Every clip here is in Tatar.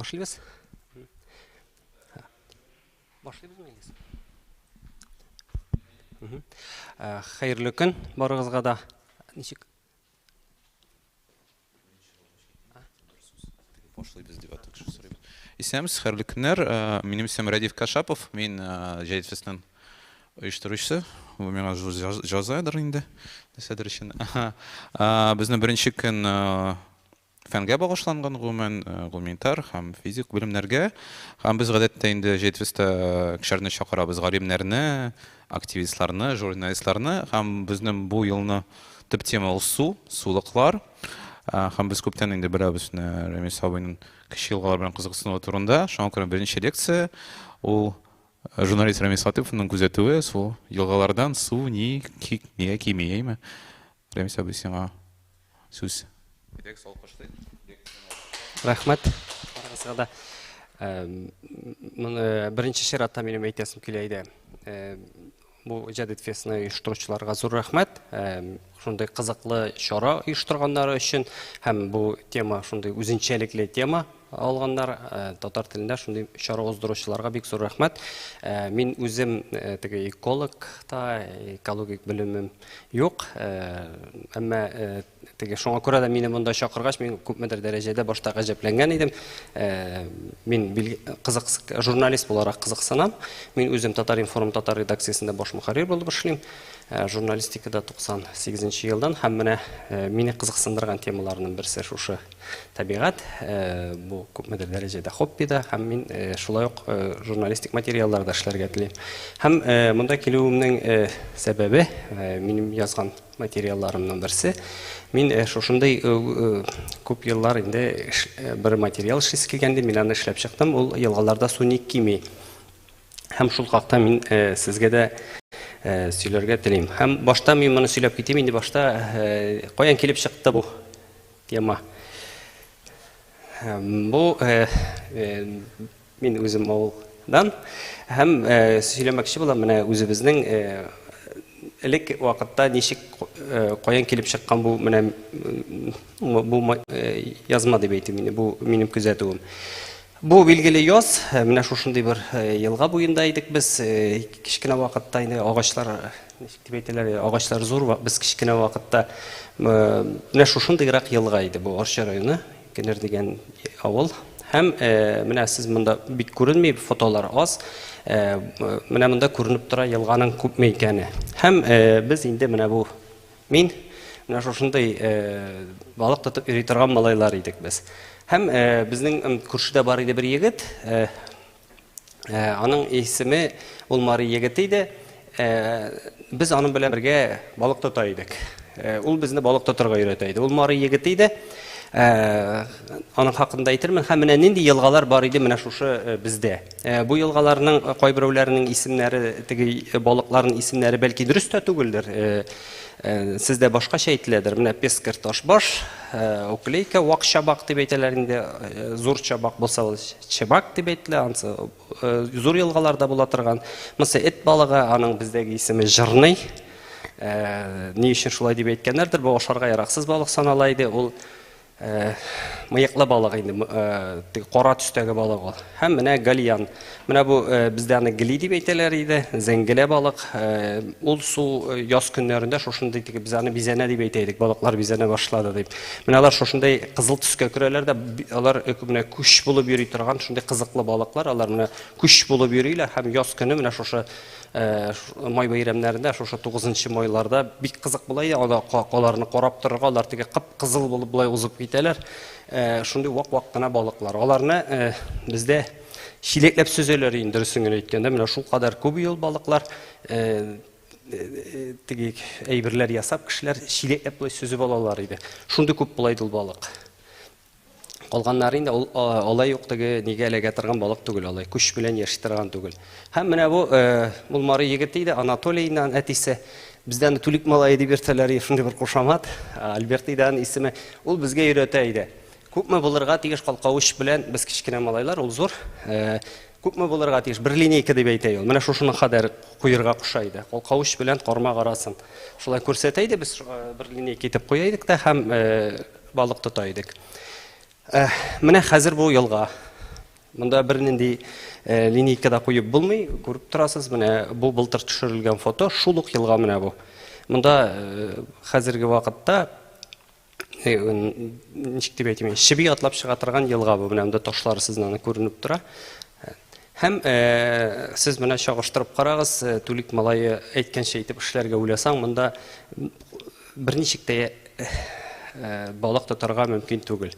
Башлыйбыз? Башлыйбызмы инде? Хәерле көн барыгызга да. Ничек? Башлыйбыз дип атык кеше сорыйбыз. Исәнмесез, хәерле көннәр. Минем исемем Рәдиф Кашапов. Мин Җәдит фестының оештыручысы. Бу миңа зур җәзадыр инде, нәрсәдер өчен. Безнең беренче көн фәнгә багышланган, гомумән, гуманитар һәм физик белемнәргә. Һәм без гадәттә инде Җәдит фестта кешеләрне чакырабыз, галимнәрне, активистларны, журналистларны. Һәм безнең бу елны төп тема ул су, сулыклар. Һәм без күптән инде беләбез Рәмис абыйның кече елгалар белән кызыксынуы турында. Шуңа күрә беренче лекция ул журналист Рәмис Латыйповның күзәтүе, су елгалардан су ни нигә кими, әйме? Рәмис абый, сиңа сүз. Рәхмәт барыгызга да. Моны беренче чиратта минем әйтәсем килә иде. Бу Җәдит фестны оештыручыларга зур рәхмәт. Шундый кызыклы чара оештырганнары өчен һәм бу тема шундый үзенчәлекле тема алганнар. Татар телендә шундый чара уздыручыларга бик зур рәхмәт. Мин үзем теге эколог та, экологик белемем юк. Әмма теге шуңа күрә дә мине монда чакыргач, мин күпмедер дәрәҗәдә башта гаҗәпләнгән идем. Мин кызык журналист буларак кызыксынам. Мин үзем Татар-информ татар редакциясендә баш мөхәррир булып эшлим. Журналистикада 98 елдан һәм менә мине кызыксындырган темаларның берсе шушы табигать. Бу күпмедер дәрәҗәдә хобби да, һәм мин шулай ук журналистик материаллар да эшләргә телим. Һәм монда килүемнең сәбәбе минем язган материалларымның берсе. Мин шушындый күп еллар инде бер материал эшлисе килгән иде, мин аны эшләп чыктым. Ул елгаларда су ник кими. Һәм шул хакта мин сезгә дә сөйләргә телим. Һәм башта мин моны сөйләп китим инде, башта каян килеп чыкты бу тема. Бу мин үзем авылдан һәм сөйләмәкче булам менә үзебезнең элек вакытта ничек каян килеп чыккан бу менә бу язма дип әйтим инде, бу минем күзәтүем. Бу билгеле яз, менә шушындый бер елга буенда идек без, кечкенә вакытта инде агачлар, ничек дип әйтәләр, агачлар зур, без кечкенә вакытта менә шушындыйрак елга иде бу Арча районы, Кенер дигән авыл. Һәм менә сез монда бик күренми, фотолар аз. Менә монда күренеп тора елганың күпме икәне. Һәм без инде менә бу мин менә шушындый балык тотып йөри торган малайлар идек без. Һәм безнең күршедә бар иде бер егет, Аның исеме ул мари егете иде. Без аның белән бергә балык тота идек. Ул безне балык тотарга өйрәтә иде. Ул мари егете иде. Аның хакында әйтермен. Һәм менә нинди елгалар бар иде менә шушы бездә. Бу елгаларның кайберәүләренең исемнәре, теге балыкларның исемнәре бәлки дөрес тә түгелдер. Сездә башкача әйтеләдер. Менә пескер ташбаш, уклейка, вак чабак дип әйтәләр инде. Зур чабак булса ул Чебак дип әйтелә, ансы зур елгаларда була торган. Монысы эт балыгы, аның бездәге исеме жирный. Ни өчен шулай дип әйткәннәрдер, бу ашарга яраксыз балык санала иде. Ул мыеклы балык инде, теге кара төстәге балык ул. Һәм менә гальян. Менә бу бездә аны гели дип әйтәләр иде, зәңгелә балык. Ул су яз көннәрендә шушындый теге без аны бизәнә дип әйтә идек, балыклар бизәнә башлады дип. Менә алар шушындый кызыл төскә керәләр дә, алар менә күч булып йөри торган шундый кызыклы балыклар, алар менә күч булып йөриләр һәм яз көне менә шушы май бәйрәмнәрендә, шушы 9 майларда бик кызык була иде, аларны карап торырга, алар теге кып-кызыл булып болай узып китәләр. Шундый вак-вак кына балыклар. Аларны бездә чиләкләп сөзәләр инде, дөресен генә әйткәндә, менә шул кадәр күп ел балыклар теге әйберләр ясап кешеләр чиләкләп болай сөзеп алалар иде. Шундый күп була иде ул балык. Калганнары инде ул алай ук теге нигә эләгә торган балык түгел, алай күч белән яши торган түгел. Һәм менә бу ул мари егете иде, Анатолий инде аның әтисе. Бездә аны Түлик малае дип йөртәләр, шундый бер кушамат. Альберт иде аның исеме. Ул безгә өйрәтә иде. Күпме булырга тиеш калкавыч белән, без кечкенә малайлар, ул зур. Күпме булырга тиеш? Бер линейка дип әйтә ул. Менә шушының кадәр куерга куша иде. Калкавыч белән кармак арасын. Шулай күрсәтә иде, без бер линейка итеп куя идек тә һәм балык тота идек. Менә хәзер бу елга. Монда бернинди линейка да куеп булмый, күреп торасыз, менә бу былтыр төшерелгән фото, шул ук елга менә бу. Монда хәзерге вакытта ничек дип әйтим, чеби атлап чыга торган елга бу. Менә монда ташлар сезнең аны күренеп тора. Һәм сез менә чагыштырып карагыз, Түлик малае әйткәнчә итеп эшләргә уйласаң, монда берничек тә балык тотарга мөмкин түгел.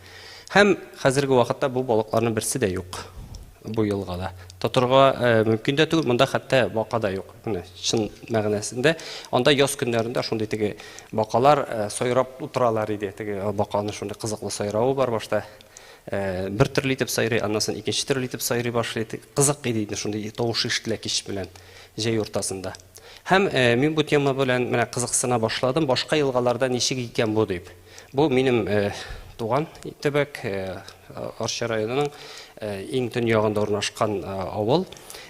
Һәм хәзерге вакытта бу балыкларның берсе дә юк бу елгада. Тотырга мөмкин дә түгел, монда хәтта бака да юк. Менә чын мәгънәсендә. Анда яз көннәрендә шундый теге бакалар сайрап утыралар иде. Теге баканың шундый кызыклы сайравы бар башта. Бер төрле итеп сайрый, аннан соң икенче төрле итеп сайрый башлый. Кызык иде инде шундый тавыш ишетелә кич белән, җәй уртасында. Һәм мин бу тема белән менә кызыксына башладым, башка елгаларда ничек икән бу дип. Бу минем туган төбәк, Арча районының иң төньягында урнашкан авыл.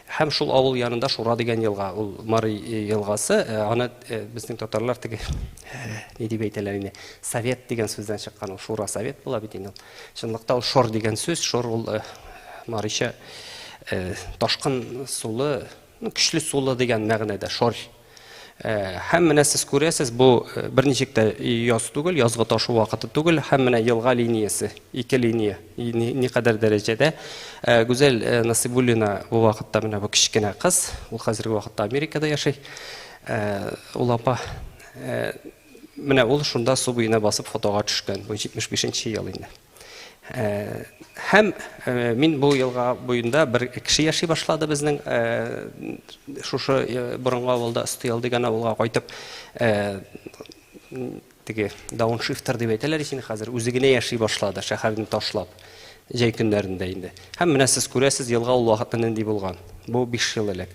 Һәм шул авыл янында Шура дигән елга, ул Мари елгасы, аны безнең татарлар теге ни дип әйтәләр инде, совет дигән сүздән чыккан ул, Шура совет була бит инде ул. Чынлыкта ул шор дигән сүз, шор ул марича ташкын сулы, ну, көчле сулы дигән мәгънәдә, шор. Һәм менә сез күрәсез, бу берничек тә яз түгел, язгы ташу вакыты түгел, һәм менә елга линиясе, ике линия, никадәр дәрәҗәдә. Гүзәл Насыйбуллина бу вакытта менә бу кечкенә кыз, ул хәзерге вакытта Америкада яши. Ул апа менә ул шунда су буена басып фотога төшкән, бу 75 нче ел инде. Һәм мин бу елга буенда бер кеше яши башлады безнең шушы борынгы авылда Өстеял дигән авылга кайтып теге дауншифтер дип әйтәләр ич инде хәзер үзе генә яши башлады шәһәрне ташлап җәй көннәрендә инде. Һәм менә сез күрәсез елга ул вакытта нинди булган. Бу 5 ел элек.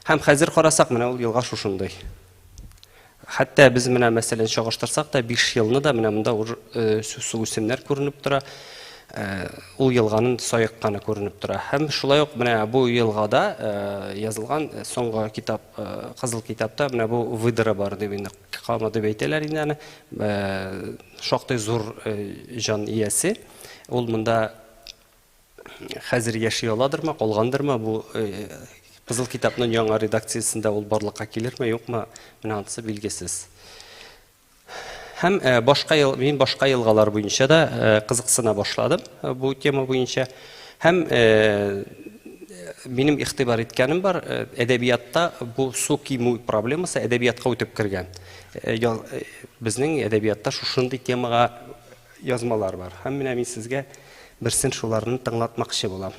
Һәм хәзер карасак менә ул елга шушындый. Хәтта без менә, мәсәлән, чагыштырсак та, 5 елны да менә монда уже суүсемнәр күренеп тора. Ул елганың саекканы күренеп тора. Һәм шулай ук менә бу елгада язылган соңгы китап, Кызыл китапта менә бу выдра бар дип инде, кама дип әйтәләр инде аны. Шактый зур җан иясе. Ул монда хәзер яши аладырмы, калгандырмы, бу Кызыл китапның яңа редакциясендә ул барлыкка килерме, юкмы, менә анысы билгесез. Һәм башка ел, мин башка елгалар буенча да кызыксына башладым бу тема буенча. Һәм минем игътибар иткәнем бар, әдәбиятта бу су кимү проблемасы әдәбиятка үтеп кергән. Безнең әдәбиятта шушындый темага Язмалар бар. Һәм менә мин сезгә берсен шуларны тыңлатмакчы булам.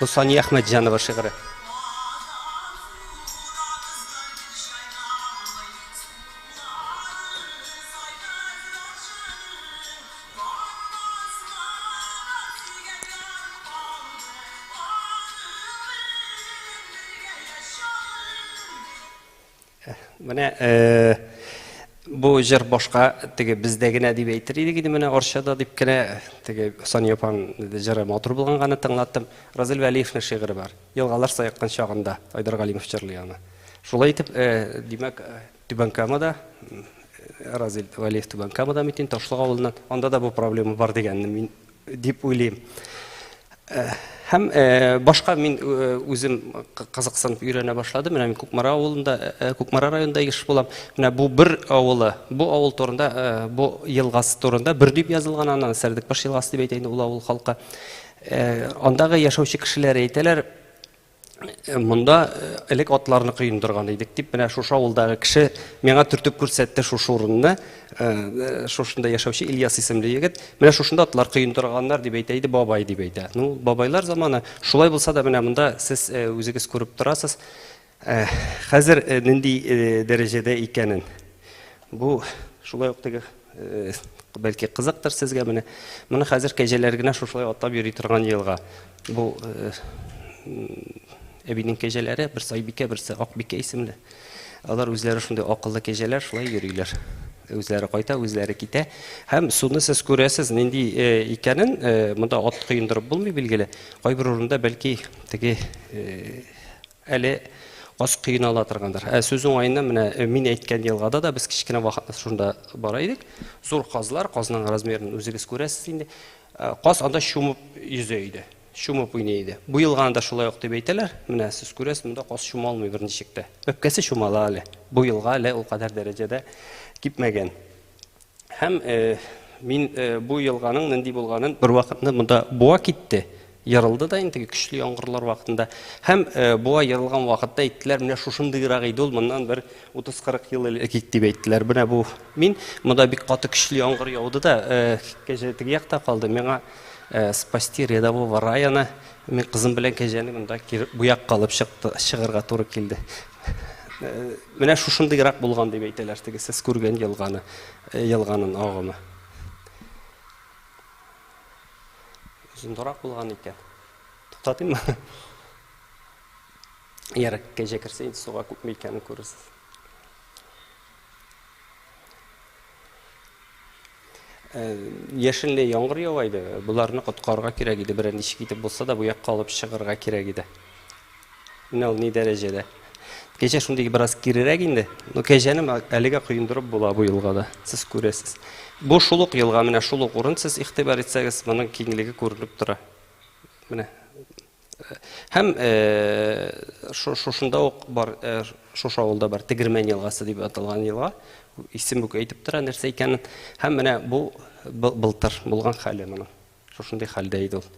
Бу Сания Әхмәтҗанова шигыре. Менә э, бу җыр башка теге бездә генә дип әйтер идек инде менә Арчада дип кенә теге Сания апаның җыры матур булганганы тыңлаттым. Разил Вәлиевнең шигыре бар. Елгалар саеккан чагында Айдар Галимов җырлый аны. Шулай итеп, э, димәк, э, Түбән Камада Разил Вәлиев Түбән Камада митин Ташлык авылыннан. Анда да бу проблема бар дигәнне мин дип уйлыйм. Э, һәм э, башка мин э, үзем кызыксынып өйрәнә башладым. Менә мин Кукмара авылында, Кукмара районында еш булам. Менә бу бер авылы, бу авыл турында, бу елгасы турында бер дип язылган аннан Сәрдекбаш елгасы дип әйтә инде ул авыл халкы. Андагы яшәүче кешеләр әйтәләр, Монда элек атларны коендырган идек дип, менә шушы авылдагы кеше миңа төртеп күрсәтте шушы урынны, шушында яшәүче Ильяс исемле егет. Менә шушында атлар коендырганнар дип әйтә иде, бабай дип әйтә. Ну, бабайлар заманы. Шулай булса да, менә монда сез үзегез күреп торасыз, хәзер нинди дәрәҗәдә икәнен. Бу шулай ук теге бәлки кызыктыр сезгә менә. Моны хәзер кәҗәләр генә шушылай атлап йөри торган елга. Бу әбинең кәҗәләре, берсе Айбикә, берсе Акбикә исемле. Алар үзләре шундый акыллы кәҗәләр, шулай йөриләр. Үзләре кайта, үзләре китә. Һәм суны сез күрәсез, нинди икәнен, монда ат коендырып булмый, билгеле. Кайбер урында бәлки теге әле Каз коена ала торгандыр. Ә сүз уңаеннан менә мин әйткән елгада да без кечкенә вакытта шунда бара идек. Зур казлар, казның размерын үзегез күрәсез инде. Каз анда чумып йөзә иде. Чумып уйный иде. Бу елганы да шулай ук дип әйтәләр. Менә сез күрәсез, монда каз чума алмый берничек тә. Бәбкәсе чумала әле. Бу елга әле ул кадәр дәрәҗәдә кипмәгән. Һәм мин бу елганың нинди булганын бервакытны монда буа китте, ерылды да инде көчле яңгырлар вакытында. Һәм буа ерылган вакытта әйттеләр, менә шушындыйрак иде ул моннан бер 30-40 ел элек дип әйттеләр. Менә бу мин монда бик каты көчле яңгыр яуды да, кәҗә теге якта калды. Миңа спасти рядового Райана мин кызым белән кәҗәне монда бу якка алып чыкты, чыгарга туры килде. Менә шушындыйрак булган дип әйтәләр теге сез күргән елганы, елганын агымы. Озынрак булган икән. Туктатыйммы? Ярар, кәҗә керсә инде суга күпме икәнен күрерсез. Яшенле яңгыр ява иде. Боларны коткарырга кирәк иде. Берәр ничек итеп булса да бу якка алып чыгарга кирәк иде. Менә ул ни дәрәҗәдә. Кәҗә шундый бераз кирерәк инде. Но кәҗәне әлегә коендырып була бу елгада. Сез күрәсез. Бу шул ук елга, менә шул ук урын, сез игътибар итсәгез, моның киңлеге күренеп тора. Менә. Һәм шушында ук бар, шушы авылда бар Тегермән елгасы дип аталган елга. Исем үк әйтеп тора нәрсә икәнен. Һәм менә бу былтыр булган хәле моның. Шушындый хәлдә иде ул.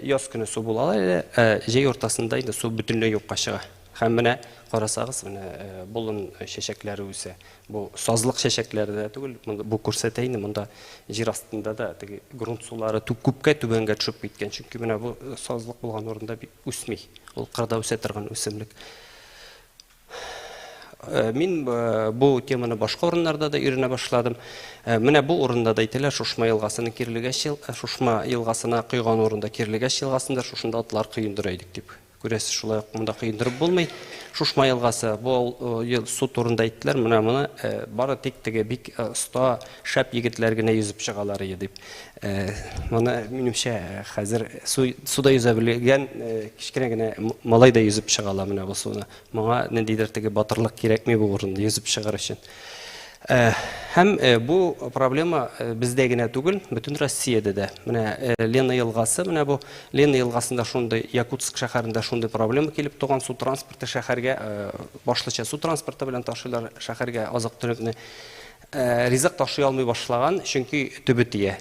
Яз көне су була әле, җәй уртасында инде су бөтенләй юкка чыга. Һәм менә карасагыз, менә болын чәчәкләре үсә. Бу сазлык чәчәкләре дә түгел, бу күрсәтә инде монда җир астында да теге грунт сулары күпкә түбәнгә төшеп киткән. Чөнки менә бу сазлык булган урында бик үсми. Ул кырда үсә торган үсемлек. Мин бу теманы башка урыннарда да өйрәнә башладым. Менә бу урында да әйтәләр, Шушма елгасының Кирлегәч, Шушма елгасына койган урында Кирлегәч елгасында шушында атлар коендыра идек дип. Күрәсез, шулай ук монда коендырып булмый. Шушма елгасы, бу су турында әйттеләр, менә моны бары тик теге бик оста, шәп егетләр генә йөзеп чыгалар иде дип. Моны, минемчә, хәзер суда йөзә белгән кечкенә генә малай да йөзеп чыга ала менә бу суны. Моңа ниндидер теге батырлык кирәкми бу урында йөзеп чыгар өчен. Һәм бу проблема бездә генә түгел, бөтен Россиядә дә. Менә Лена елгасы, менә бу Лена елгасында шундый, Якутск шәһәрендә шундый проблема килеп туган, су транспорты шәһәргә, башлыча су транспорты белән ташыйлар шәһәргә азык-төлекне. Ризык ташый алмый башлаган, чөнки төбе тия.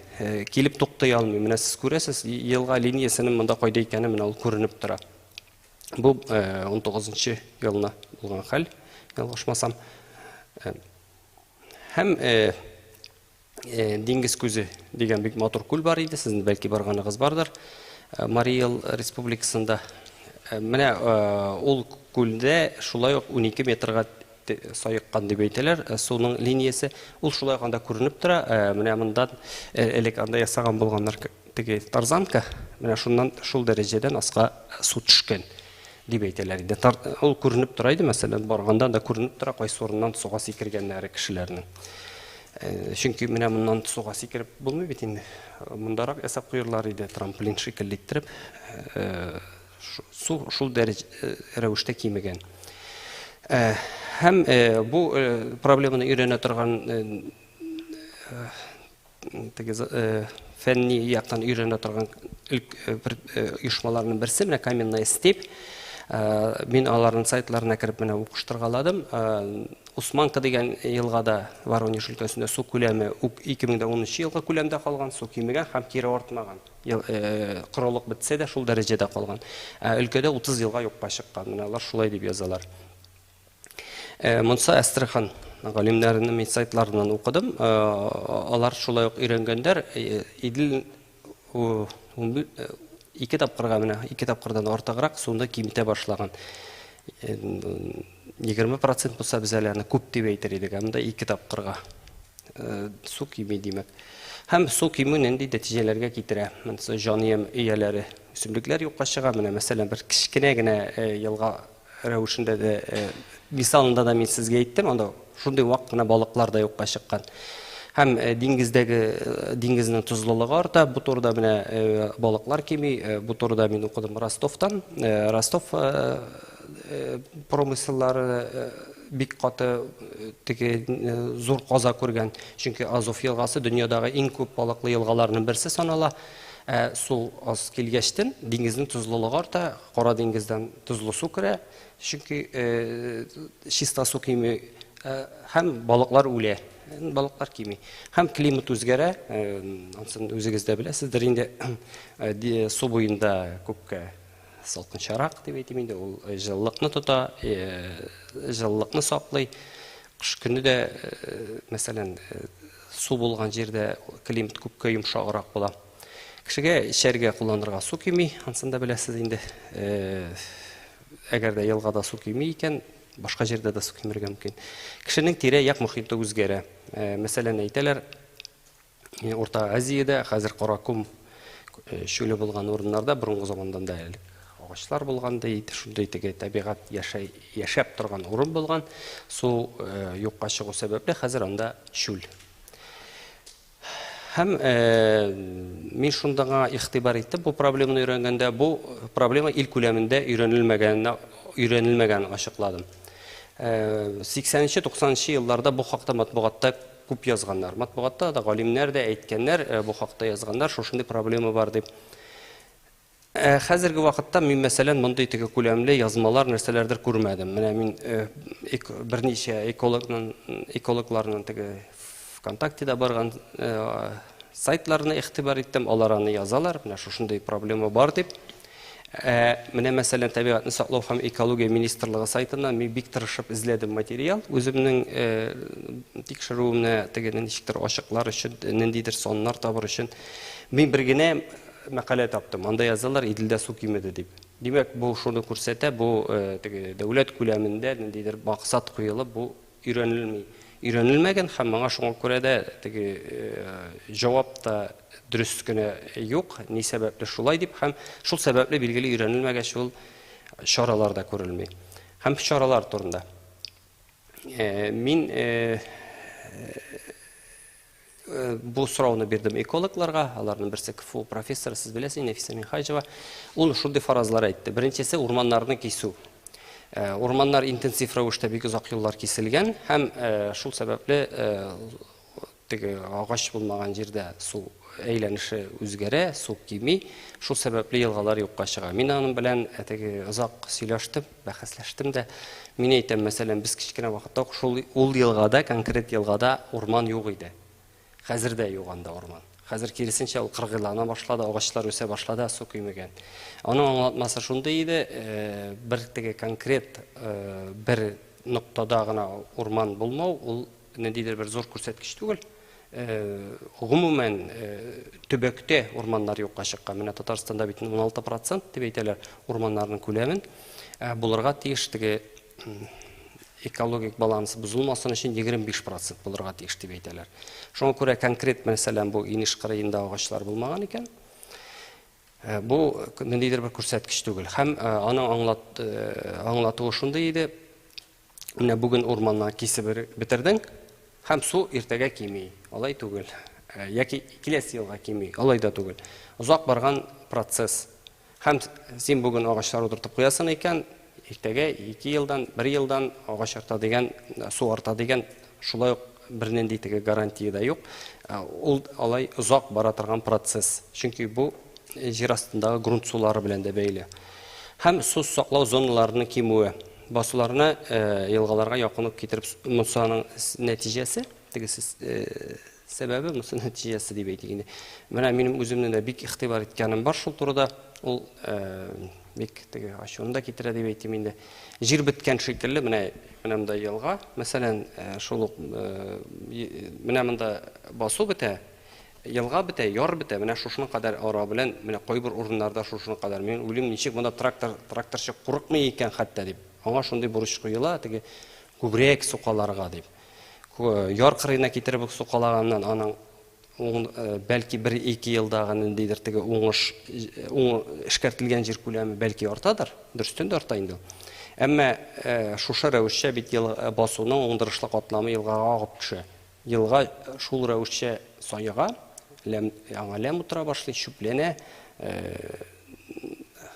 Килеп туктый алмый. Менә сез күрәсез, елга линиясенең монда кайда икәне менә ул күренеп тора. Бу 19 елны булган хәл, ялгышмасам. Һәм Диңгез күзе дигән бик матур күл бар иде, сезнең бәлки барганыгыз бардыр. Марий Эл республикасында. Менә ул күлдә шулай ук 12 метрга саеккан дип әйтәләр, суның линиясе. Ул шулай ук анда күренеп тора. Менә мондан элек анда ясаган булганнар теге тарзанка, менә шуннан шул дәрәҗәдән аска су төшкән дип әйтәләр иде. Ул күренеп тора иде, мәсәлән, барганда да күренеп тора, кайсы урыннан суга сикергәннәре кешеләрнең. Чөнки менә моннан суга сикереп булмый бит инде. Мондарак ясап куерлар иде, трамплин шикелле иттереп. Су шул рәвештә кимегән. Һәм бу проблеманы өйрәнә торган теге фәнни яктан өйрәнә торган оешмаларның берсе менә Каменная степь. Мин аларның сайтларына кереп менә укыштыргаладым. Усманка дигән елгада Воронеж өлкәсендә су күләме 2010 елгы күләмдә калган, су кимегән һәм кире артмаган. Корылык бетсә дә шул дәрәҗәдә калган. Ә өлкәдә 30 елга юкка чыккан. Менә алар шулай дип язалар. Монсы Әстерхан галимнәренең мин сайтларыннан укыдым. Алар шулай ук өйрәнгәннәр. Идел ике тапкырга менә ике тапкырдан артыграк суны киметә башлаган. 20% булса без әле аны күп дип әйтер идек, ә монда ике тапкырга су кими димәк. Һәм су кимү нинди нәтиҗәләргә китерә? Монысы җан ияләре, үсемлекләр юкка чыга. Менә мәсәлән, бер кечкенә генә елга рәвешендә дә мисалында да мин сезгә әйттем, анда шундый вак кына балыклар да юкка чыккан. Һәм диңгездәге диңгезнең тозлылыгы арта. Бу турыда менә балыклар кими. Бу турыда мин укыдым Ростовтан. Ростов промыселлары бик каты теге зур каза күргән. Чөнки Азов елгасы дөньядагы иң күп балыклы елгаларның берсе санала. Ә су аз килгәчтен диңгезнең тозлылыгы арта, Кара диңгездән тозлы су керә, чөнки чиста су кими һәм балыклар үлә. Балыклар кими. Һәм климат үзгәрә, ансын үзегез дә беләсездер инде, су буенда күпкә салкынчарак дип әйтим инде, ул җылылыкны тота, җылылыкны саклый. Кыш көне дә, мәсәлән, су булган җирдә климат күпкә йомшаграк була. Кешегә эчәргә кулланырга су кими, ансын да беләсез инде. Әгәр дә елгада су кими икән, башка җирдә дә су кимергә мөмкин. Кешенең тирә-як мохите үзгәрә. Мәсәлән, әйтәләр, Урта Азиядә хәзер Каракум чүле булган урыннарда борынгы замандан да элек агачлар булган ди, шундый теге табигать яшәй, яшәп торган урын булган. Су юкка чыгу сәбәпле хәзер анда чүл. Һәм мин шундага игътибар иттем, бу проблеманы өйрәнгәндә, бу проблема ил күләмендә өйрәнелмәгәненә өйрәнелмәгәнен ачыкладым. 80-90 елларда бу хакта матбугатта күп язганнар. Матбугатта да галимнәр дә әйткәннәр, бу хакта язганнар, шушындый проблема бар дип. Ә хәзерге вакытта мин, мәсәлән, мондый теге күләмле язмалар, нәрсәләрдер күрмәдем. Менә мин берничә экологның, экологларның теге ВКонтактеда барган сайтларына игътибар иттем, алар аны язалар, менә шушындый проблема бар дип. Ә менә, мәсәлән, табигатьне саклау һәм экология министрлыгы сайтыннан мин бик тырышып эзләдем материал, үземнең тикшерүемне теге ничектер ачыклар өчен, ниндидер саннар табыр өчен. Мин бер генә мәкалә таптым. Анда язалар, Иделдә су кимеде дип. Димәк, бу шуны күрсәтә, бу теге дәүләт күләмендә ниндидер максат куелып, бу өйрәнелми. Өйрәнелмәгән һәм моңа шуңа күрә дә теге җавап та дөрес кенә юк, ни сәбәпле шулай дип һәм шул сәбәпле билгеле өйрәнелмәгәч ул чаралар да күрелми. Һәм чаралар турында. Мин Бу сорауны бирдем экологларга, аларның берсе КФУ профессоры, сез беләсез, Нәфисә Минһаҗева. Ул шундый фаразлар әйтте. Беренчесе урманнарны кисү. Урманнар интенсив рәвештә бик озак еллар киселгән һәм шул сәбәпле теге агач булмаган җирдә су әйләнеше үзгәрә, су кими, шул сәбәпле елгалар юкка чыга. Мин аның белән теге озак сөйләштем, бәхәсләштем дә. Мин әйтәм, мәсәлән, без кечкенә вакытта ук шул ул елгада, конкрет елгада урман юк иде. Хәзер дә юк анда урман. Хәзер киресенчә ул кыргыйлана башлады, агачлар үсә башлады, ә су кимегән. Аның аңлатмасы шундый иде, бер теге конкрет бер ноктада гына урман булмау, ул ниндидер бер зур күрсәткеч түгел. Гомумән, төбәктә урманнар юкка чыккан. Менә Татарстанда бит 16 процент дип әйтәләр урманнарның күләмен. Булырга тиеш теге экологик баланс бозылмасын өчен 25 процент булырга тиеш дип әйтәләр. Шуңа күрә конкрет мәсәлән бу инеш кырыенда агачлар булмаган икән. Бу ниндидер бер күрсәткеч түгел. Һәм аның аңлат, аңлатуы шундый иде, Менә бүген урманнан кисеп бетердең, һәм су иртәгә кими. Алай түгел. Яки киләсе елга кими. Алай да түгел. Озак барган процесс. Һәм син бүген агачлар утыртып куясың икән, иртәгә 2 елдан, 1 елдан агач арта дигән, су арта дигән, шулай ук бернинди теге гарантия дә юк. Ул алай озак бара торган процесс. Чөнки бу җир астындагы грунт сулары белән дә бәйле. Һәм су саклау зоналарының кимүе. Басуларны елгаларга якын ук китереп, монысы аның нәтиҗәсе, тегесе сәбәбе, монысы нәтиҗәсе дип әйтик инде. Менә минем үземнең дә бик игътибар иткәнем бар шул турыда. Ул бик теге ачуны да китерә дип әйтим инде. Җир беткән шикелле, менә менә монда елга, мәсәлән, шул ук менә монда басу бетә, елга бетә, яр бетә, менә шушының кадәр ара белән, менә кайбер урыннарда шушының кадәр. Мин уйлыйм, ничек монда трактор, тракторчы курыкмый икән хәтта дип. Аңа шундый бурыч куела, теге күбрәк сукаларга дип. Яр кырыена китереп үк сукалаганнан аның бәлки бер-ике елдагы ниндидер теге уңыш, эшкәртелгән җир күләме бәлки артадыр, дөрестән дә арта инде ул. Әмма шушы рәвешчә бит басуның уңдырышлы катламы елгага агып төшә. Елга шул рәвешчә саега, ләм, аңа ләм утыра башлый, чүпләнә.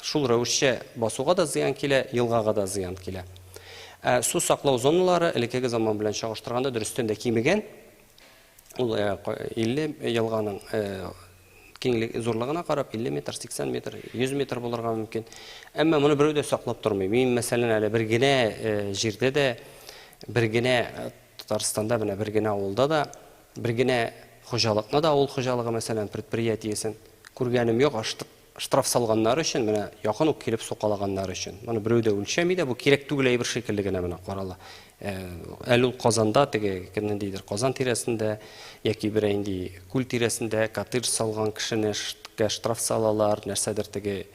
Шул рәвешчә басуга да зыян килә, елгага да зыян килә. Ә су саклау зоналары элеккеге заман белән чагыштырганда дөрестән дә кимегән. Ул 50 елганың киңлек зурлыгына карап 50 метр, 80 метр, 100 метр булырга мөмкин. Әмма моны берәү дә саклап тормый. Мин, мәсәлән, әле бер генә җирдә дә, бер генә Татарстанда менә бер генә авылда да, бер генә хуҗалыкны да, авыл хуҗалыгы, мәсәлән, предприятиесен күргәнем юк, штраф салганнар өчен, менә якын ук килеп сукалаганнар өчен. Моны берәү дә үлчәми дә, бу кирәк түгел әйбер шикелле генә менә карала. Әле ул Казанда теге ниндидер Казан тирәсендә яки берәр инде күл тирәсендә коттедж салган кешене штраф салалар, нәрсәдер теге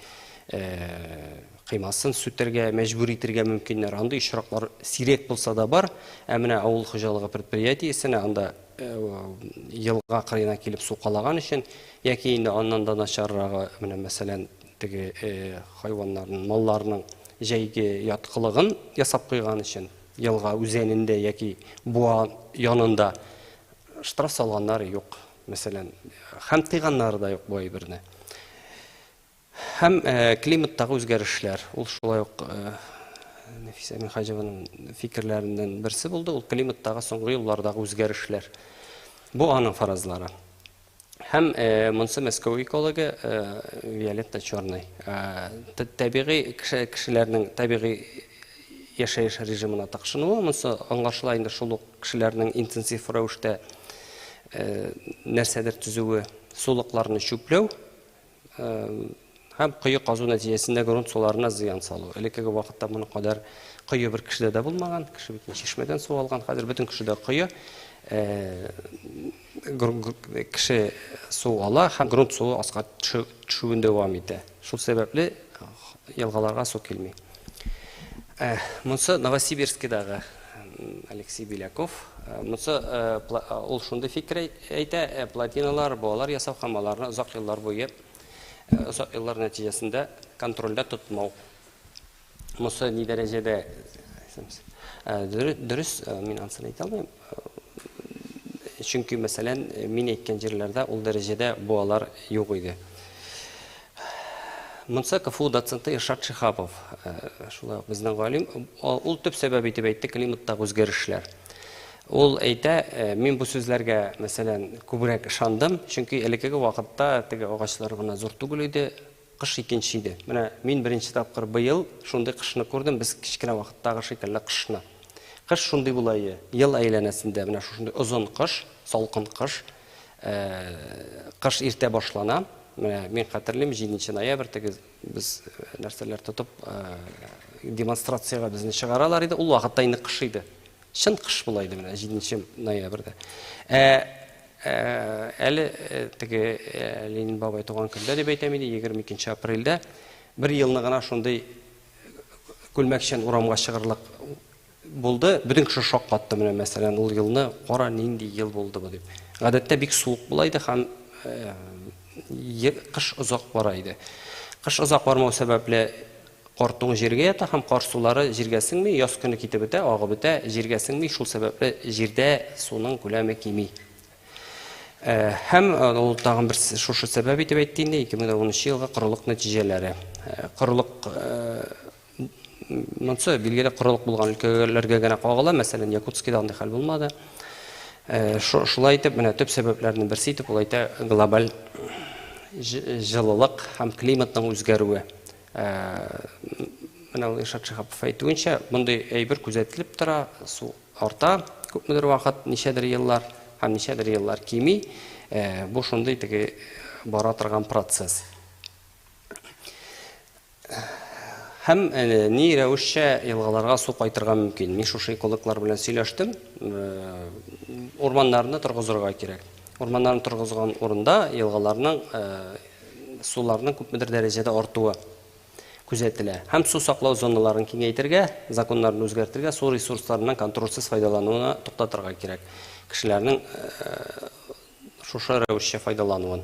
кыймасын сүтәргә мәҗбүр итергә мөмкиннәр. Андый очраклар сирәк булса да бар. Ә менә авыл хуҗалыгы предприятиесенә анда елга кырыена килеп сукалаган өчен яки инде аннан да начаррагы, менә мәсәлән, теге хайваннарның, малларның җәйге яткылыгын ясап куйган өчен елга үзәнендә яки буа янында штраф салганнар юк, мәсәлән, һәм тыйганнары да юк бу әйберне. Һәм климаттагы үзгәрешләр, ул шулай ук Нәфисә Минһаҗеваның фикерләреннән берсе булды, ул климаттагы соңгы еллардагы үзгәрешләр. Бу аның фаразлары. Һәм монсы Мәскәү экологы Виолетта Черный. Табигый кешеләрнең табигый яшәеш режимына тыкшынуы, монсы аңлашыла инде, шул ук кешеләрнең интенсив рәвештә нәрсәдер төзүе, сулыкларны чүпләү һәм кое казу нәтиҗәсендә грунт суларына зыян салу. Элеккеге вакытта моның кадәр кое бер кешедә дә булмаган, кеше бөтен чишмәдән су алган, хәзер бөтен кешедә кое, кеше су ала һәм грунт суы аска төшүен дәвам итә. Шул сәбәпле елгаларга су килми. Монсы Новосибирскидагы Алексей Беляков. Монсы ул шундый фикер әйтә, плотиналар, буалар ясау һәм аларны озак еллар буе, озак еллар нәтиҗәсендә контрольдә тотмау. Монсы ни дәрәҗәдә дөрес, мин анысын әйтә алмыйм. Чөнки, мәсәлән, мин әйткән җирләрдә ул дәрәҗәдә буалар юк иде. Монсы КФУ доценты Иршат Шиһапов, шулай ук безнең галим, ул төп сәбәп итеп әйтте климаттагы үзгәрешләр. Ул әйтә, мин бу сүзләргә, мәсәлән, күбрәк ышандым, чөнки элеккеге вакытта теге агачлар гына зур түгел иде, кыш икенче иде. Менә мин беренче тапкыр быел шундый кышны күрдем, без кечкенә вакыттагы шикелле кышны. Кыш шундый була иде, ел әйләнәсендә менә шушындый озын кыш, салкын кыш, кыш иртә башлана. Менә мин хәтерлим, 7 ноябрь теге без нәрсәләр тотып демонстрациягә безне чыгаралар иде. Ул вакытта инде кыш иде. Чын кыш була иде менә 7 ноябрьдә. Әле теге Ленин бабай туган көндә дип әйтәм инде, 22 апрельдә бер елны гына шундый күлмәкчән урамга чыгырлык булды. Бөтен кеше шаккатты менә, мәсәлән, ул елны, кара нинди ел булды бу дип. Гадәттә бик суык була иде һәм кыш озак бара иде. Кыш озак бармау сәбәпле кар туң җиргә ята һәм кар сулары җиргә сеңми, яз көне китеп бетә, агып бетә, җиргә сеңми, шул сәбәпле җирдә суның күләме кими. Һәм ул тагын бер шушы сәбәп итеп әйтте инде, 2010 елгы корылык нәтиҗәләре. Корылык монсы билгеле корылык булган өлкәләргә генә кагыла, мәсәлән, Якутскида андый хәл булмады. Шулай итеп, менә төп сәбәпләрнең берсе итеп ул әйтә глобаль җылылык һәм климатның үзгәрүе. Менә ул Иршат Шиһапов әйтүенчә, мондый әйбер күзәтелеп тора, су арта күпмедер вакыт, ничәдер еллар һәм ничәдер еллар кими. Бу шундый теге бара торган процесс. Һәм ни рәвешчә елгаларга су кайтырга мөмкин? Мин шушы экологлар белән сөйләштем. Урманнарны торгызырга кирәк. Урманнарны торгызган урында елгаларның суларның күпмедер дәрәҗәдә артуы күзәтелә. Һәм су саклау зоналарын киңәйтергә, законнарны үзгәртергә, су ресурсларыннан контрольсез файдалануны туктатырга кирәк. Кешеләрнең шушы рәвешчә файдалануын.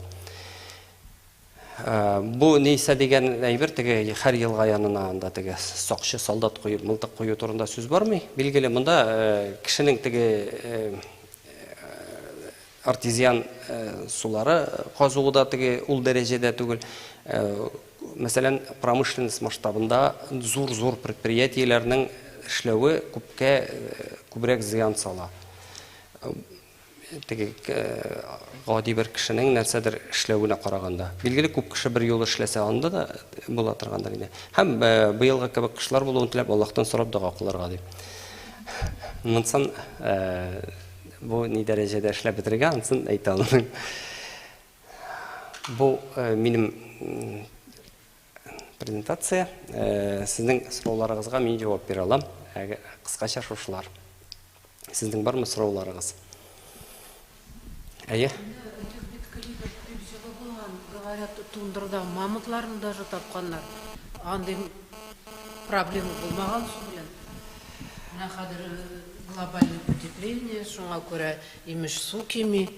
Бу нейсә дигән әйбер теге һәр елга янына анда теге сакчы солдат куеп, мылтык кую турында сүз бармый. Билгеле, монда кешенең теге артезиан сулары казуы да теге ул дәрәҗәдә түгел. мәсәлән, промышленность масштабында зур-зур предприятиеләрнең эшләве күпкә күбрәк зыян сала. Теге гади бер кешенең нәрсәдер эшләвенә караганда. Билгеле, күп кеше бер юлы эшләсә, анда да була торгандыр инде. Һәм быелгы кебек кышлар булуын теләп, Аллаһтан сорап дога кылырга дип. Монсын бу ни дәрәҗәдә эшләп бетерергә, анысын әйтә алмыйм. Бу минем презентация. Сезнең сорауларыгызга мин җавап бирә алам. Кыскача шушылар. Сезнең бармы сорауларыгыз? Әйе. Говорят, тундрада мамонтларны даже тапканнар. Андый проблема булмаган су белән. Менә хәзер глобальное потепление, шуңа күрә имеш су кими.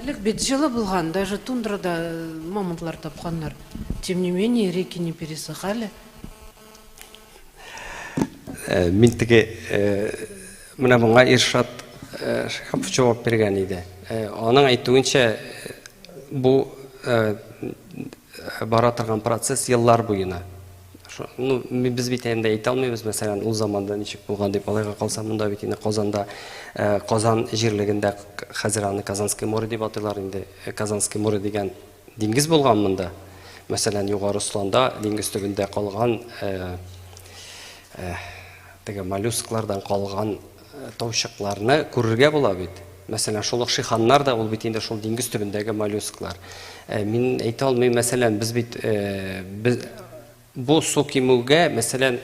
Элек бит җылы булган, даже тундрада мамонтлар тапканнар. Тем не менее, реки не пересыхали. Мин теге менә моңа Иршат Шиһапов җавап биргән иде. Аның әйтүенчә, бу бара торган процесс еллар буена. Ну, без бит инде әйтә алмыйбыз, мәсәлән, ул заманда ничек булган дип, алайга калса, монда бит инде Казанда, Казан җирлегендә хәзер аны Казанское море дип атыйлар инде. Казанское море дигән диңгез булган монда. Мәсәлән, Югары Осланда диңгез төбендә калган теге моллюсклардан калган таучыкларны күрергә була бит. Мәсәлән, шул ук шиханнар да ул бит инде шул диңгез төбендәге моллюсклар. Мин әйтә алмыйм, мәсәлән, без бит без бу су кимүгә, мәсәлән,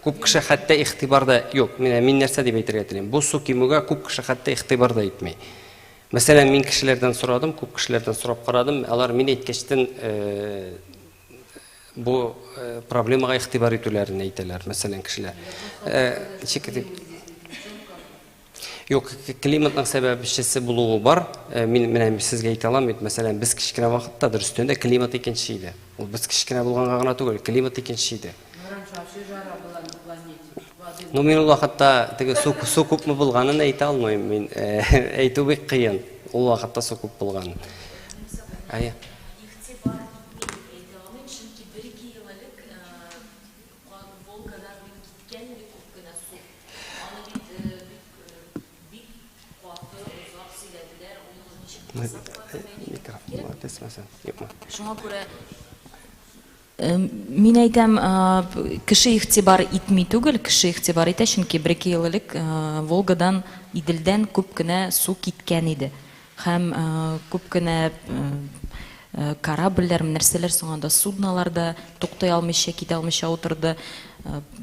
күп кеше хәтта игътибар да юк. Менә мин нәрсә дип әйтергә телим. Бу су кимүгә күп кеше хәтта игътибар да итми. Мәсәлән, мин кешеләрдән сорадым, күп кешеләрдән сорап карадым, алар мин әйткәчтен бу проблемага игътибар итүләрен әйтәләр, мәсәлән, кешеләр. Ничек дип? Юк, климатның сәбәпчесе булуы бар. Мин менә сезгә әйтә алам бит, мәсәлән, без кечкенә вакытта дөрестән дә климат икенче иде. Ул без кечкенә булганга гына түгел, климат икенче иде. Ну, мин ул вакытта теге су, су күпме булганын әйтә алмыйм. Мин әйтү бик кыен. Ул вакытта су күп булганын. Әйе. Игътибар итми дип әйтә алмыйм, чөнки бер-ике ел элек Волгадан бит киткән иде күп кенә су. Аны бит бик бик каты, озак сөйләделәр, ул ничек Микрофонга төшмәсен, юкмы? Шуңа күрә мин әйтәм, кеше игътибар итми түгел, кеше игътибар итә, чөнки бер-ике ел элек Волгадан, Иделдән күп кенә су киткән иде. Һәм күп кенә корабльләр, нәрсәләр соң анда, суднолар да туктый алмыйча, китә алмыйча утырды.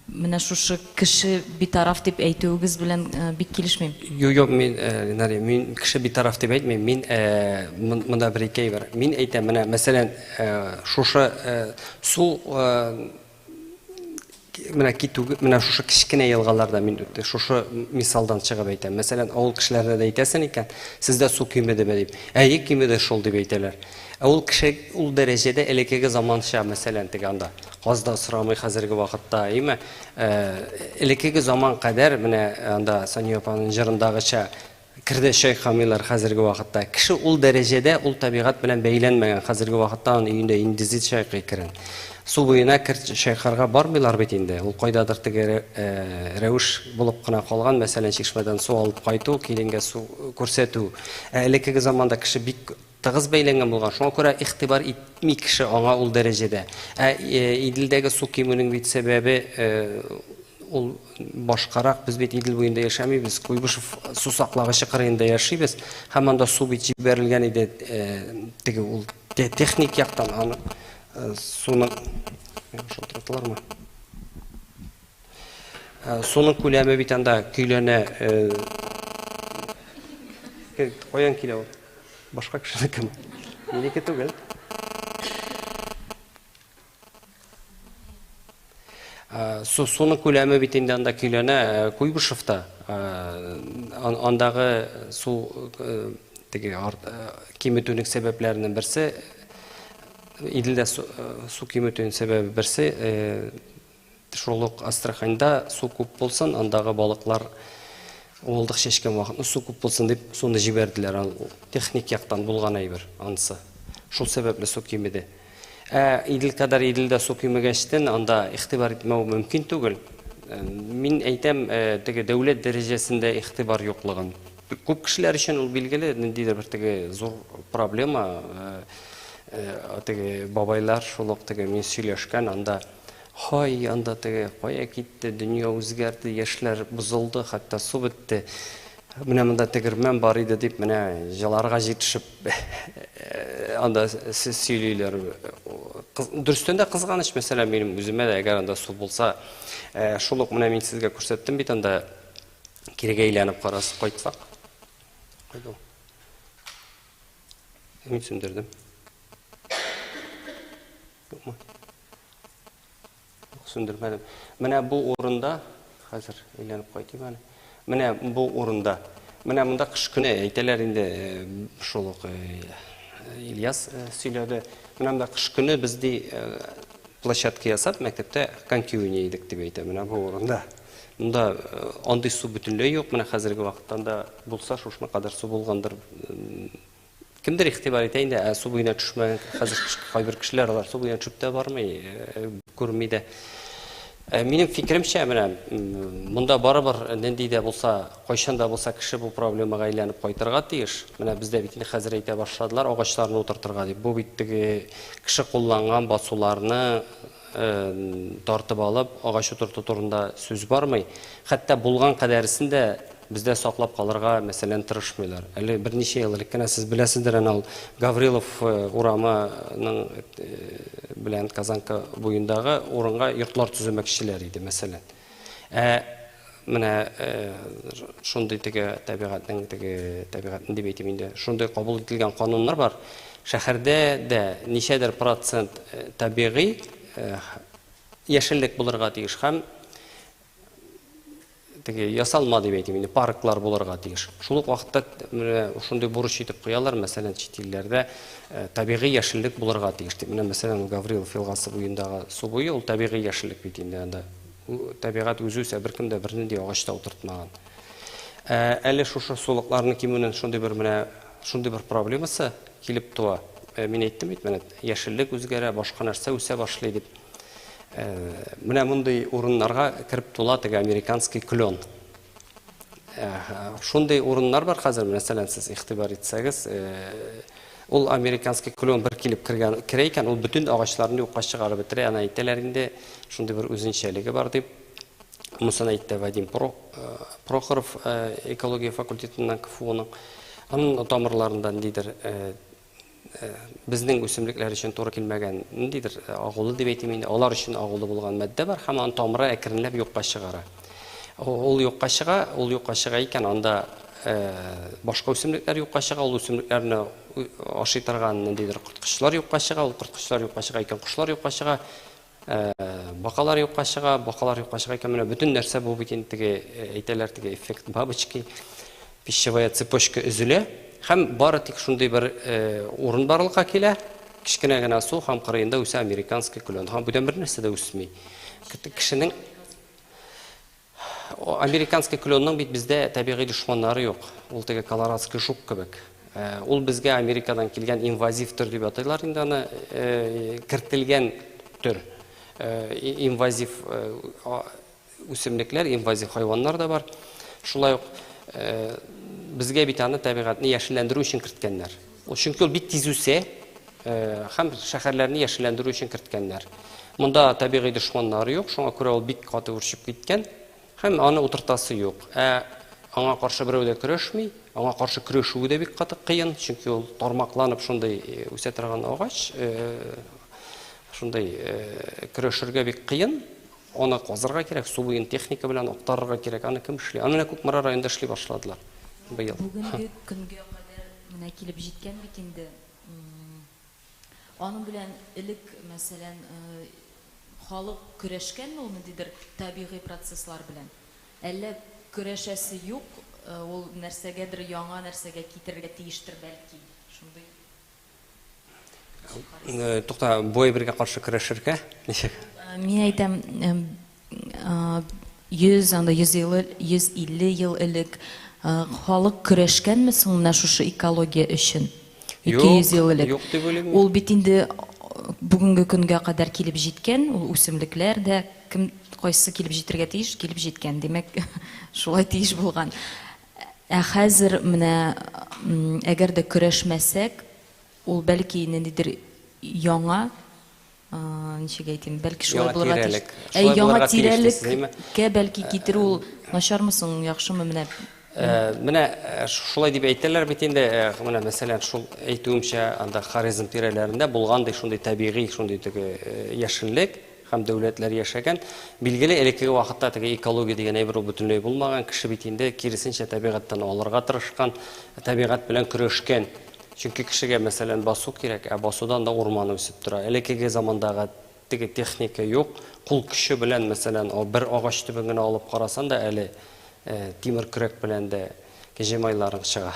Менә шушы кеше битараф дип әйтүегез белән бик килешмим. Юк, юк, мин, Ленария, мин кеше битараф дип әйтмим. Мин монда бер ике әйбер. Мин әйтәм, менә, мәсәлән, шушы су менә китү, менә шушы кечкенә елгаларда мин шушы мисалдан чыгып әйтәм. Мәсәлән, авыл кешеләренә дә әйтәсең икән, сездә су кимедеме дип. Әйе, кимеде шул дип әйтәләр. Ә ул кеше ул дәрәҗәдә элеккеге заманча, мәсәлән, теге анда каз да сорамый хәзерге вакытта, әйеме? Элеккеге заман кадәр менә анда Сания апаның җырындагыча Керде чайкамыйлар хәзерге вакытта. Кеше ул дәрәҗәдә ул табигать белән бәйләнмәгән. Хәзерге вакытта аның өендә индезит чайкый керен. Су буена кер чайкарга бармыйлар бит инде. Ул кайдадыр теге рәвеш булып кына калган, мәсәлән, чишмәдән су алып кайту, киленгә су күрсәтү. Ә элеккеге заманда кеше бик тыгыз бәйләнгән булган, шуңа күрә игътибар итми кеше аңа ул дәрәҗәдә. Ә Иделдәге су кимүнең бит сәбәбе ул башкарак, без бит Идел буенда яшәмибез, Куйбышев су саклагычы кырыенда яшибез, һәм анда су бит җибәрелгән иде, теге ул техник яктан аны суның шалтыраталармы? Суның күләме бит анда көйләнә. Каян килә ул? Башка кешенекеме? Минеке түгел. Су, суның күләме бит инде анда көйләнә Куйбышевта. Андагы су теге киметүнең сәбәпләренең берсе Иделдә су киметүнең сәбәбе берсе Шул ук Астраханьда су күп булсын, андагы балыклар уылдык чәчкән вакытны су күп булсын дип суны җибәрделәр. Ул техник яктан булган әйбер анысы. Шул сәбәпле су кимеде. Ә Идел кадәр Иделдә су кимегәчтен, анда игътибар итмәү мөмкин түгел. Мин әйтәм, теге дәүләт дәрәҗәсендә игътибар юклыгын. Күп кешеләр өчен ул билгеле, ниндидер бер теге зур проблема. Теге бабайлар шул ук теге мин сөйләшкән анда, һай, анда теге кая китте, дөнья үзгәрде, яшьләр бозылды, хәтта су бетте. Менә монда тегермән бар иде дип, менә җыларга җитешеп анда сөйлиләр. Дөрестән дә кызганыч, мәсәлән, минем үземә дә, әгәр анда су булса, шул ук менә мин сезгә күрсәттем бит анда, кирегә әйләнеп карас, кайтсак. Кайда ул? Мин сүндердем. Юкмы? Сүндермәдем. Менә бу урында, хәзер әйләнеп кайтыйм әле. Менә бу урында. Менә монда кыш көне әйтәләр инде, шул ук Ильяс сөйләде. Менә монда кыш көне без ди площадка ясап, мәктәптә коньки уйный идек дип әйтә. Менә бу урында. Монда андый су бөтенләй юк. Менә хәзерге вакытта анда булса, шушына кадәр су булгандыр. Кемдер игътибар итә инде, ә су буена төшмәгән хәзер кайбер кешеләр алар су буена төшеп тә бармый, күрми дә. Минем фикеремчә, менә монда барыбер нинди дә булса, кайчан да булса кеше бу проблемага әйләнеп кайтырга тиеш. Менә бездә бит инде хәзер әйтә башладылар, агачларны утыртырга дип. Бу бит теге кеше кулланган басуларны тартып алып, агач утырту турында сүз бармый. Хәтта булган кадәресен дә бездә саклап калырга, мәсәлән, тырышмыйлар. Әле берничә ел элек кенә сез беләсездер, әнә ул Гаврилов урамының белән Казанка буендагы урынга йортлар төземәкчеләр иде, мәсәлән. Ә менә шундый теге табигатьнең теге табигатьнең дип әйтим инде, шундый кабул ителгән кануннар бар. Шәһәрдә дә ничәдер процент табигый яшеллек булырга тиеш һәм теге ясалма дип әйтим инде, парклар булырга тиеш. Шул ук вакытта менә шундый бурыч итеп куялар, мәсәлән, чит илләрдә табигый яшеллек булырга тиеш дип. Менә мәсәлән, Гаврилов елгасы буендагы су буе ул табигый яшеллек бит инде анда. Табигать үзе үсә, беркем дә бернинди агач та утыртмаган. Әле шушы сулыкларны кимүнең шундый бер менә шундый бер проблемасы килеп туа. Мин әйттем бит, менә яшеллек үзгәрә, башка нәрсә үсә башлый дип. Менә мондый урыннарга кереп тула теге американский клен. Шундый урыннар бар хәзер, мәсәлән, сез игътибар итсәгез, ул американский клен бер килеп кергән, керә икән, ул бөтен агачларны юкка чыгарып бетерә. Аны әйтәләр инде, шундый бер үзенчәлеге бар дип. Монысын әйтте Вадим Прохоров, экология факультетыннан КФУның. Аның тамырларында ниндидер безнең үсемлекләр өчен туры килмәгән ниндидер агулы дип әйтим инде, алар өчен агулы булган матдә бар һәм аның тамыры әкренләп юкка чыгара. Ул юкка чыга, ул юкка чыга икән, анда башка үсемлекләр юкка чыга, ул үсемлекләрне ашый торган ниндидер корткычлар юкка чыга, ул корткычлар юкка чыга икән, кошлар юкка чыга. Бакалар юкка чыга, бакалар юкка чыга икән, менә бөтен нәрсә бу бит инде теге әйтәләр теге эффект бабочки, пищевая цепочка өзелә һәм бары тик шундый бер урын барлыкка килә, кечкенә генә су һәм кырыенда үсә американский клен. Һәм бүтән бер нәрсә дә үсми. Кешенең Американский кленның бит бездә табигый дошманнары юк. Ул теге колорадский жук кебек. Ул безгә Америкадан килгән инвазив төр дип атыйлар инде аны, кертелгән төр. Инвазив үсемлекләр, инвазив хайваннар да бар. Шулай ук безгә бит аны табигатьне яшелләндерү өчен керткәннәр. Ул чөнки ул бик тиз үсә һәм шәһәрләрне яшелләндерү өчен керткәннәр. Монда табигый дошманнары юк, шуңа күрә ул бик каты үрчеп киткән һәм аны утыртасы юк. Ә аңа каршы берәү дә көрәшми, аңа каршы көрәшүе дә бик каты кыен, чөнки ул тармакланып шундый үсә торган агач, шундый көрәшергә бик кыен. Аны казырга кирәк, су буен техника белән актарырга кирәк. Аны кем эшли? Аны менә Кукмара районында эшли башладылар быел. Бүгенге көнгә кадәр менә килеп җиткән бит инде. Аның белән элек, мәсәлән, халык көрәшкәнме ул ниндидер табигый процесслар белән? Әллә көрәшәсе юк, ул нәрсәгәдер яңа нәрсәгә китерергә тиештер бәлки? Шундый Тукта, бу әйбергә каршы көрәшергә ничек? Мин әйтәм, 100, анда 100 ел, 150 ел элек халык көрәшкәнме соң менә шушы экология өчен? 200 ел элек. Юк дип уйлыйм. Ул бит инде бүгенге көнгә кадәр килеп җиткән, ул үсемлекләр дә кем кайсы килеп җитәргә тиеш, килеп җиткән. Димәк, шулай тиеш булган. Ә хәзер менә әгәр дә көрәшмәсәк, ул бәлки ниндидер яңа, ничек әйтим, бәлки шулай булырга тиеш. Ә яңа тирәлеккә бәлки китерү ул начармы соң, яхшымы менә? Менә шулай дип әйтәләр бит инде, менә мәсәлән, шул әйтүемчә, анда Хорезм тирәләрендә булган ди шундый табигый шундый теге яшеллек һәм дәүләтләр яшәгән. Билгеле, элеккеге вакытта теге экология дигән әйбер ул бөтенләй булмаган. Кеше бит инде киресенчә табигатьтән алырга тырышкан, табигать белән көрәшкән. Чөнки кешегә, мәсәлән, басу кирәк, ә басуда анда урман үсеп тора. Элеккеге замандагы теге техника юк. Кул көче белән, мәсәлән, бер агач төбен генә алып карасан да әле тимер көрәк белән дә кәҗә майларың чыга.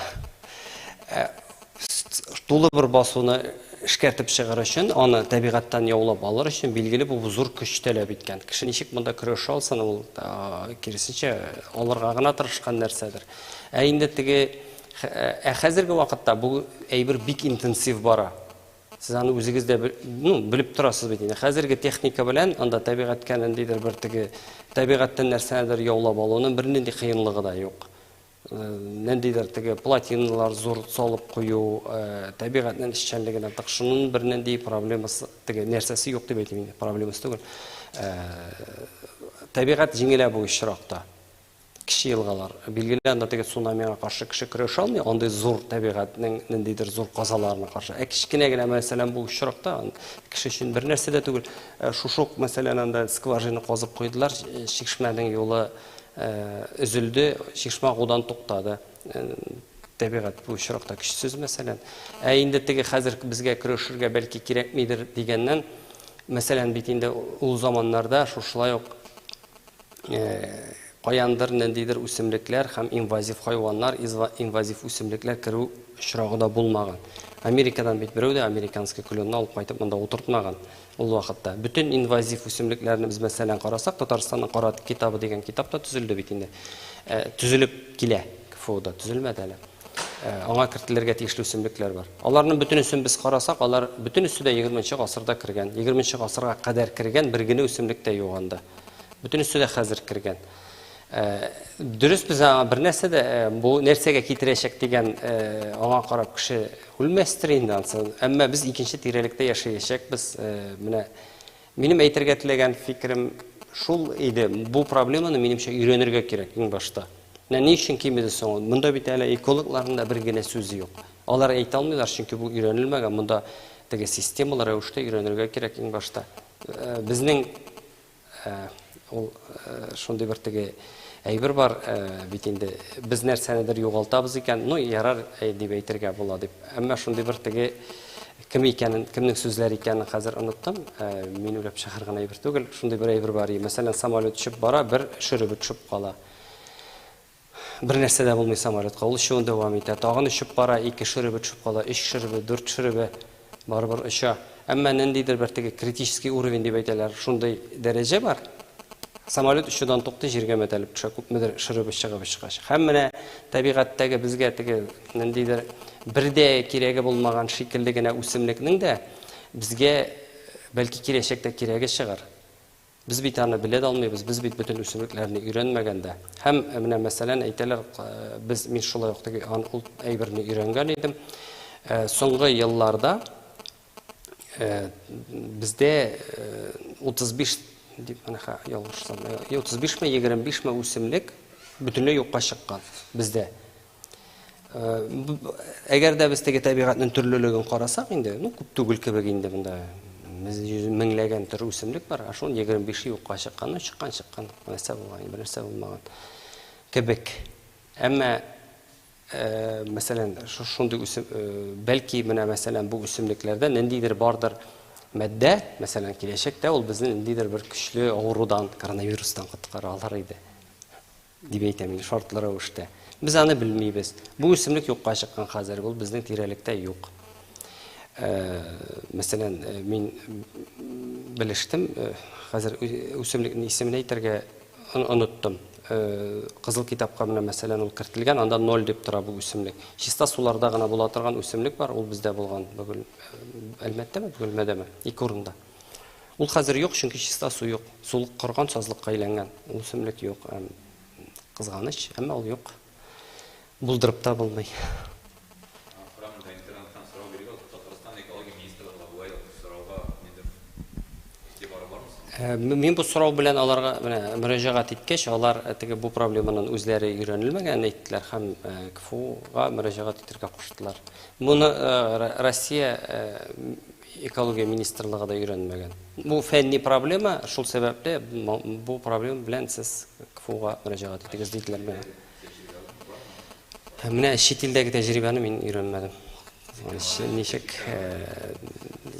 Тулы бер басуны эшкәртеп чыгар өчен, аны табигатьтән яулап алыр өчен, билгеле, бу зур көч таләп иткән. Кеше ничек монда көрәшә алсын, ул киресенчә алырга гына тырышкан нәрсәдер. Ә инде теге Ә хәзерге вакытта бу әйбер бик интенсив бара. Сез аны үзегез дә ну, белеп торасыз бит инде. Хәзерге техника белән анда табигатькә ниндидер бер теге табигатьтән нәрсәнедер яулап алуның бернинди кыенлыгы да юк. Ниндидер теге плотиналар зур салып кую, табигатьнең эшчәнлегенә тыкшынуның бернинди проблемасы, теге нәрсәсе юк дип әйтим инде, проблемасы түгел. Табигать җиңелә бу очракта. Кече елгалар. Билгеле, анда теге цунамига каршы кеше көрәшә алмый, андый зур табигатьнең ниндидер зур казаларына каршы. Ә кечкенә генә, мәсәлән, бу очракта кеше өчен бер нәрсә дә түгел. Шушы ук, мәсәлән, анда скважина казып куйдылар, чишмәнең юлы өзелде, чишмә агудан туктады. Табигать бу очракта көчсез, мәсәлән. Ә инде теге хәзер безгә көрәшергә бәлки кирәкмидер дигәннән, мәсәлән, бит инде ул заманнарда шушылай ук каяндыр ниндидер үсемлекләр һәм инвазив хайваннар, инвазив үсемлекләр керү очрагы да булмаган. Америкадан бит берәү дә американский кленны алып кайтып монда утыртмаган ул вакытта. Бөтен инвазив үсемлекләрне без мәсәлән карасак, Татарстанның кара китабы дигән китап та төзелде бит инде. Төзелеп килә, КФУда төзелмәде әле. Аңа кертелергә тиешле үсемлекләр бар. Аларның бөтенесен без карасак, алар бөтенесе дә 20 гасырда кергән. 20 гасырга кадәр кергән бер генә үсемлек тә юк анда. Бөтенесе дә хәзер кергән. Дөрес, без аңа бер нәрсә дә бу нәрсәгә китерәчәк дигән аңа карап кеше үлмәстер инде ансы. Әмма без икенче тирәлектә яшәячәкбез. Менә минем әйтергә теләгән фикерем шул иде. Бу проблеманы минемчә өйрәнергә кирәк иң башта. Менә ни өчен кимеде соң ул? Монда бит әле экологларның да бер генә сүзе юк. Алар әйтә алмыйлар, чөнки бу өйрәнелмәгән. Монда теге системалы рәвештә өйрәнергә кирәк иң башта. Безнең Ул шундый бер теге әйбер бар бит инде, без нәрсәнедер югалтабыз икән, ну ярар дип әйтергә була дип. Әмма шундый бер теге кем икәнен, кемнең сүзләре икәнен хәзер оныттым. Мин уйлап чыгарган әйбер түгел. Шундый бер әйбер бар. Мәсәлән, самолет төшеп бара, бер шөребе төшеп кала. Бер нәрсә дә булмый самолетка. Ул очуын дәвам итә. Тагын очып бара, ике шөребе төшеп кала, өч шөребе, дүрт шөребе, барыбер оча. Әмма ниндидер бер теге критический уровень дип әйтәләр, шундый дәрәҗә бар. Самолет очудан туктый, җиргә мәтәлеп төшә, күпмедер шөребе чыгып очкач. Һәм менә табигатьтәге безгә теге ниндидер бер дә кирәге булмаган шикелле генә үсемлекнең дә безгә бәлки киләчәктә кирәге чыгар. Без бит аны белә дә алмыйбыз, без бит бөтен үсемлекләрне өйрәнмәгән дә. Һәм менә мәсәлән әйтәләр, без мин шулай ук теге ул әйберне өйрәнгән идем. Соңгы елларда бездә 35 дип менә ялгышсам, 35 ме 25 ме үсемлек бөтенләй юкка чыккан бездә. Әгәр дә без теге табигатьнең төрлелеген карасак инде, ну күп түгел кебек инде монда меңләгән төр үсемлек бар, ә шуның 25-е юкка чыккан, ну чыккан, чыккан, нәрсә булган, бер нәрсә булмаган кебек. Әмма мәсәлән, шундый үсем, бәлки менә мәсәлән бу үсемлекләрдә ниндидер бардыр матдә, мәсәлән, киләчәктә ул безне ниндидер бер көчле авырудан, коронавирустан коткара алыр иде. Дип әйтәм мин шартлы рәвештә. Без аны белмибез. Бу үсемлек юкка чыккан хәзер, ул безнең тирәлектә юк. Мәсәлән, мин белештем, хәзер үсемлекнең исемен әйтергә оныттым. Кызыл китапка менә мәсәлән ул кертелгән, анда ноль дип тора бу үсемлек. Чиста суларда гына була торган үсемлек бар, ул бездә булган Бөгел Әлмәттәме, Бөгелмәдәме? Ике урында. Ул хәзер юк, чөнки чиста су юк. Сулык корган, сазлыкка әйләнгән. Ул үсемлек юк. Кызганыч, әмма ул юк. Булдырып та булмый. Программада интернеттан сорау бирергә, Татарстан экология министрлыгы болай сорауга нидер игътибары бармы соң? Мин бу сорау белән аларга менә мөрәҗәгать иткәч, алар теге бу проблеманың үзләре өйрәнелмәгәнен әйттеләр һәм КФУга мөрәҗәгать итәргә куштылар. Моны Россия экология министрлыгы да өйрәнмәгән. Бу фәнни проблема, шул сәбәпле бу проблема белән сез КФУга мөрәҗәгать итегез диделәр миңа. Менә чит илдәге тәҗрибәне мин өйрәнмәдем. Ничек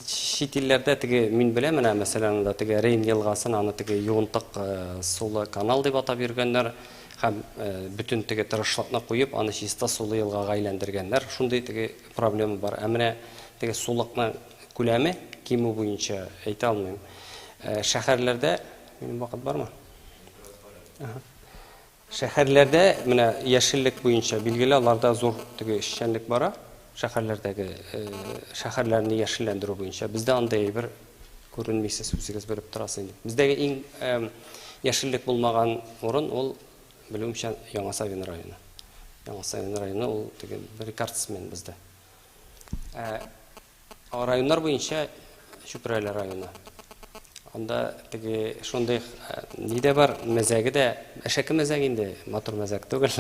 чит илләрдә теге мин беләм, менә мәсәлән, анда теге Рейн елгасын, аны теге юынтык сулы канал дип атап йөргәннәр һәм бөтен теге тырышлыкны куеп, аны чиста сулы елгага әйләндергәннәр. Шундый теге проблема бар. Ә менә теге сулыкның күләме кимү буенча әйтә алмыйм. Шәһәрләрдә минем вакыт бармы? Шәһәрләрдә менә яшеллек буенча билгеле, аларда зур теге эшчәнлек бара. Шәһәрләрдәге шәһәрләрне яшелләндерү буенча. Бездә андый әйбер күренми, сез үзегез белеп торасыз инде. Бездәге иң яшеллек булмаган урын ул, белүемчә, Яңа Савин районы. Яңа Савин районы ул теге рекордсмен бездә. Районнар буенча Чүпрәле районы. Анда теге шундый ни дә бар, мәзәге дә, әшәке мәзәк инде, матур мәзәк түгел.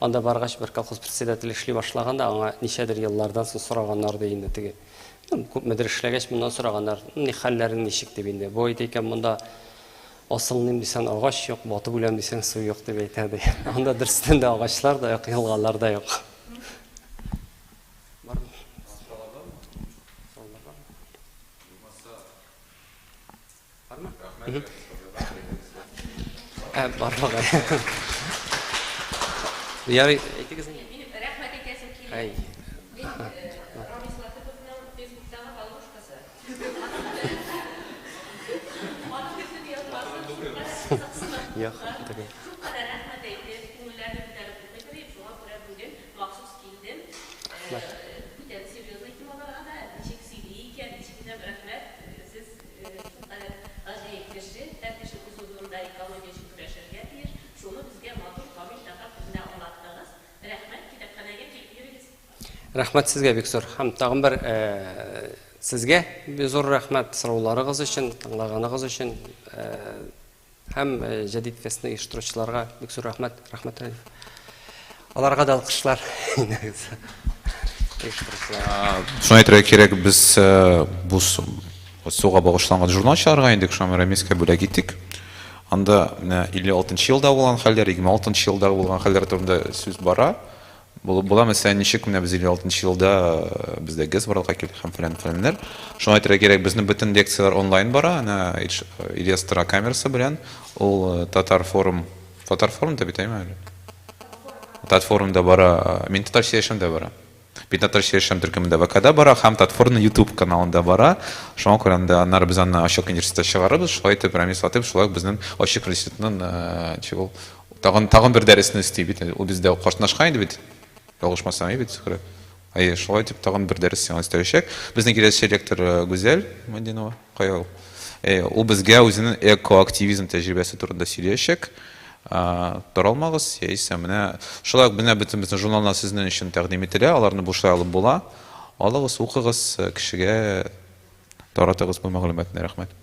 Анда баргач бер колхоз председателе эшли башлаган да, аңа ничәдер еллардан соң сораганнар ди инде теге. Күпмедер эшләгәч, моннан сораганнар, ни хәлләрең ничек дип инде. Бу әйтә икән, монда асылныйм дисәң агач юк, батып үләм дисәң су юк дип әйтә ди. Анда дөрестән дә агачлар да юк, елгалар да юк. Бармы? Сораулар бармы? Бармы? Ә, бар бугай. Ярый, әйтегез инде. Минем рәхмәт әйтәсем килә. Әй. Мин Рамис Латыповның Фейсбуктагы подружкасы. Аның бөтен язмасын шулкадәр кызыксынып, Юк, теге. шулкадәр рәхмәт әйтеп, күңелләрне күтәреп укыйдыр идем, шуңа күрә бүген махсус килдем. Рәхмәт. Бүтән серьезный темаларга да ничек сөйли икән, ничек итеп, рәхмәт. Сез шулкадәр гаҗәеп кеше, һәр кеше үз урынында экология өчен көрәшергә тиеш. Шуны безгә матур, камил татар телендә аңлаттыгыз. Рәхмәт, китапханәгә килеп йөрегез. Рәхмәт сезгә бик зур. Һәм тагын бер сезгә зур рәхмәт сорауларыгыз өчен, тыңлаганыгыз өчен. Һәм Җәдит фестны оештыручыларга бик зур рәхмәт. Рәхмәт, Рәдиф. Аларга да алкышлар. Оештыручылар. Шуны әйтергә кирәк, без бу суга багышланган журнал чыгарган идек, шуңа Рамискә бүләк иттек. Анда менә 56 елда булган хәлләр, 26 елда булган хәлләр турында сүз бара. Булып була, мәсәлән, ничек менә без 56 елда бездә ГЭС барлыкка килде һәм фәлән фәләннәр. Шуны әйтергә кирәк, безнең бөтен лекцияләр онлайн бара, әнә Ильяс тора камерасы белән. Ул Татар форум, Татар форум да бит, әйме әле? Татфорумда бара, мин татарча яшәм дә бара. Мин татарча яшәм төркемендә ВКда бара һәм Татфорумның YouTube каналында бара. Шуңа күрә анда аннары без аны Ачык университетта чыгарабыз. Шулай итеп Рамис Латыйпов шулай ук безнең Ачык университетның ничек ул тагын тагын бер дәресне өсти бит. Ул бездә катнашкан иде бит. Ялгышмасам, әйе бит, Зөһрә? Әйе, шулай итеп тагын бер дәрес сиңа өстәләчәк. Безнең киләсе лектор Гүзәл Мадинова. Кая ул? Ул безгә үзенең экоактивизм тәҗрибәсе турында сөйләячәк. Таралмагыз, яисә менә шулай ук менә бөтен безнең журналлар сезнең өчен тәкъдим ителә, аларны бушлай алып була. Алыгыз, укыгыз, кешегә таратыгыз бу мәгълүматны. Рәхмәт.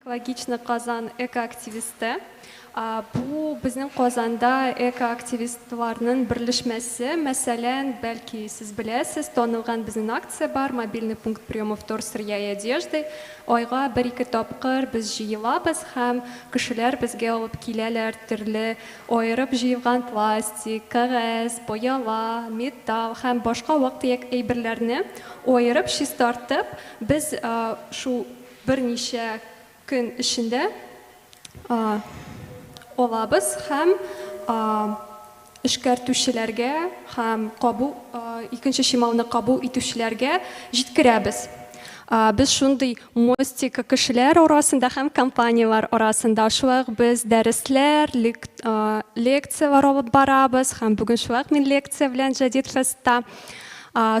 Экологичный Казан экоактивисты. Бу безнең Казанда экоактивистларның берләшмәсе. Мәсәлән, бәлки сез беләсез, танылган безнең акция бар, мобильный пункт приема вторсырья и одежды. Айга бер-ике тапкыр без җыелабыз һәм кешеләр безгә алып киләләр төрле аерып җыелган пластик, кәгазь, пыяла, металл һәм башка вак-төяк әйберләрне аерып, чистартып, без шул берничә көн эчендә алабыз һәм эшкәртүчеләргә һәм кабул икенче чималны кабул итүчеләргә җиткерәбез. Без шундый мостик кешеләр арасында һәм компанияләр арасында. Шулай ук без дәресләр, лекцияләр алып барабыз һәм бүген шулай ук мин лекция белән Җәдит фестта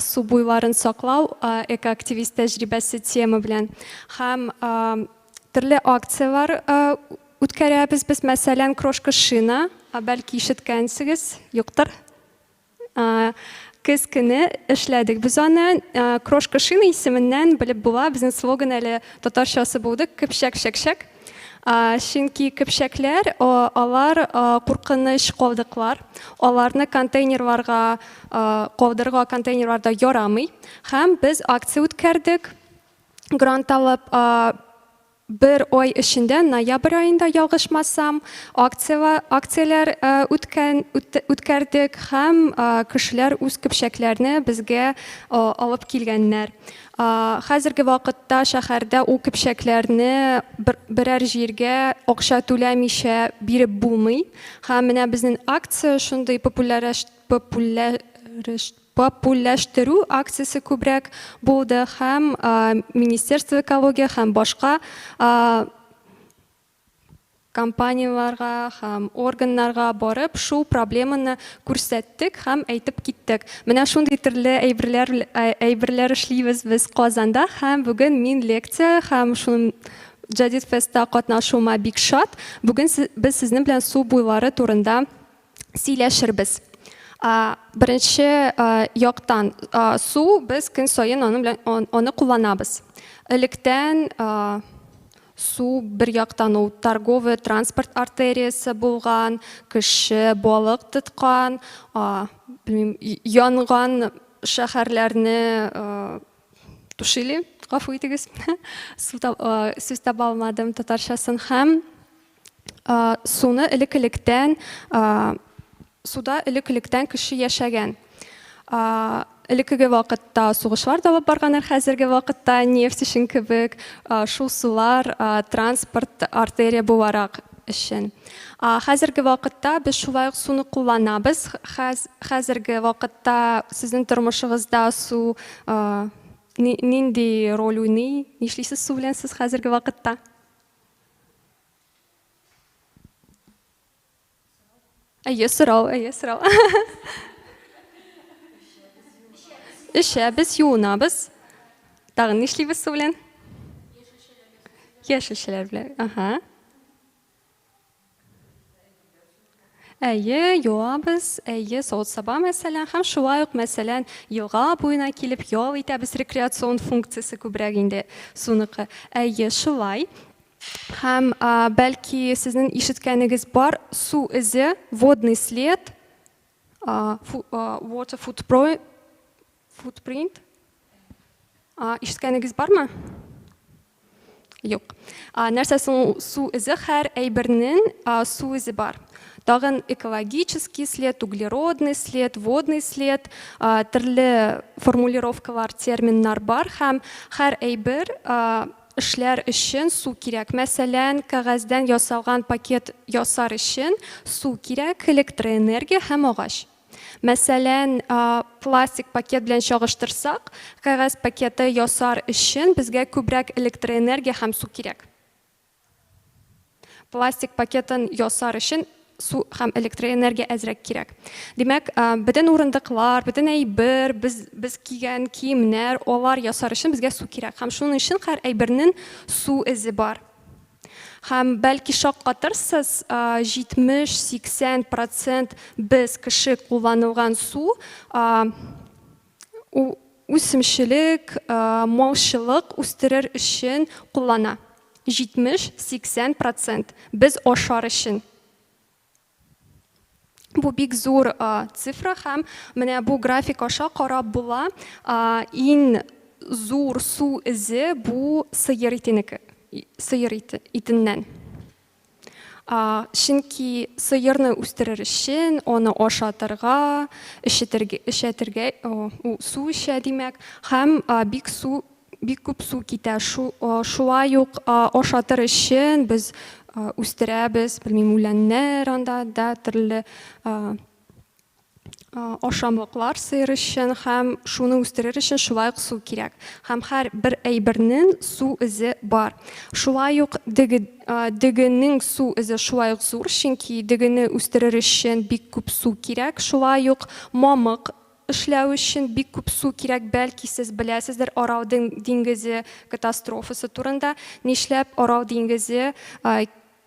су буйларын саклау экоактивист тәҗрибәсе тема белән һәм төрле акцияләр үткәрәбез без. Мәсәлән, крошка шина, бәлки ишеткәнсегез, юктыр. Көз көне эшләдек без аны. Крошка шина исеменнән белеп була, безнең слоган әле татарчасы булды, көпчәк чәкчәк. Чөнки көпчәкләр, алар куркыныч калдыклар. Аларны контейнерларга калдырырга контейнерларда ярамый. Һәм без акция үткәрдек, грант алып, бер ай эчендә, ноябрь аенда ялгышмасам, акция, акцияләр үткән, үткәрдек һәм кешеләр үз көпчәкләрне безгә алып килгәннәр. Хәзерге вакытта шәһәрдә ул көпчәкләрне берәр җиргә акча түләмичә биреп булмый. Һәм менә безнең акция шундый популярләштерү акциясе күбрәк булды һәм Министерство экология һәм башка компанияләргә һәм органнарга барып, шул проблеманы күрсәттек һәм әйтеп киттек. Менә шундый төрле әйберләр эшлибез без Казанда һәм бүген мин лекция һәм шуның Җәдит фестта катнашуыма бик шат. Бүген без сезнең белән су буйлары турында сөйләшербез. Беренче яктан, су без көн саен аның белән аны кулланабыз. Электән су бер яктан ул торговый транспорт артериясе булган, кеше балык тоткан, белмим, янган шәһәрләрне тушили, гафу итегез, сүз таба алмадым татарчасын, һәм суны элек-электән, суда элек-электән кеше яшәгән. Элеккеге вакытта сугышлар да алып барганнар, хәзерге вакытта нефть өчен кебек, шул сулар транспорт артерия буларак өчен. Хәзерге вакытта без шулай ук суны кулланабыз. Хәзерге вакытта сезнең тормышыгызда су нинди роль уйный? Нишлисез су белән сез хәзерге вакытта? Әйе, сорау, әйе, сорау. Эчәбез, юынабыз. Тагын нишлибез су белән? Яшелчәләр белән. Ага. Әйе, юабыз, әйе, савыт-саба мәсәлән, һәм шулай ук, мәсәлән, елга буена килеп ял итәбез, рекреацион функциясе күбрәк инде суныкы. Әйе, шулай. Һәм бәлки сезнең ишеткәнегез бар, су эзе, водный след, water footprint. Ишеткәнегез бармы? Юк. Нәрсә соң су эзе? Һәр әйбернең су эзе бар. Тагын экологический след, углеродный след, водный след, төрле формулировкалар, терминнар бар һәм һәр әйбер эшләр өчен су кирәк. Мәсәлән, кәгазьдән ясалган пакет ясар өчен су кирәк, электроэнергия һәм агач. Мәсәлән, пластик пакет белән чагыштырсак, кәгазь пакеты ясар өчен безгә күбрәк электроэнергия һәм су кирәк. Пластик пакетын ясар өчен су һәм электроэнергия әзрәк кирәк. Димәк, бөтен урындыклар, бөтен әйбер, без кигән киемнәр, алар ясар өчен безгә су кирәк. Һәм шуның өчен һәр әйбернең су эзе бар. Һәм бәлки шаккатырсыз, 70-80 процент без кеше кулланылган су үсемчелек, малчылык үстерер өчен куллана. 70-80 процент без ашар өчен. Бу бик зур цифра һәм менә бу график аша карап була, иң зур су эзе бу сыер итенеке, сыер ите, итеннән. Чөнки сыерны үстерер өчен аны ашатырга, эчетергә, эчәтергә, су эчә димәк, һәм бик су бик күп су китә. Шулай ук ашатыр өчен без үстерәбез, белмим, үләннәр анда да төрле ашамлыклар сыер өчен һәм шуны үстерер өчен шулай ук су кирәк. Һәм һәр бер әйбернең су эзе бар. Шулай ук дөге, дөгенең су эзе шулай ук зур, чөнки дөгене үстерер өчен бик күп су кирәк. Шулай ук мамык эшләү өчен бик күп су кирәк. Бәлки сез беләсездер Арал диңгезе катастрофасы турында. Нишләп Арал диңгезе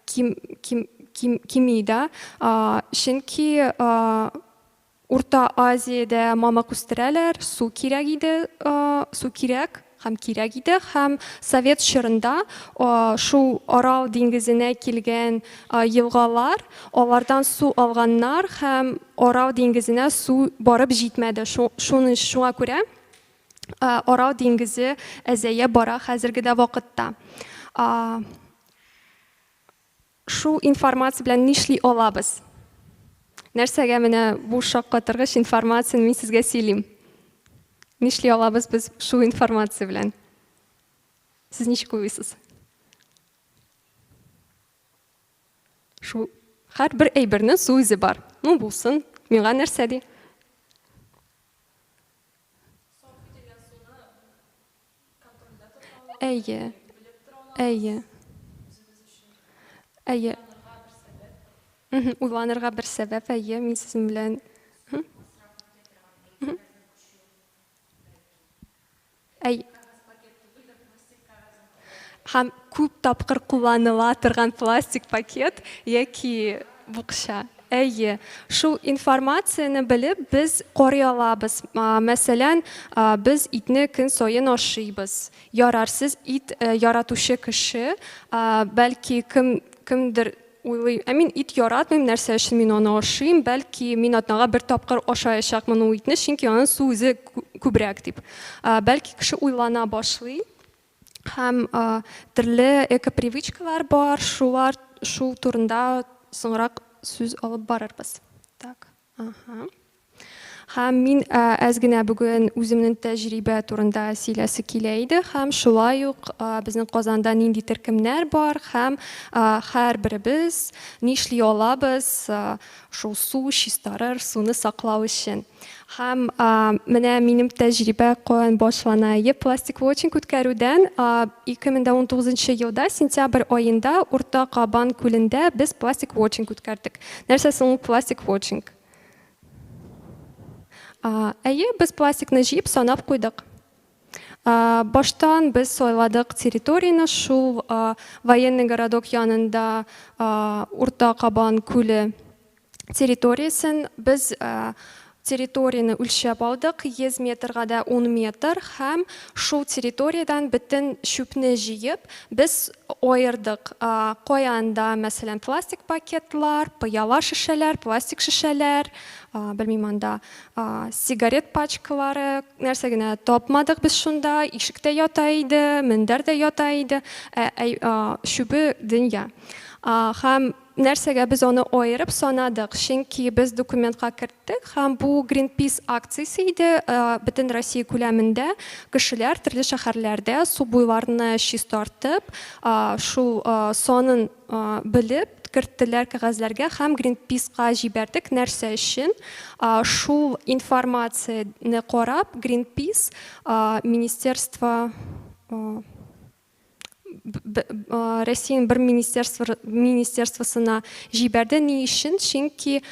ким, ким, ким, кими да? Чөнки Урта Азиядә мамык үстерәләр, су кирәк иде, су кирәк һәм кирәк иде һәм совет чорында шул Арал диңгезенә килгән елгалар, алардан су алганнар һәм Арал диңгезенә су барып җитмәде. Шуны шуңа күрә Арал диңгезе әзәя бара хәзерге дә вакытта. Шул информация белән нишли алабыз? Нәрсәгә менә бу шаккатыргыч информацияне мин сезгә сөйлим? Нишли алабыз без шул информация белән? Сез ничек уйлыйсыз? Шул һәрбер әйбернең су үзе бар. Ну, булсын. Миңа нәрсә ди? Әйе. Әйе. Әйе. Уйланырга бер сәбәп, әйе, мин сезнең белән. Әй. Һәм күп тапкыр кулланыла торган пластик пакет яки букча. Әйе, шул информацияне белеп без карый алабыз. Мәсәлән, без итне көн саен ашыйбыз. Ярар, сез ит э, яратучы кеше, бәлки кем кемдер уйлый, ә мин ит яратмыйм, нәрсә өчен мин аны ашыйм, бәлки мин атнага бер тапкыр ашаячакмын ул итне, чөнки аның су үзе күбрәк дип. Бәлки кеше уйлана башлый һәм төрле экопривычкалар бар, шулар шул турында соңрак сүз алып барырбыз. Так, ага. Һәм мин әз генә бүген үземнең тәҗрибә турында сөйләсе килә иде һәм шулай ук безнең Казанда нинди төркемнәр бар һәм һәрберебез нишли алабыз шул су чистарыр, суны саклау өчен. Һәм менә минем тәҗрибә каян башлана? Е пластик вотчинг үткәрүдән 2019 елда сентябрь аенда Урта Кабан күлендә без пластик вотчинг үткәрдек. Нәрсә соң ул пластик вотчинг? Әйе, без пластикны җыеп санап куйдык. Баштан без сайладык территорияне, шул военный городок янында Урта Кабан күле территориясен без территорияне үлчәп алдык, 100 метрга да 10 метр һәм шул территориядән бөтен чүпне җыеп, без аердык. Кая анда, мәсәлән, пластик пакетлар, пыяла шешәләр, пластик шешәләр, белмим анда, сигарет пачкалары, нәрсә генә тапмадык без шунда, ишек тә ята иде, мендәр дә ята иде, чүбе дөнья. Һәм нәрсәгә без аны аерып санадык? Чөнки без документка керттек һәм бу Greenpeace акциясе иде, бөтен Россия күләмендә кешеләр төрле шәһәрләрдә су буйларны чистартып, шул санын белеп керттеләр кәгазьләргә һәм Greenpeace-ка җибәрдек. Нәрсә өчен? Шул информацияне карап, Greenpeace министерство Россиянең бер министерство министерствосына җибәрде. Ни өчен? Чөнки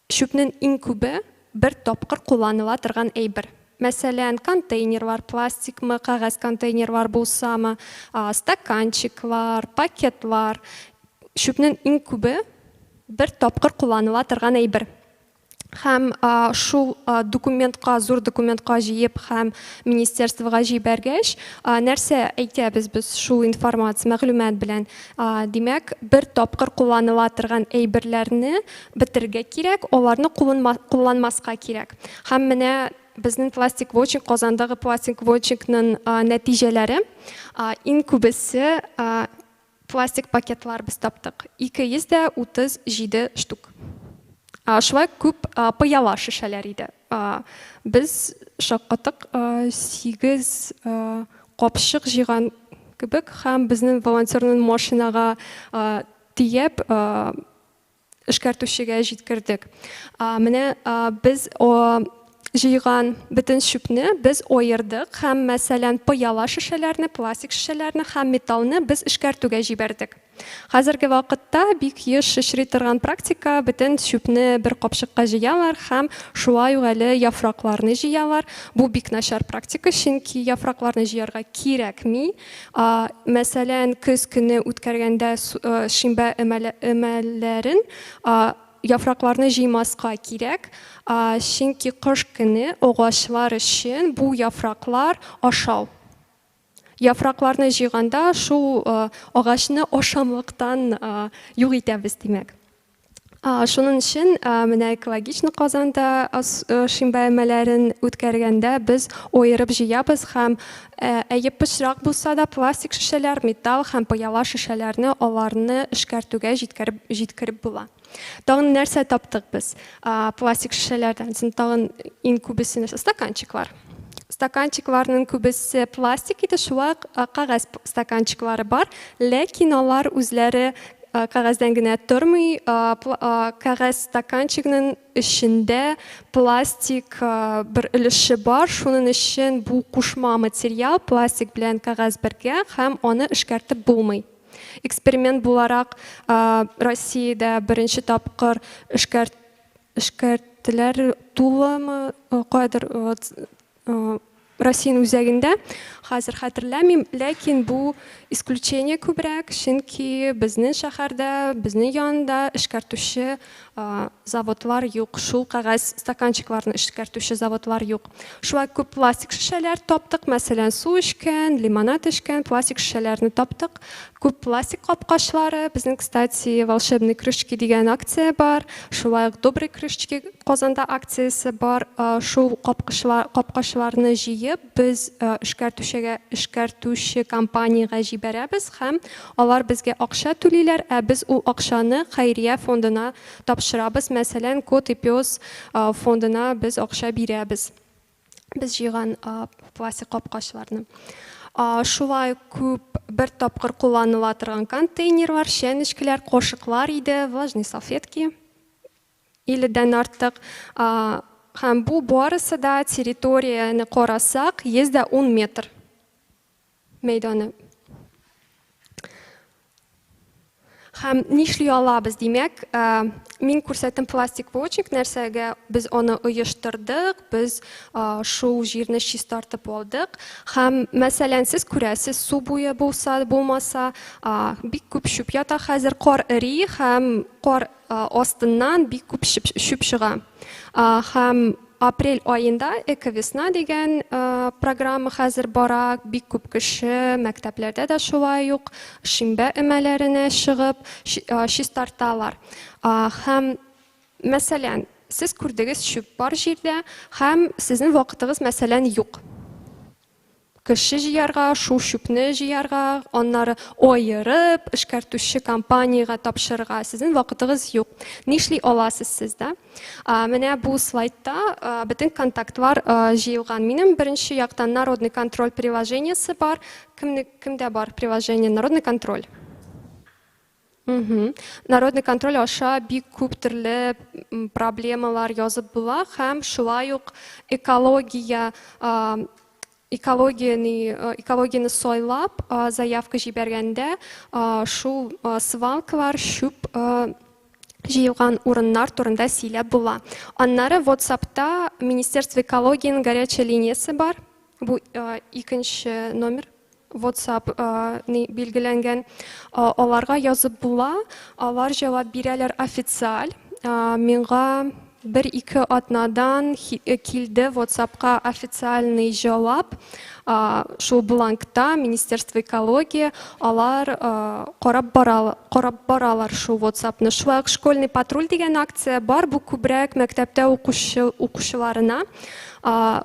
чүпнең иң күбе бер тапкыр кулланыла торган әйбер. Мәсәлән, контейнерлар, пластикмы, кәгазь контейнерлар булсамы, стаканчиклар, пакетлар. Чүпнең иң күбе бер тапкыр кулланыла торган әйбер. Һәм шул документка, зур документка җыеп һәм министерствога җибәргәч, нәрсә әйтәбез без шул информация, мәгълүмат белән? Димәк, бер тапкыр кулланыла торган әйберләрне бетерергә кирәк, аларны кулланмаска кирәк. Һәм менә безнең пластик вотчинг, Казандагы пластик вотчингның нәтиҗәләре, иң күбесе пластик пакетлар без таптык. 237 штук. Шулай күп пыяла шешәләр иде. Без шаккаттык, 8 капчык җыйган кебек һәм безнең волонтерның машинага төяп эшкәртүчегә җиткердек. Менә без җыйган бөтен чүпне без аердык һәм, мәсәлән, пыяла шешәләрне, пластик шешәләрне һәм металлны без эшкәртүгә җибәрдек. Хәзерге вакытта бик еш очрый торган практика, бөтен чүпне бер капчыкка җыялар һәм шулай ук әле яфракларны җыялар. Бу бик начар практика, чөнки яфракларны җыярга кирәкми. Мәсәлән, көз көне үткәргәндә шимбә өмәләрен яфракларны җыймаска кирәк, чөнки кыш көне агачлар өчен бу яфраклар ашау. Яфракларны җыйганда шул агачны ашамлыктан юк итәбез, димәк. Шуның өчен менә экологичный Казанда шимбә өмәләрен үткәргәндә без аерып җыябыз һәм әйе пычрак булса да пластик шешәләр, металл һәм пыяла шешәләрне аларны эшкәртүгә җиткереп җиткереп була. Тагын нәрсә таптык без? Пластик шешәләрдән соң тагын иң күбесе нәрсә? Стаканчиклар. Стаканчикларның күбесе пластик иде, шулай ук кәгазь стаканчиклары бар, ләкин алар үзләре кәгазьдән генә тормый, кәгазь стаканчикның эчендә пластик бер өлеше бар, шуның өчен бу кушма материал пластик белән кәгазь бергә һәм аны эшкәртеп булмый. Эксперимент буларак Россиядә беренче тапкыр эшкәрттеләр тулымы, каядыр Россиянең үзәгендә, хәзер хәтерләмим, ләкин бу исключение күбрәк, чөнки безнең шәһәрдә, безнең янында эшкәртүче заводлар юк, шул кәгазь стаканчикларны эшкәртүче заводлар юк. Шулай күп пластик шешәләр таптык, мәсәлән, су эчкән, лимонад эчкән пластик шешәләрне таптык. Күп пластик капкачлары, безнең, кстати, Волшебные крышечки дигән акция бар, шулай ук Добрые крышечки Казанда акциясе бар. Шул капкачлар, капкачларны җыеп, без эшкәртүчегә, эшкәртүче компаниягә җибәрәбез һәм алар безгә акча түлиләр, ә без ул акчаны хәйрия фондына тапшырабыз. Мәсәлән, Кот и пес фондына без акча бирәбез. Без җыйган пластик капкачларны. Шулай күп бер тапкыр кулланыла торган контейнерлар, чәнечкеләр, кашыклар иде, влажные салфетки. 50дән артык. Һәм бу барысы да территорияне карасак, 110 метр мәйданы. Һәм нишли алабыз? Димәк, мин күрсәттем пластик вотчинг, нәрсәгә без аны оештырдык, без шул җирне чистартып алдык. Һәм, мәсәлән, сез күрәсез, су буе булса, булмаса, бик күп чүп ята хәзер, кар эри һәм кар астыннан бик күп чүп чыга. Һәм апрель аенда Эковесна дигән программа хәзер бара. Бик күп кеше мәктәпләрдә дә шулай ук шимбә өмәләренә чыгып чистарталар. Һәм, мәсәлән, сез күрдегез чүп бар җирдә һәм сезнең вакытыгыз, мәсәлән, юк. Кеше җыярга, шул чүпне җыярга, аннары аерып, эшкәртүче компаниягә тапшырырга сезнең вакытыгыз юк. Нишли аласыз сез, да? Менә бу слайдта бөтен контактлар җыелган. Минем беренче яктан Народный контроль приложениесе бар. Кемне, кемдә бар приложение Народный контроль? Народный контроль аша бик күп төрле проблемалар язып була һәм шулай ук экология экологияне экологияне сайлап заявка җибәргәндә шул свалкалар, чүп җыелган урыннар турында сөйләп була. Аннары WhatsAppта Министерство экологиянең горячая линиясе бар. Бу икенче номер. WhatsApp ни билгеләнгән. Аларга язып була, алар җавап бирәләр официаль. Миңа Бер-ике атнадан килде WhatsApp-ка официальный җавап. Шул бланкта Министерство экологии алар карап бара, карап баралар шул WhatsApp-ны. Шулай ук Школьный патруль дигән акция бар, бу күбрәк мәктәптә укучы укучыларына.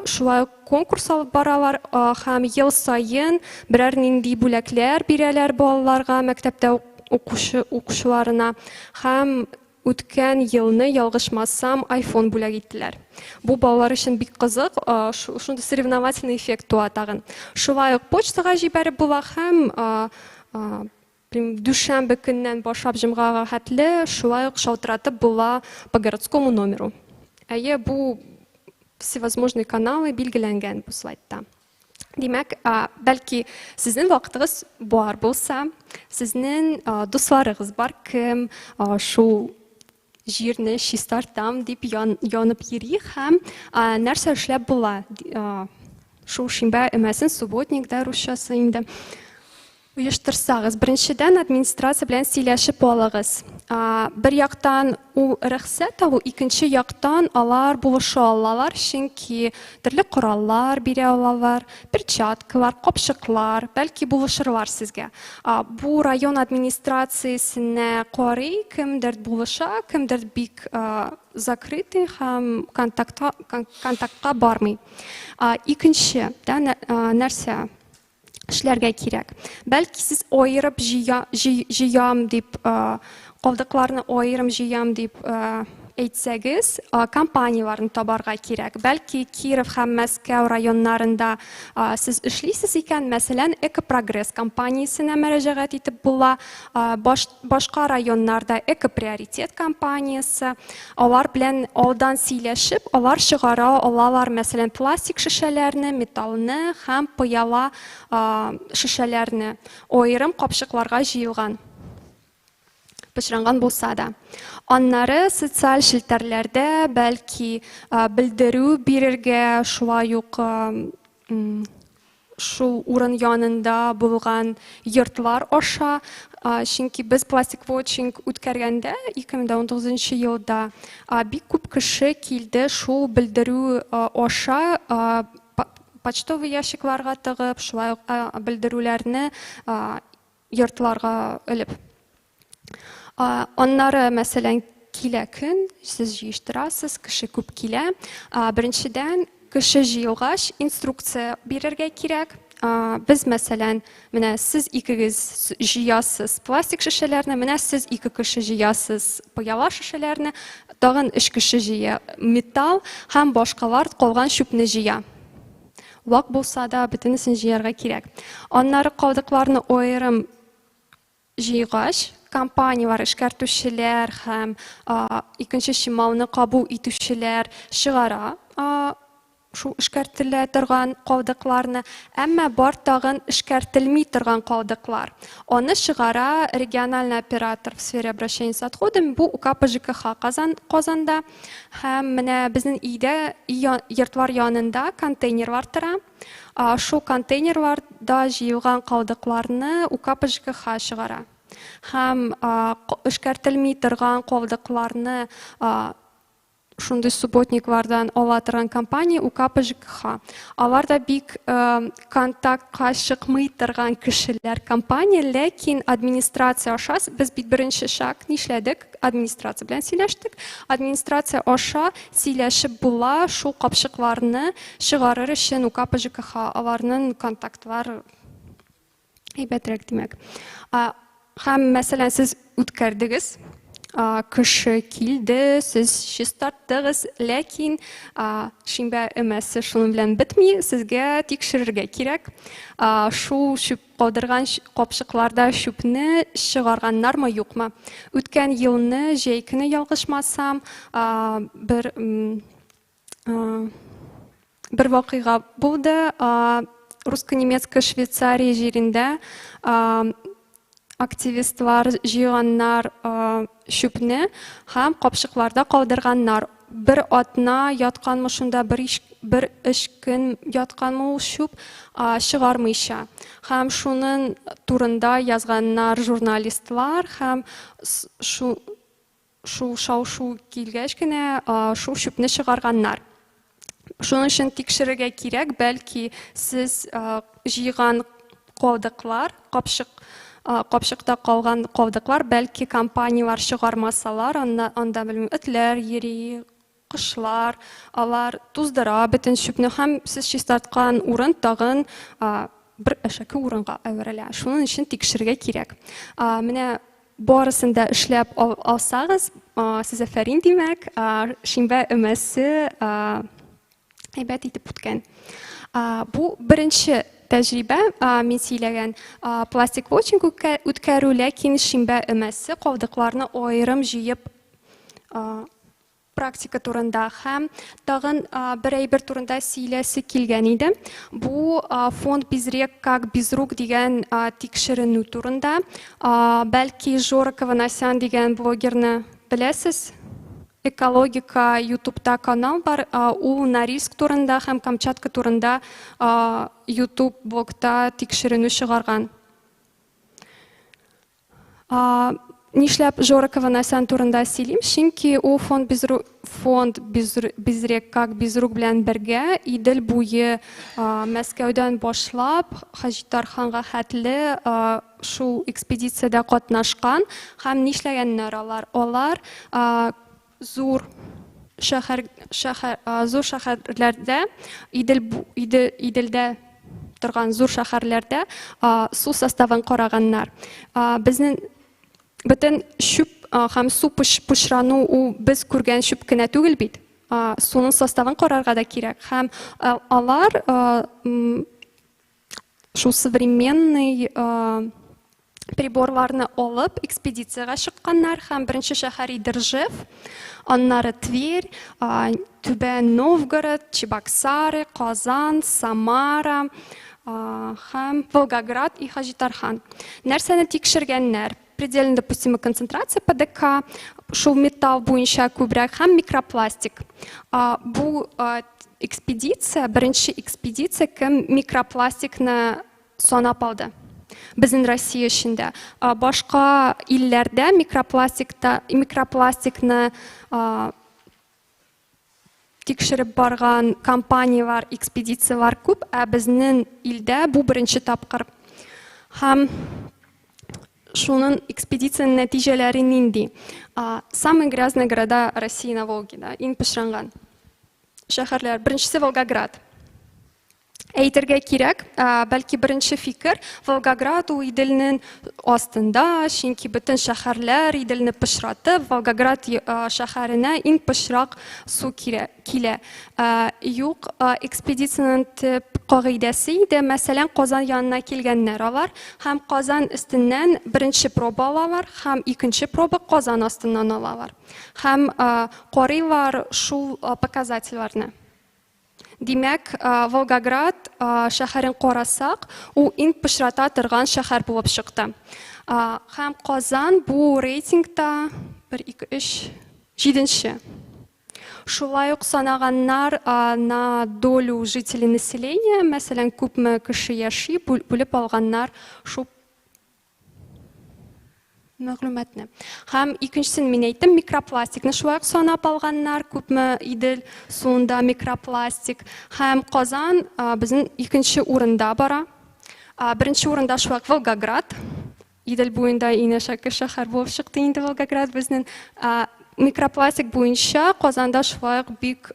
Шулай ук конкурс алып баралар һәм ел саен берәр нинди бүләкләр бирәләр балаларга, мәктәптә укучы укучыларына һәм Үткән елны, ялгышмасам, айфон бүләк иттеләр. Бу балалар өчен бик кызык, шундый соревновательный эффект туа тагын. Шулай ук почтага җибәреп була һәм дүшәмбе көннән башлап җомгага хәтле шулай ук шалтыратып була по городскому номеру. Әйе, бу всевозможные каналы билгеләнгән бу слайдта. Димәк, бәлки сезнең вакытыгыз бар булса, сезнең дусларыгыз бар, кем шул җирне чистартам дип янып йөри һәм нәрсә эшләп була? Шул шимбә өмәсен, субботник да русчасы инде. Оештырсагыз, беренчедән, администрация белән сөйләшеп алыгыз. Бер яктан ул рөхсәт алу, икенче яктан алар булыша алалар, чөнки төрле кораллар бирә алалар, перчаткалар, капчыклар, бәлки булышырлар сезгә. Бу район администрациясенә карый, кемдер булыша, кемдер бик закрытый һәм контактка, контактка бармый. Икенче, да, нәрсә? Эшләргә кирәк. Бәлки сез аерып җыя, җыям дип, калдыкларны аерым җыям дип әйтсәгез, компанияләрне табарга кирәк. Бәлки Киров һәм Мәскәү районнарында сез эшлисез икән, мәсәлән, Экопрогресс компаниясенә мөрәҗәгать итеп була. Баш, башка районнарда Экоприоритет компаниясе. Алар белән алдан сөйләшеп, алар чыгара алалар, мәсәлән, пластик шешәләрне, металлны һәм пыяла шешәләрне аерым капчыкларга җыелган пычранган булса да. Аннары социаль челтәрләрдә бәлки белдерү бирергә, шулай ук шул урын янында булган йортлар аша, чөнки без пластик вотчинг үткәргәндә 2019 елда бик күп кеше килде шул белдерү аша, почтовый ящикларга тыгып, шулай ук белдерүләрне йортларга элеп. Аннары, мәсәлән, килә көн, сез җыештырасыз, кеше күп килә. Беренчедән, кеше җыелгач, инструкция бирергә кирәк. Без, мәсәлән, менә сез икегез җыясыз пластик шешәләрне, менә сез ике кеше җыясыз пыяла шешәләрне, тагын өч кеше җыя металл һәм башкалар калган чүпне җыя. Вак булса да, бөтенесен җыярга кирәк. Аннары калдыкларны аерым җыйгач, компанияләр, эшкәртүчеләр һәм икенче чималны кабул итүчеләр чыгара шул эшкәртелә торган калдыкларны, әмма бар тагын эшкәртелми торган калдыклар. Аны чыгара региональный оператор в сфере обращения с отходами, бу УКП ЖКХ Казан, Казанда. Һәм менә безнең өйдә, йортлар янында контейнерлар тора. Шул контейнерларда җыелган калдыкларны УКП ЖКХ чыгара. Һәм эшкәртелми торган калдыкларны шундый субботниклардан ала торган компания УКП ЖКХ. Алар да бик контактка чыкмый торган кешеләр компания, ләкин администрация аша без бит беренче шаг нишләдек? Администрация белән сөйләштек. Администрация аша сөйләшеп була шул капчыкларны чыгарыр өчен УКП ЖКХ аларның контактлар әйбәтрәк димәк. Һәм мәсәлән сез үткәрдегез, кеше килде, сез чистарттыгыз, ләкин шимбә өмәсе шуның белән бетми, сезгә тикшерергә кирәк. Шул чүп калдырган капчыкларда чүпне чыгарганнармы, юкмы. Үткән елны җәй көне ялгышмасам, бер бер вакыйга булды. Русско-немецкая Швейцария җирендә активистлар җыйганнар чүпне һәм капчыкларда калдырганнар. Бер атна ятканмы шунда, бер бер өч көн ятканмы ул чүп, чыгармыйча. Һәм шуның турында язганнар журналистлар һәм шу Шул шау-шу килгәч кенә шул чүпне чыгарганнар. Шуның өчен тикшерергә кирәк, бәлки сез җыйган калдыклар, капчык капчыкта калган калдыклар, бәлки компанияләр чыгармасалар, анда, анда белмим, этләр йөри, кошлар, алар туздыра бөтен чүпне һәм сез чистарткан урын тагын бер әшәке урынга әверелә. Шуның өчен тикшерергә кирәк. Менә барысын да эшләп алсагыз, сез афәрин димәк, шимбә өмәсе әйбәт итеп үткән. Бу беренче тәҗрибә, мин сөйләгән пластик вотчинг үткәрү, ләкин шимбә өмәсе калдыкларны аерым җыеп практика турында һәм тагын бер әйбер турында сөйләсе килгән иде. Бу фонд Безрек как безрук дигән тикшеренү турында. Бәлки Жора Каванасян дигән блогерны беләсез? Экологика ютубта канал бар, ул Норильск турында һәм Камчатка турында ютуб блогта тикшеренү чыгарган. Нишләп Жора Каванасян турында сөйлим? Чөнки ул фонд безру, фонд безрек как безрук белән бергә Идел буе Мәскәүдән башлап Хаҗитарханга хәтле шул экспедициядә катнашкан һәм нишләгәннәр алар? Алар зур шәһәр, шәһәр, зур шәһәрләрдә, Идел, Идел, Иделдә торган зур шәһәрләрдә су составын караганнар. Безнең бөтен чүп һәм су пычрану ул без күргән чүп кенә түгел бит. Суның составын карарга да кирәк. Һәм алар шул современный приборларны алып экспедициягә чыкканнар һәм беренче шәһәр иде Ржев, аннары Тверь, Түбән Новгород, Чебоксары, Казан, Самара һәм Волгоград и Хаҗитархан. Нәрсәне тикшергәннәр? Предельно допустимая концентрация ПДК, шул металл буенча күбрәк һәм микропластик. Бу экспедиция, беренче экспедиция, кем микропластикны санап алды. Безнең Россия эчендә. Башка илләрдә микропластикта, микропластикны тикшереп барган компанияләр, экспедицияләр күп, ә безнең илдә бу беренче тапкыр. Һәм шуның экспедициянең нәтиҗәләре нинди? Самые грязные города России на Волге, да, иң пычранган шәһәрләр. Беренчесе Волгоград. Әйтергә кирәк, бәлки беренче фикер, Волгоград ул Иделнең астында, чөнки бөтен шәһәрләр Иделне пычратып, Волгоград шәһәренә иң пычрак су килә. Юк, экспедициянең төп кагыйдәсе иде, мәсәлән, Казан янына килгәннәр алар һәм Казан өстеннән беренче проба алалар һәм икенче проба Казан астыннан алалар. Һәм карыйлар шул показательләрне. Димәк, Волгоград шәһәрен карасак, ул иң пычрата торган шәһәр булып чыкты. Һәм Казан бу рейтингта 1, 2, 3, җиденче. Шулай ук санаганнар на долю жителей населения, мәсәлән, күпме кеше яши, бүлеп алганнар шул мәгълүматны. Һәм икенчесен мин әйттем, микропластикны шулай ук санап алганнар, күпме Идел суында микропластик. Һәм Казан безнең икенче урында бара. Беренче урында шулай ук Волгоград. Идел буенда иң әшәке шәһәр булып чыкты инде Волгоград безнең. Микропластик буенча Казанда шулай ук бик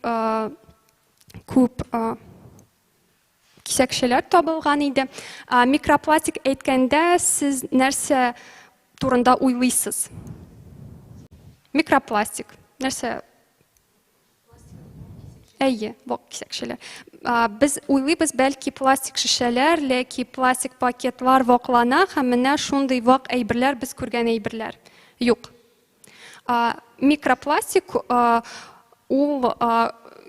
күп кисәкчәләр табылган иде. Микропластик әйткәндә, сез нәрсә турында уйлыйсыз? Микропластик. Нәрсә? Әйе, вак кисәкчәләр. Без уйлыйбыз, бәлки пластик шешәләр, ләки пластик пакетлар ваклана һәм менә шундый вак әйберләр без күргән әйберләр. Юк. Микропластик ул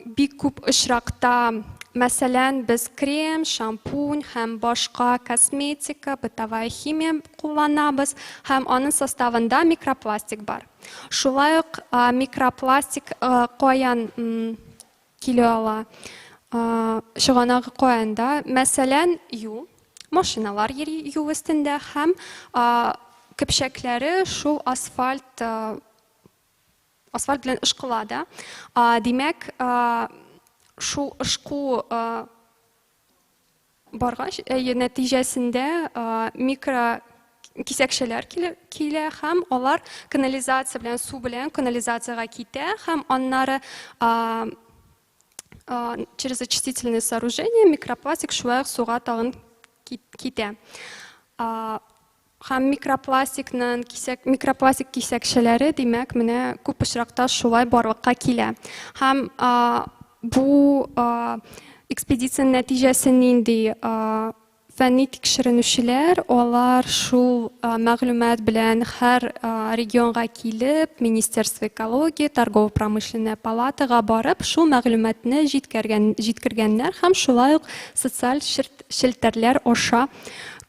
бик күп очракта, мәсәлән, без крем, шампунь һәм башка косметика, бытовая химия кулланабыз һәм аның составында микропластик бар. Шулай ук микропластик каян килә ала? Чыганагы каян да? Мәсәлән, юл, машиналар йөри юл өстендә һәм көпчәкләре шул асфальт Асфальт белән ышкыла да. Димәк, шул ышку баргач, әйе, нәтиҗәсендә микро кисәкчәләр килә һәм алар канализация белән, су белән канализациягә китә һәм аннары через очистительные сооружения микропластик шулай ук суга тагын китә. Һәм микропластикның кисәк, микропластик кисәкчәләре, димәк, менә күп очракта шулай барлыкка килә. Һәм бу экспедициянең нәтиҗәсе нинди? Фәнни тикшеренүчеләр, алар шул мәгълүмат белән һәр регионга килеп, Министерство экологии, Торгово-промышленная палатага барып, шул мәгълүматны җиткергән, җиткергәннәр һәм шулай ук социаль челтәрләр аша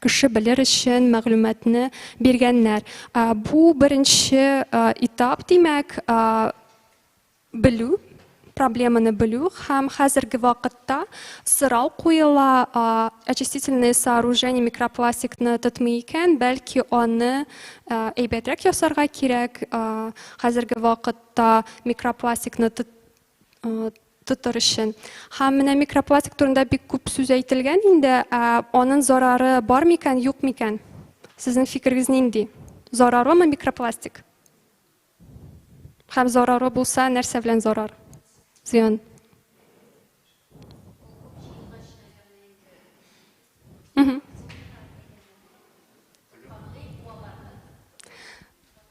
кеше белер өчен мәгълүматны биргәннәр. Бу беренче этап, димәк, белү, проблеманы белү һәм хәзерге вакытта сорау куела, очистительные сооружения микропластикны тотмый икән, бәлки аны әйбәтрәк ясарга кирәк, хәзерге вакытта микропластикны тотыр өчен. Һәм менә микропластик турында бик күп сүз әйтелгән инде, ә аның зарары бар микән, юк микән? Сезнең фикерегез нинди? Зарарлымы микропластик? Һәм зарары булса, нәрсә белән зарар? Зыян.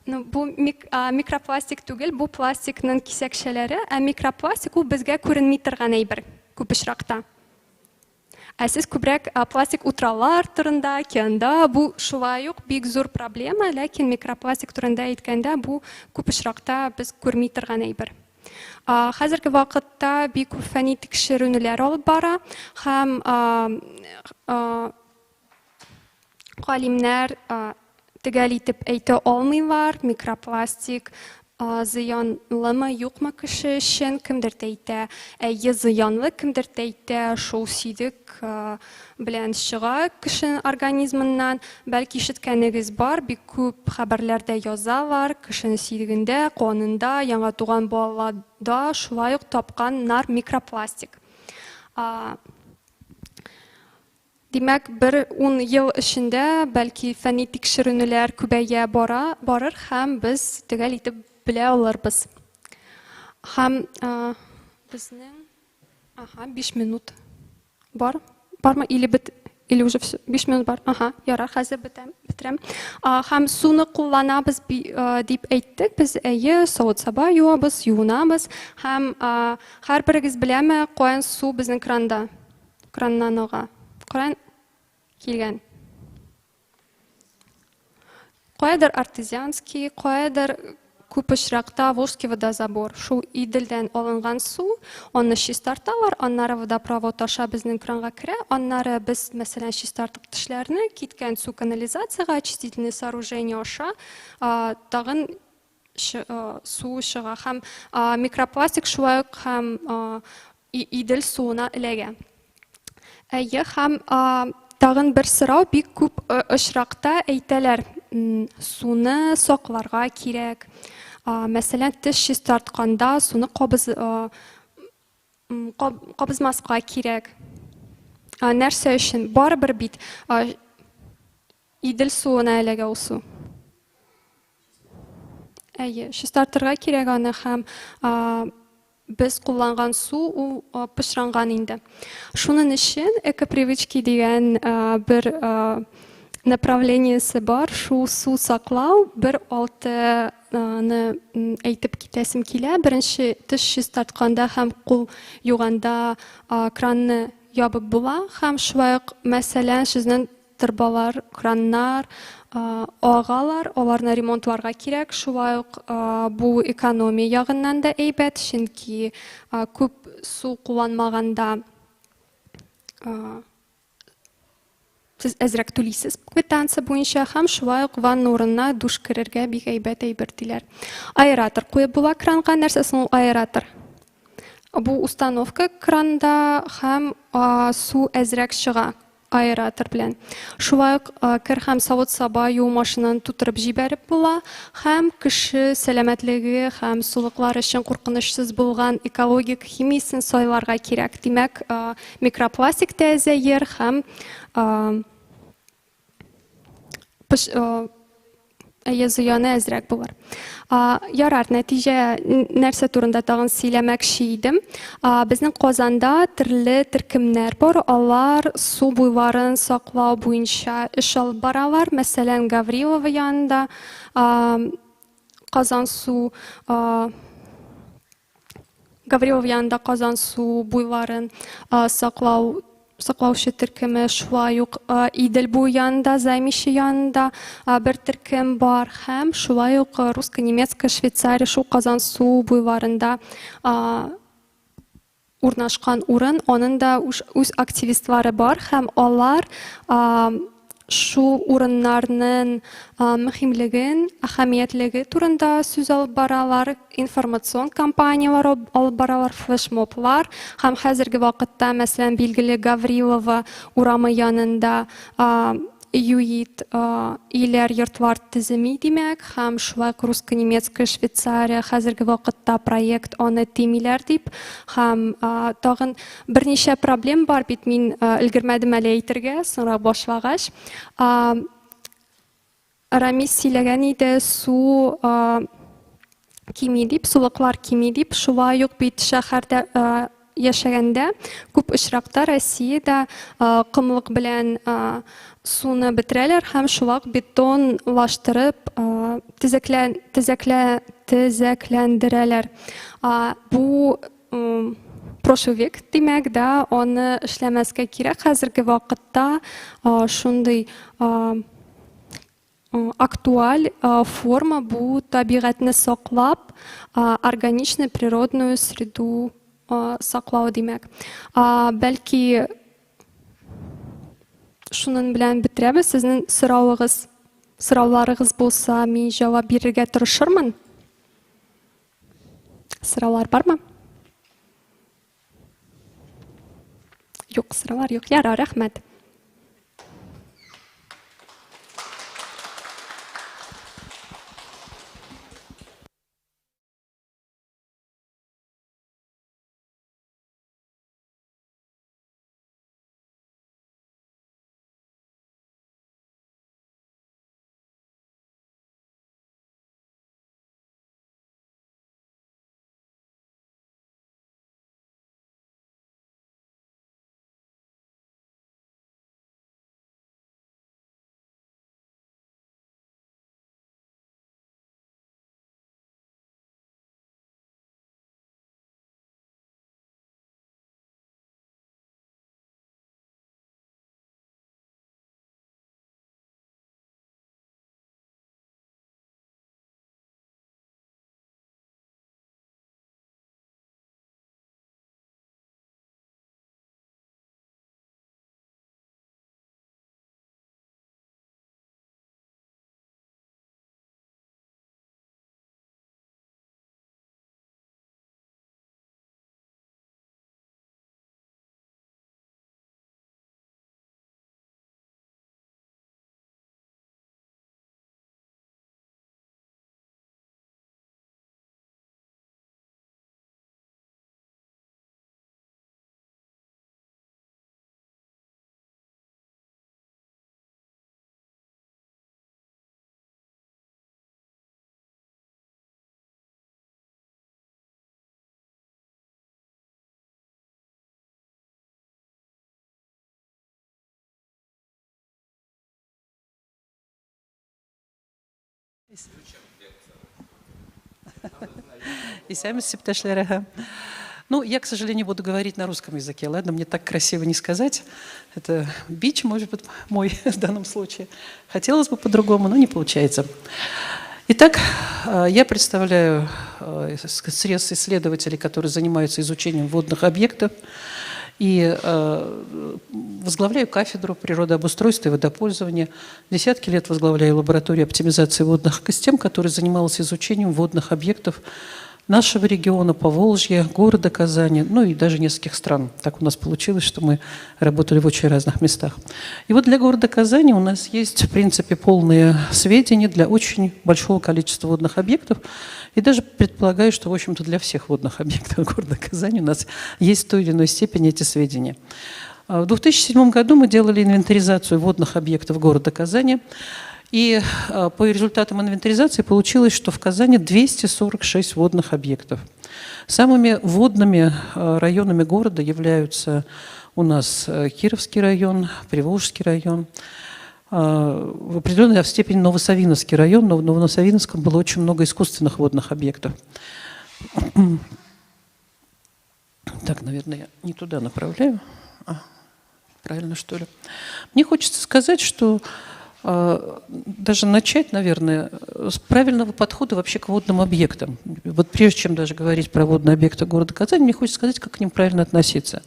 Ну, бу мик, а, микропластик түгел, бу пластикның кисәкчәләре, ә микропластик ул безгә күренми торган әйбер күп очракта. Ә сез күбрәк пластик утраулар турында, океанда, бу шулай ук бик зур проблема, ләкин микропластик турында әйткәндә, бу күп очракта без күрми торган әйбер. Хәзерге вакытта бик күп фәнни тикшеренүләр алып бара һәм Галимнәр төгәл итеп әйтә алмыйлар, микропластик зыянлымы, юкмы кеше өчен, кемдер әйтә, әйе, зыянлы, кемдер әйтә, шул сидек белән чыга кешенең организмыннан. Бәлки ишеткәнегез бар, бик күп хәбәрләрдә язалар, кешенең сидегендә, канында, яңа туган балада шулай ук тапканнар микропластик. Димәк, бер ун ел эчендә, бәлки, фәнни тикшеренүләр күбәя бара, барыр һәм без төгәл итеп белә алырбыз. Һәм безнең, ага, 5 минут бар. Бармы или бет, или уже все, 5 минут бар. Ага, ярар, хәзер бетәм, бетерәм. Һәм суны кулланабыз дип әйттек. Без әйе, савыт-саба юабыз, юынабыз. Һәм һәрберегез беләме, каян су безнең кранда? Краннан ага. Кран килгән. Каядыр артезианский, каядыр күп очракта Волжский водозабор. Шул Иделдән алынган су, аны чистарталар, аннары водопровод аша безнең кранга керә, аннары без, мәсәлән, чистартып тешләрне, киткән су канализациягә, очистительное сооружение аша тагын су чыга һәм микропластик шулай ук һәм Идел суына эләгә. Әйе, һәм тагын бер сорау бик күп очракта әйтәләр, суны сакларга кирәк. Мәсәлән, теш чистартканда суны кабыз кабызмаска кирәк. Нәрсә өчен? Барыбер бит Идел суына эләгә ул су. Әйе, чистартырга кирәк аны һәм без кулланган су ул пычранган инде. Шуның өчен экопривычки дигән бер направлениесе бар, шул су саклау бер алтыны әйтеп китәсем килә. Беренче теш чистартканда һәм кул юганда кранны ябып була һәм шулай ук, мәсәлән, сезнең Торбалар, краннар агалар, аларны ремонтларга кирәк. Шулай ук бу экономия ягыннан да әйбәт, чөнки күп су кулланмаганда сез әзрәк түлисез квитанция буенча һәм шулай ук ванна урынына душ керергә бик әйбәт әйбер диләр. Аэратор куеп була кранга. Нәрсә соң ул аэратор? Бу установка кранда һәм су әзрәк чыга. Аэратор белән. Шулай ук кер һәм савыт-саба юу машинаны тутырып җибәреп була һәм кеше сәламәтлеге һәм сулыклар өчен куркынычсыз булган экологик химиясен сайларга кирәк. Димәк, микропластик та әзәер һәм Әйе, зыяны әзрәк булыр. Ярар, нәтиҗә нәрсә турында тагын сөйләмәкче идем. Безнең Казанда төрле төркемнәр бар. Алар су буйларын саклау буенча эш алып баралар. Мәсәлән, Гаврилово янында Казансу Гаврилов янында Казансу буйларын саклау саклаучы төркеме, шулай ук Идел буе янында, Займище янында бер төркем бар һәм шулай ук русско-немецкая Швейцария шул Казансу буйларында урнашкан урын, аның да үз активистлары бар һәм алар шул урыннарның мөһимлеген, әһәмиятлеге турында сүз алып баралар, информацион кампанияләр алып баралар, флешмоблар һәм хәзерге вакытта, мәсәлән, билгеле Гаврилова урамы янында ЮИД өйләр, йортлар төземи, димәк, һәм шулай ук русско-немецкая Швейцария хәзерге вакытта проект аны тимиләр дип, һәм тагын берничә проблем бар бит, мин өлгермәдем әле әйтергә, соңрак башлагач. Рамис сөйләгән иде, су кими дип, сулыклар кими дип, шулай ук бит шәһәрдә яшәгәндә күп очракта Россиядә комлык белән суны бетерәләр һәм шулай ук бетонлаштырып төзекләндерәләр. Бу прошлый век, димәк, да, аны эшләмәскә кирәк. Хәзерге вакытта шундый актуаль форма бу табигатьне саклап, органичный природную среду саклау, димәк. Бәлки шуның белән бетерәбез. Сезнең соравыгыз, сорауларыгыз булса, мин җавап бирергә тырышырмын. Сораулар бармы? Юк, сораулар юк. Ярар, рәхмәт. Исәнмесез, иптәшләр. Ну, я, к сожалению, буду говорить на русском языке. Ладно, мне так красиво не сказать. Это бич, может быть, мой в данном случае. Хотелось бы по-другому, но не получается. Итак, я представляю срез исследователей, которые занимаются изучением водных объектов, и возглавляю кафедру природообустройства и водопользования. Десятки лет возглавляю лабораторию оптимизации водных экосистем, которая занималась изучением водных объектов нашего региона, Поволжья, города Казани, ну и даже нескольких стран. Так у нас получилось, что мы работали в очень разных местах. И вот для города Казани у нас есть, в принципе, полные сведения для очень большого количества водных объектов. И даже предполагаю, что, в общем-то, для всех водных объектов города Казани у нас есть в той или иной степени эти сведения. В 2007 году мы делали инвентаризацию водных объектов города Казани. И по результатам инвентаризации получилось, что в Казани 246 водных объектов. Самыми водными районами города являются у нас Кировский район, Приволжский район, в определенной степени Новосавиновский район, но в Новосавиновском было очень много искусственных водных объектов. Так, наверное, я не туда направляю. Правильно, что ли? Мне хочется сказать, что даже начать, наверное, с правильного подхода вообще к водным объектам. Вот прежде чем даже говорить про водные объекты города Казани, мне хочется сказать, как к ним правильно относиться.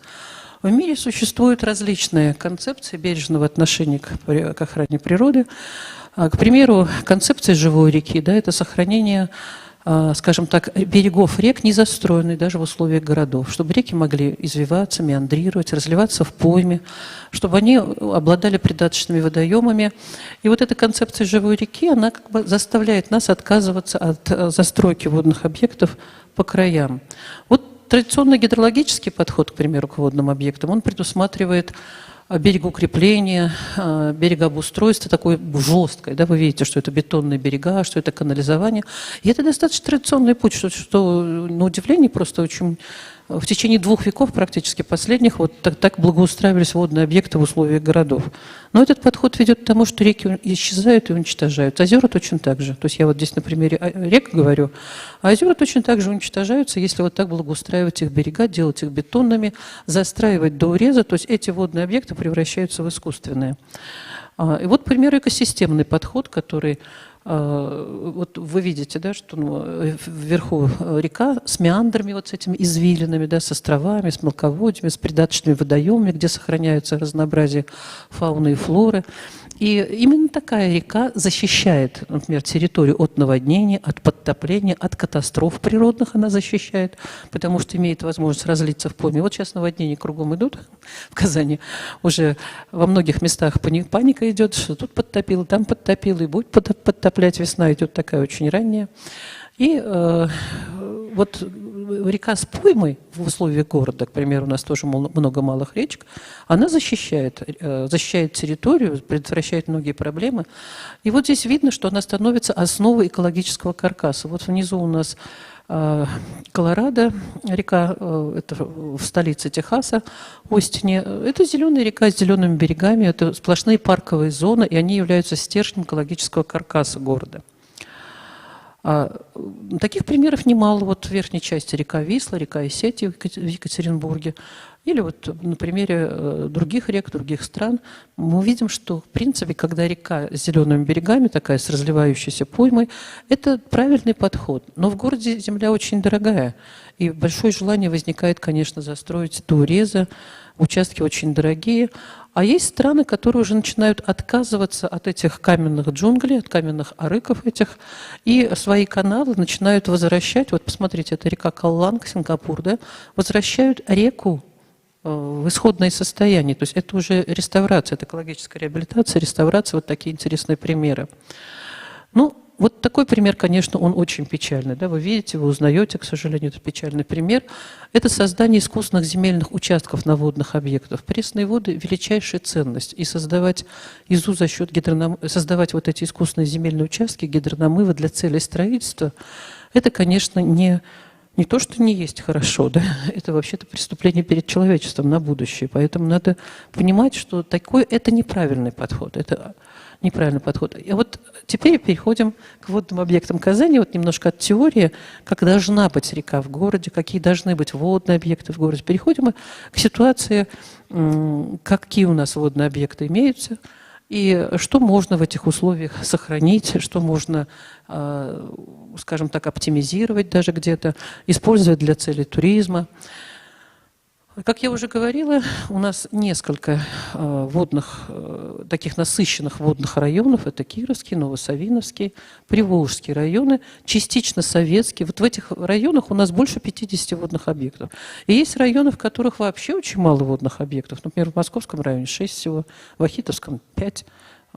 В мире существуют различные концепции бережного отношения к охране природы. К примеру, концепция живой реки, да, это сохранение, скажем так, берегов рек, не застроенных даже в условиях городов, чтобы реки могли извиваться, меандрировать, разливаться в пойме, чтобы они обладали придаточными водоемами. И вот эта концепция живой реки, она как бы заставляет нас отказываться от застройки водных объектов по краям. Вот традиционный гидрологический подход, к примеру, к водным объектам, он предусматривает берегоукрепление, берегообустройство такое жесткое. Да, вы видите, что это бетонные берега, что это канализование. И это достаточно традиционный путь, что на удивление просто очень в течение 2 веков практически последних вот так благоустраивались водные объекты в условиях городов. Но этот подход ведет к тому, что реки исчезают и уничтожаются. Озера точно так же. То есть я вот здесь на примере рек говорю, а озера точно так же уничтожаются, если вот так благоустраивать их берега, делать их бетонными, застраивать до уреза. То есть эти водные объекты превращаются в искусственные. И вот, к примеру, экосистемный подход, который... Вот вы видите, да, что вверху река с меандрами, вот с этими извилинами, да, с островами, с мелководьями, с придаточными водоемами, где сохраняются разнообразие фауны и флоры. И именно такая река защищает, например, территорию от наводнения, от подтопления, от катастроф природных она защищает, потому что имеет возможность разлиться в пойме. Вот сейчас наводнения кругом идут в Казани. Уже во многих местах паника идет, что тут подтопило, там подтопило, и будет подтоплять. Весна идет такая очень ранняя. И вот река с поймой в условиях города, к примеру, у нас тоже много малых речек, она защищает территорию, предотвращает многие проблемы. И вот здесь видно, что она становится основой экологического каркаса. Вот внизу у нас Колорадо, река, это в столице Техаса, Остине. Это зеленая река с зелеными берегами, это сплошные парковые зоны, и они являются стержнем экологического каркаса города. Таких примеров немало. Вот в верхней части река Висла, река Исети в Екатеринбурге. Или вот на примере других рек, других стран мы видим, что в принципе, когда река с зелеными берегами, такая с разливающейся поймой, это правильный подход. Но в городе земля очень дорогая. И большое желание возникает, конечно, застроить до уреза. Участки очень дорогие. А есть страны, которые уже начинают отказываться от этих каменных джунглей, от каменных арыков этих, и свои каналы начинают возвращать. Вот посмотрите, это река Калланг, Сингапур, да, возвращают реку в исходное состояние. То есть это уже реставрация, это экологическая реабилитация, реставрация, вот такие интересные примеры. Ну, вот такой пример, конечно, он очень печальный. Да? Вы видите, вы узнаете, к сожалению, этот печальный пример. Это создание искусственных земельных участков на водных объектах. Пресные воды – величайшая ценность. И создавать ИЗУ за счет создавать вот эти искусственные земельные участки, гидронамывы для целей строительства, это, конечно, не то, что не есть хорошо, да? Это вообще-то преступление перед человечеством на будущее. Поэтому надо понимать, что такой – это неправильный подход. Это неправильный подход. И вот теперь переходим к водным объектам Казани. Вот немножко от теории, как должна быть река в городе, какие должны быть водные объекты в городе. Переходим мы к ситуации, какие у нас водные объекты имеются и что можно в этих условиях сохранить, что можно, скажем так, оптимизировать даже где-то, использовать для целей туризма. Как я уже говорила, у нас несколько водных, таких насыщенных водных районов. Это Кировский, Новосавиновский, Приволжский районы, частично Советский. Вот в этих районах у нас больше 50 водных объектов. И есть районы, в которых вообще очень мало водных объектов. Например, в Московском районе 6 всего, в Вахитовском 5.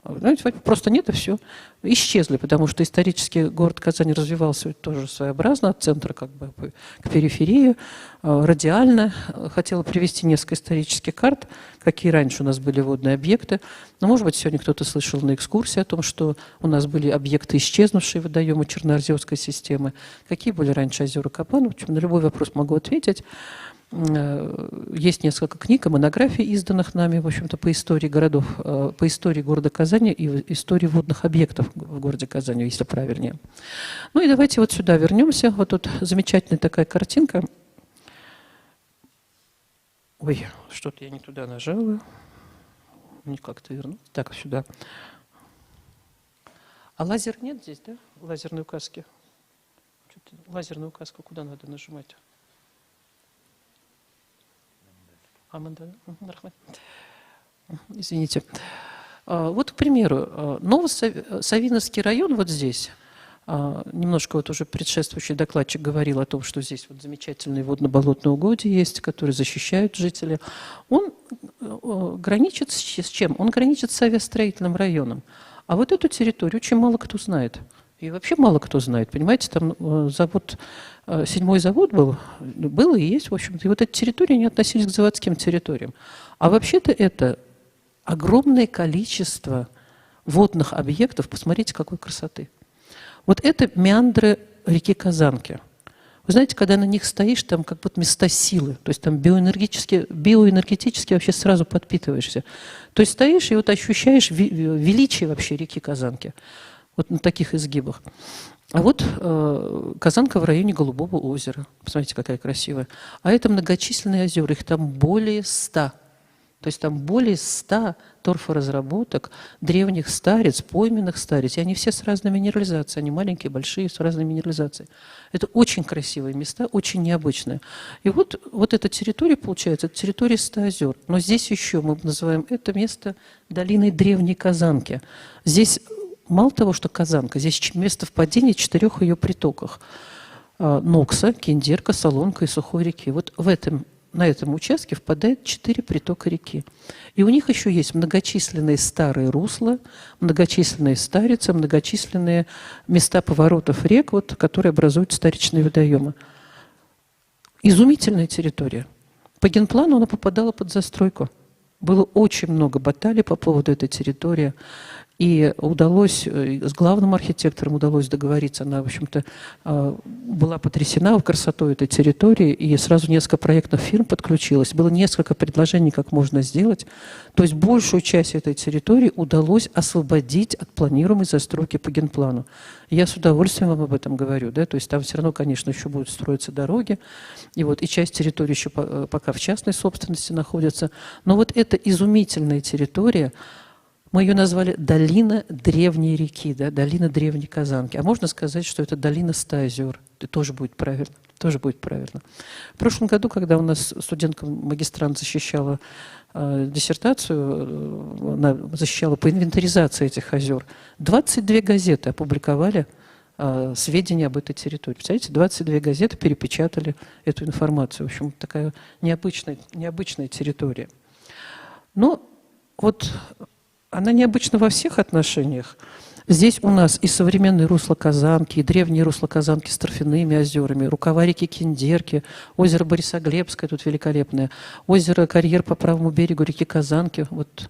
Знаете, просто нет, и все. Исчезли, потому что исторически город Казань развивался тоже своеобразно, от центра как бы к периферии, радиально. Хотела привести несколько исторических карт, какие раньше у нас были водные объекты. Но, может быть, сегодня кто-то слышал на экскурсии о том, что у нас были объекты, исчезнувшие водоемы Черноозерской системы. Какие были раньше озера Кабан? В общем, на любой вопрос могу ответить. Есть несколько книг и монографий, изданных нами, в общем-то, по истории городов, по истории города Казани и истории водных объектов в городе Казани, если правильнее. Ну и давайте вот сюда вернемся. Вот тут замечательная такая картинка. Ой, что-то я не туда нажала. Не как-то вернуть. Так, сюда. А лазер нет здесь, да? Лазерной указки. Лазерную указку куда надо нажимать? Извините. Вот, к примеру, Новосавиновский район вот здесь, немножко вот уже предшествующий докладчик говорил о том, что здесь вот замечательные водно-болотные угодья есть, которые защищают жителей. Он граничит с чем? Он граничит с авиастроительным районом. А вот эту территорию очень мало кто знает. И вообще мало кто знает, понимаете, там завод, седьмой завод был и есть, в общем-то, и вот эти территории, они относились к заводским территориям. А вообще-то это огромное количество водных объектов, посмотрите, какой красоты. Вот это меандры реки Казанки. Вы знаете, когда на них стоишь, там как будто места силы, то есть там биоэнергетически вообще сразу подпитываешься. То есть стоишь и вот ощущаешь величие вообще реки Казанки. Вот на таких изгибах. А вот Казанка в районе Голубого озера. Посмотрите, какая красивая. А это многочисленные озера, их там более 100. То есть там более 100 торфоразработок, древних стариц, пойменных стариц. И они все с разной минерализацией. Они маленькие, большие, с разной минерализацией. Это очень красивые места, очень необычные. И вот эта территория, получается, это территория 100 озер. Но здесь еще мы называем это место долиной Древней Казанки. Здесь мало того, что Казанка, здесь место впадения 4 ее притоках. Нокса, Киндерка, Солонка и Сухой реки. Вот на этом участке впадает 4 притока реки. И у них еще есть многочисленные старые русла, многочисленные старицы, многочисленные места поворотов рек, вот, которые образуют старичные водоемы. Изумительная территория. По генплану она попадала под застройку. Было очень много баталий по поводу этой территории. И удалось, с главным архитектором удалось договориться, она, в общем-то, была потрясена красотой этой территории, и сразу несколько проектных фирм подключилось. Было несколько предложений, как можно сделать. То есть большую часть этой территории удалось освободить от планируемой застройки по генплану. Я с удовольствием вам об этом говорю. Да? То есть там все равно, конечно, еще будут строиться дороги, и, вот, и часть территории еще пока в частной собственности находится. Но вот эта изумительная территория, мы ее назвали «Долина Древней реки», да, «Долина Древней Казанки». А можно сказать, что это «Долина 100 озер». Это тоже будет правильно. Тоже будет правильно. В прошлом году, когда у нас студентка-магистрант защищала диссертацию, она защищала по инвентаризации этих озер, 22 газеты опубликовали сведения об этой территории. Представляете, 22 газеты перепечатали эту информацию. В общем, такая необычная территория. Но вот она необычна во всех отношениях. Здесь у нас и современные русла Казанки, и древние русла Казанки с торфяными озерами, рукава реки Киндерки, озеро Борисоглебское тут великолепное, озеро Карьер по правому берегу реки Казанки. Вот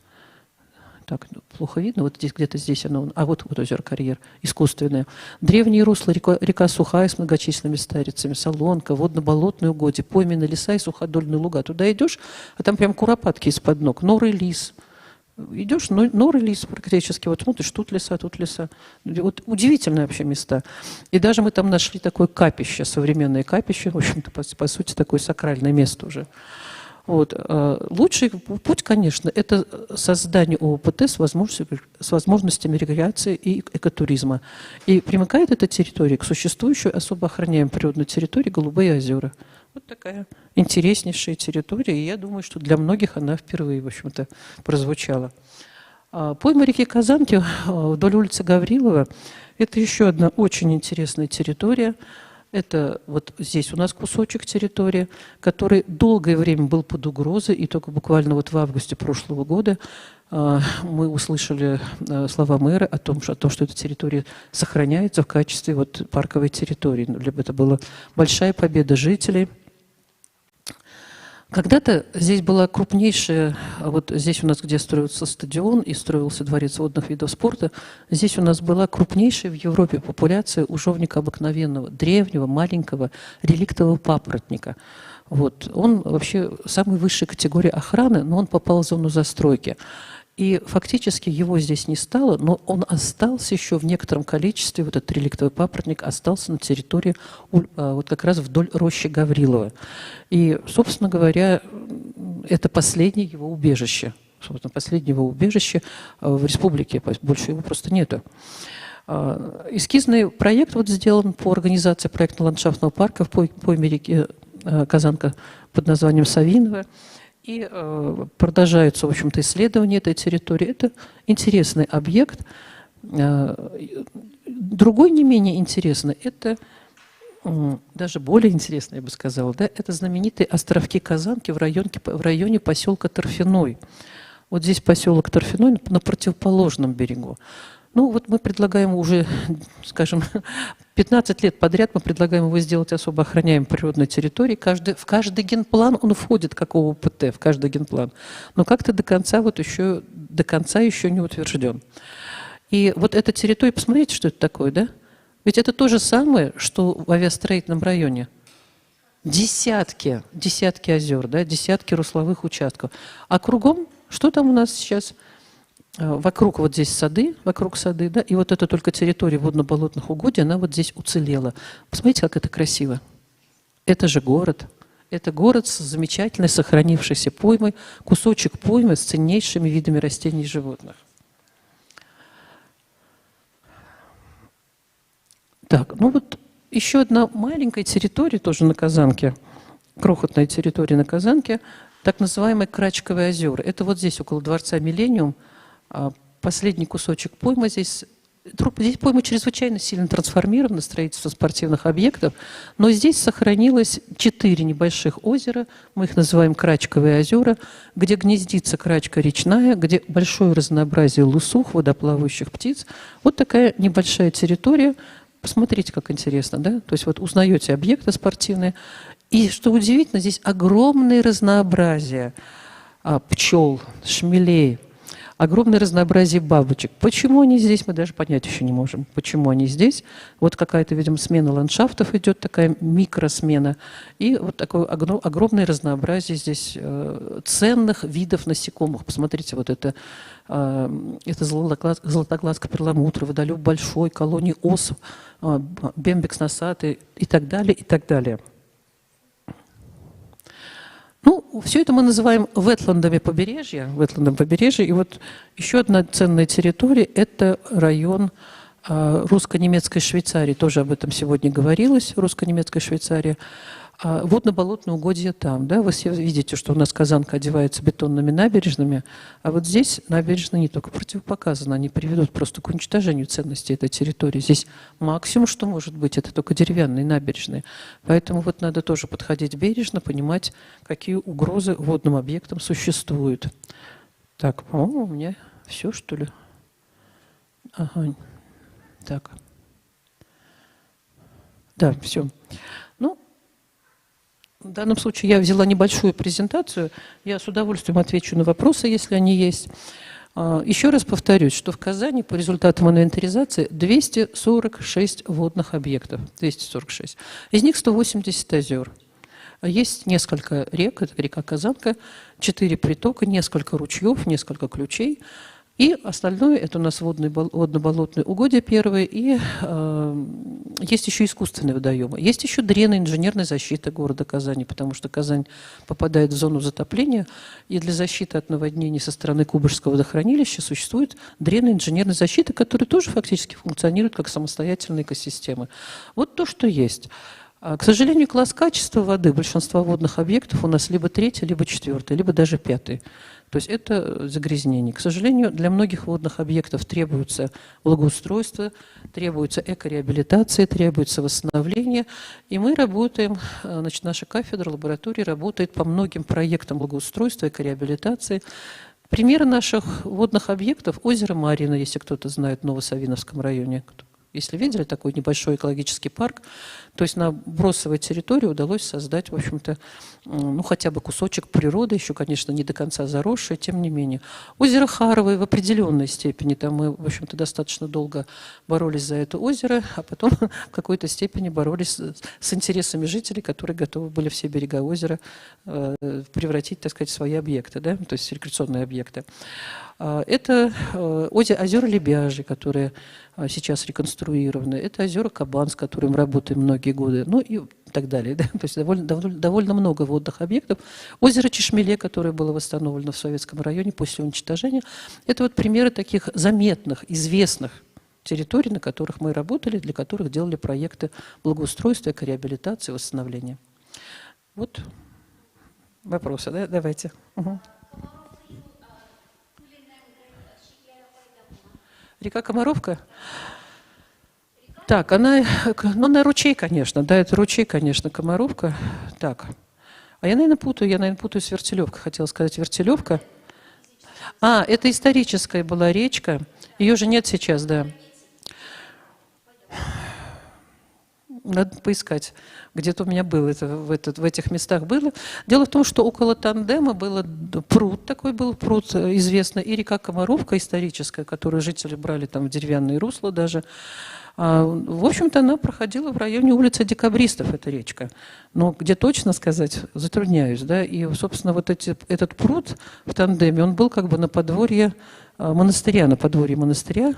так плохо видно, вот здесь где-то здесь оно, а вот озеро Карьер искусственное. Древние русла, река Сухая с многочисленными старицами, Солонка, водно-болотные угодья, пойменные леса и суходольные луга. Туда идешь, а там прям куропатки из-под ног, норы лис. Идешь, норы лис практически, вот смотришь, тут леса, тут леса. Вот удивительные вообще места. И даже мы там нашли такое капище, современное капище, в общем-то, по сути, такое сакральное место уже. Вот. Лучший путь, конечно, это создание ООПТ с возможностями рекреации и экотуризма. И примыкает эта территория к существующей особо охраняемой природной территории Голубые озера. Вот такая интереснейшая территория, и я думаю, что для многих она впервые, в общем-то, прозвучала. Пойма реки Казанки вдоль улицы Гаврилова – это еще одна очень интересная территория. Это вот здесь у нас кусочек территории, который долгое время был под угрозой, и только буквально вот в августе прошлого года мы услышали слова мэра о том, что эта территория сохраняется в качестве вот парковой территории. Это была большая победа жителей. Когда-то здесь была крупнейшая, вот здесь у нас, где строился стадион и строился дворец водных видов спорта, здесь у нас была крупнейшая в Европе популяция ужовника обыкновенного, древнего, маленького, реликтового папоротника. Вот. Он вообще самой высшей категории охраны, но он попал в зону застройки. И фактически его здесь не стало, но он остался еще в некотором количестве, вот этот реликтовый папоротник остался на территории, вот как раз вдоль рощи Гаврилова. И, собственно говоря, это последнее его убежище. Собственно, последнее его убежище в республике, больше его просто нету. Эскизный проект вот сделан по организации проектно-ландшафтного парка в пойме реки Казанка под названием Савиново. И продолжаются, в общем-то, исследования этой территории. Это интересный объект. Другой не менее интересный, это даже более интересный, я бы сказала, да, это знаменитые островки Казанки в районе поселка Торфяной. Вот здесь поселок Торфяной на противоположном берегу. Ну вот мы предлагаем уже, скажем, 15 лет подряд мы предлагаем его сделать особо охраняемой природной территорией. В каждый генплан он входит как ООПТ, в каждый генплан. Но как-то до конца, вот еще, до конца еще не утвержден. И вот эта территория, посмотрите, что это такое, да? Ведь это то же самое, что в авиастроительном районе. Десятки, десятки озер, да, десятки русловых участков. А кругом, что там у нас сейчас? Вокруг вот здесь сады, вокруг сады, да, и вот это только территория водно-болотных угодий, она вот здесь уцелела. Посмотрите, как это красиво. Это же город. Это город с замечательной сохранившейся поймой, кусочек поймы с ценнейшими видами растений и животных. Так, ну вот еще одна маленькая территория тоже на Казанке, крохотная территория на Казанке, так называемые Крачковые озера. Это вот здесь, около дворца «Миллениум», последний кусочек поймы здесь. Здесь пойма чрезвычайно сильно трансформирована, строительство спортивных объектов, но здесь сохранилось 4 небольших озера, мы их называем Крачковые озера, где гнездится крачка речная, где большое разнообразие лысух, водоплавающих птиц. Вот такая небольшая территория. Посмотрите, как интересно, да? То есть вот узнаете объекты спортивные. И что удивительно, здесь огромное разнообразие пчел, шмелей, огромное разнообразие бабочек. Почему они здесь, мы даже понять еще не можем. Почему они здесь? Вот какая-то, видимо, смена ландшафтов идет, такая микросмена. И вот такое огромное разнообразие здесь ценных видов насекомых. Посмотрите, вот это золотоглазка перламутра, водолюб большой, колонии ос, бембекс носатый и так далее, и так далее. Ну, все это мы называем ветландами побережья, ветландом побережья. И вот еще одна ценная территория – это район русско-немецкой Швейцарии. Тоже об этом сегодня говорилось, русско-немецкая Швейцария. Водно-болотные угодья там. Да? Вы все видите, что у нас Казанка одевается бетонными набережными, а вот здесь набережные не только противопоказаны, они приведут просто к уничтожению ценности этой территории. Здесь максимум, что может быть, это только деревянные набережные. Поэтому вот надо тоже подходить бережно, понимать, какие угрозы водным объектам существуют. Так, по-моему, у меня все, что ли? Ага, так. Да, все. Ну, в данном случае я взяла небольшую презентацию. Я с удовольствием отвечу на вопросы, если они есть. Еще раз повторюсь, что в Казани по результатам инвентаризации 246 водных объектов. 246. Из них 180 озер. Есть несколько рек, это река Казанка, 4 притока, несколько ручьев, несколько ключей. И остальное – это у нас водно-болотные угодья первые, и есть еще искусственные водоемы. Есть еще дрены инженерной защиты города Казани, потому что Казань попадает в зону затопления, и для защиты от наводнений со стороны Кубышского водохранилища существует дрены инженерной защиты, которые тоже фактически функционируют как самостоятельные экосистемы. Вот то, что есть. К сожалению, класс качества воды большинства водных объектов у нас либо третий, либо четвертый, либо даже пятый. То есть это загрязнение. К сожалению, для многих водных объектов требуется благоустройство, требуется экореабилитация, требуется восстановление. И мы работаем, значит, наша кафедра, лаборатория работает по многим проектам благоустройства, экореабилитации. Примеры наших водных объектов – озеро Марьино, если кто-то знает, в Новосавиновском районе. Если видели такой небольшой экологический парк, то есть на бросовой территории удалось создать, в общем-то, ну, хотя бы кусочек природы, еще, конечно, не до конца заросший, тем не менее. Озеро Харовое в определенной степени, там мы, в общем-то, достаточно долго боролись за это озеро, а потом в какой-то степени боролись с интересами жителей, которые готовы были все берега озера превратить, так сказать, в свои объекты, да, то есть рекреационные объекты. Это озера Лебяжьи, которые сейчас реконструированы, это озера Кабан, с которым работаем многие годы, ну и так далее. Да? То есть довольно много водных объектов. Озеро Чешмеле, которое было восстановлено в Советском районе после уничтожения, это вот примеры таких заметных, известных территорий, на которых мы работали, для которых делали проекты благоустройства, экореабилитации, восстановления. Вот вопросы, да? Давайте. Угу. Река Комаровка? Так, она, ну, на ручей, конечно, да, это ручей, конечно, Комаровка. Так, а я, наверное, путаю, с Вертелевкой, хотела сказать Вертелевка. А, это историческая была речка, ее же нет сейчас, да. Надо поискать. Где-то у меня было это, в этих местах было. Дело в том, что около тандема было пруд, такой был пруд известный, и река Комаровка историческая, которую жители брали там в деревянные русла даже. В общем-то, она проходила в районе улицы Декабристов, эта речка. Но где точно сказать, затрудняюсь. Да? И, собственно, вот этот пруд в тандеме, он был как бы на подворье монастыря,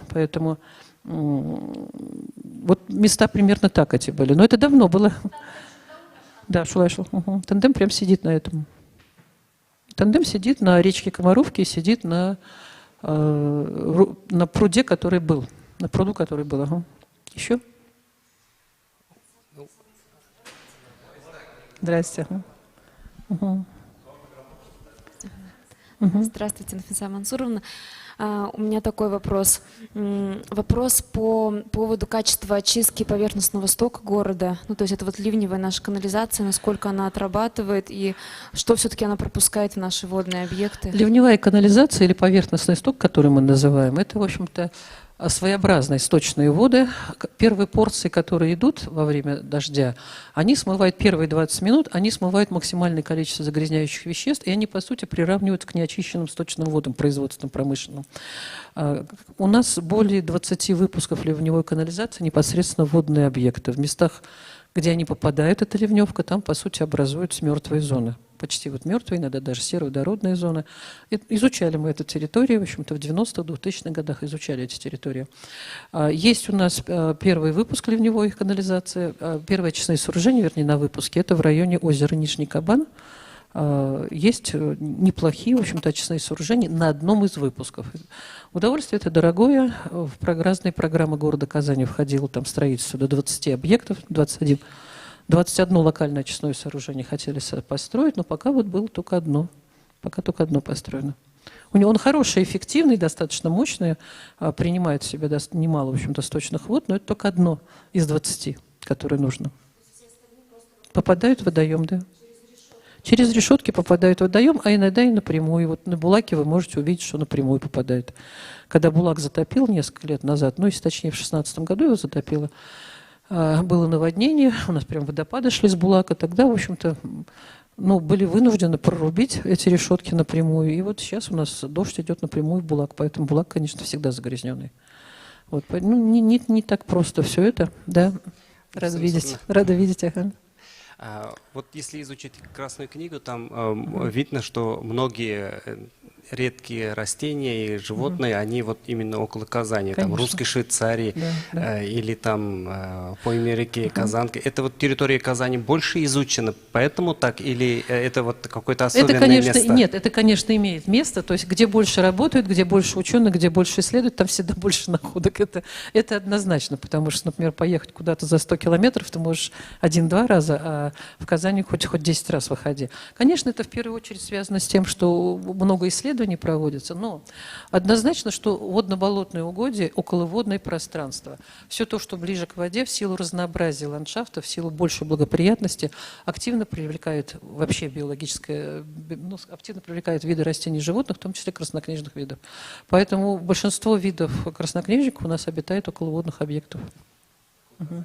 поэтому... Вот места примерно так эти были. Но это давно было. Да, шла. Угу. Тандем прям сидит на этом. Тандем сидит на речке Комаровке и сидит на пруде, который был. На пруду, который был. Ага. Еще? Здрасте. Угу. Угу. Здравствуйте, Нафиса Мансуровна. У меня такой вопрос. Вопрос по поводу качества очистки поверхностного стока города. Ну, то есть это вот ливневая наша канализация, насколько она отрабатывает и что все-таки она пропускает в наши водные объекты? Ливневая канализация или поверхностный сток, который мы называем, это, в общем-то, своеобразные сточные воды. Первые порции, которые идут во время дождя, они смывают первые 20 минут, они смывают максимальное количество загрязняющих веществ, и они, по сути, приравниваются к неочищенным сточным водам, производственным, промышленным. У нас более 20 выпусков ливневой канализации непосредственно водные объекты. В местах, где они попадают, эта ливневка, там, по сути, образуются мертвые зоны. Почти вот мертвые, иногда даже сероводородные зоны. Изучали мы эту территорию, в общем-то, в 90-х, 2000-х годах изучали эти территории. Есть у нас первый выпуск ливневой канализации, первое очистные сооружение, вернее, на выпуске, это в районе озера Нижний Кабан. Есть неплохие, в общем-то, очистные сооружения на одном из выпусков. Удовольствие это дорогое. В разные программы города Казани входило там строительство до 20 объектов, 21. 21 локальное очистное сооружение хотели построить, но пока вот было только одно. Пока только одно построено. У него он хороший, эффективный, достаточно мощный, принимает в себя немало, в общем-то, сточных вод, но это только одно из 20, которое нужно. Попадают в водоем, да. Через решетки попадают в водоем, а иногда и напрямую. Вот на Булаке вы можете увидеть, что напрямую попадает. Когда Булак затопил несколько лет назад, ну, если точнее, в 2016 году его затопило, было наводнение, у нас прям водопады шли с Булака, тогда, в общем-то, ну, были вынуждены прорубить эти решетки напрямую. И вот сейчас у нас дождь идет напрямую в Булак, поэтому Булак, конечно, всегда загрязненный. Вот, ну, не так просто все это, да. Рада видеть. Рада видеть, ага. Вот если изучить Красную книгу, там видно, что многие редкие растения и животные, они вот именно около Казани, там русской Швейцарии, Да. или там пойме реки Казанка. Это вот территория Казани больше изучена, поэтому так, или это вот какое-то особенное Это, конечно, место? Нет, это, конечно, имеет место. То есть где больше работают, где больше ученых, где больше исследуют, там всегда больше находок. Это однозначно, потому что, например, поехать куда-то за 100 километров ты можешь 1-2 раза, а в Казани хоть 10 раз выходи. Конечно, это в первую очередь связано с тем, что много исследований проводится, но однозначно, что водно-болотные угодья, околоводное пространство, все то, что ближе к воде, в силу разнообразия ландшафта, в силу большей благоприятности, активно привлекает вообще биологическое, ну, активно привлекает виды растений и животных, в том числе краснокнижных видов. Поэтому большинство видов краснокнижников у нас обитает около водных объектов. Угу.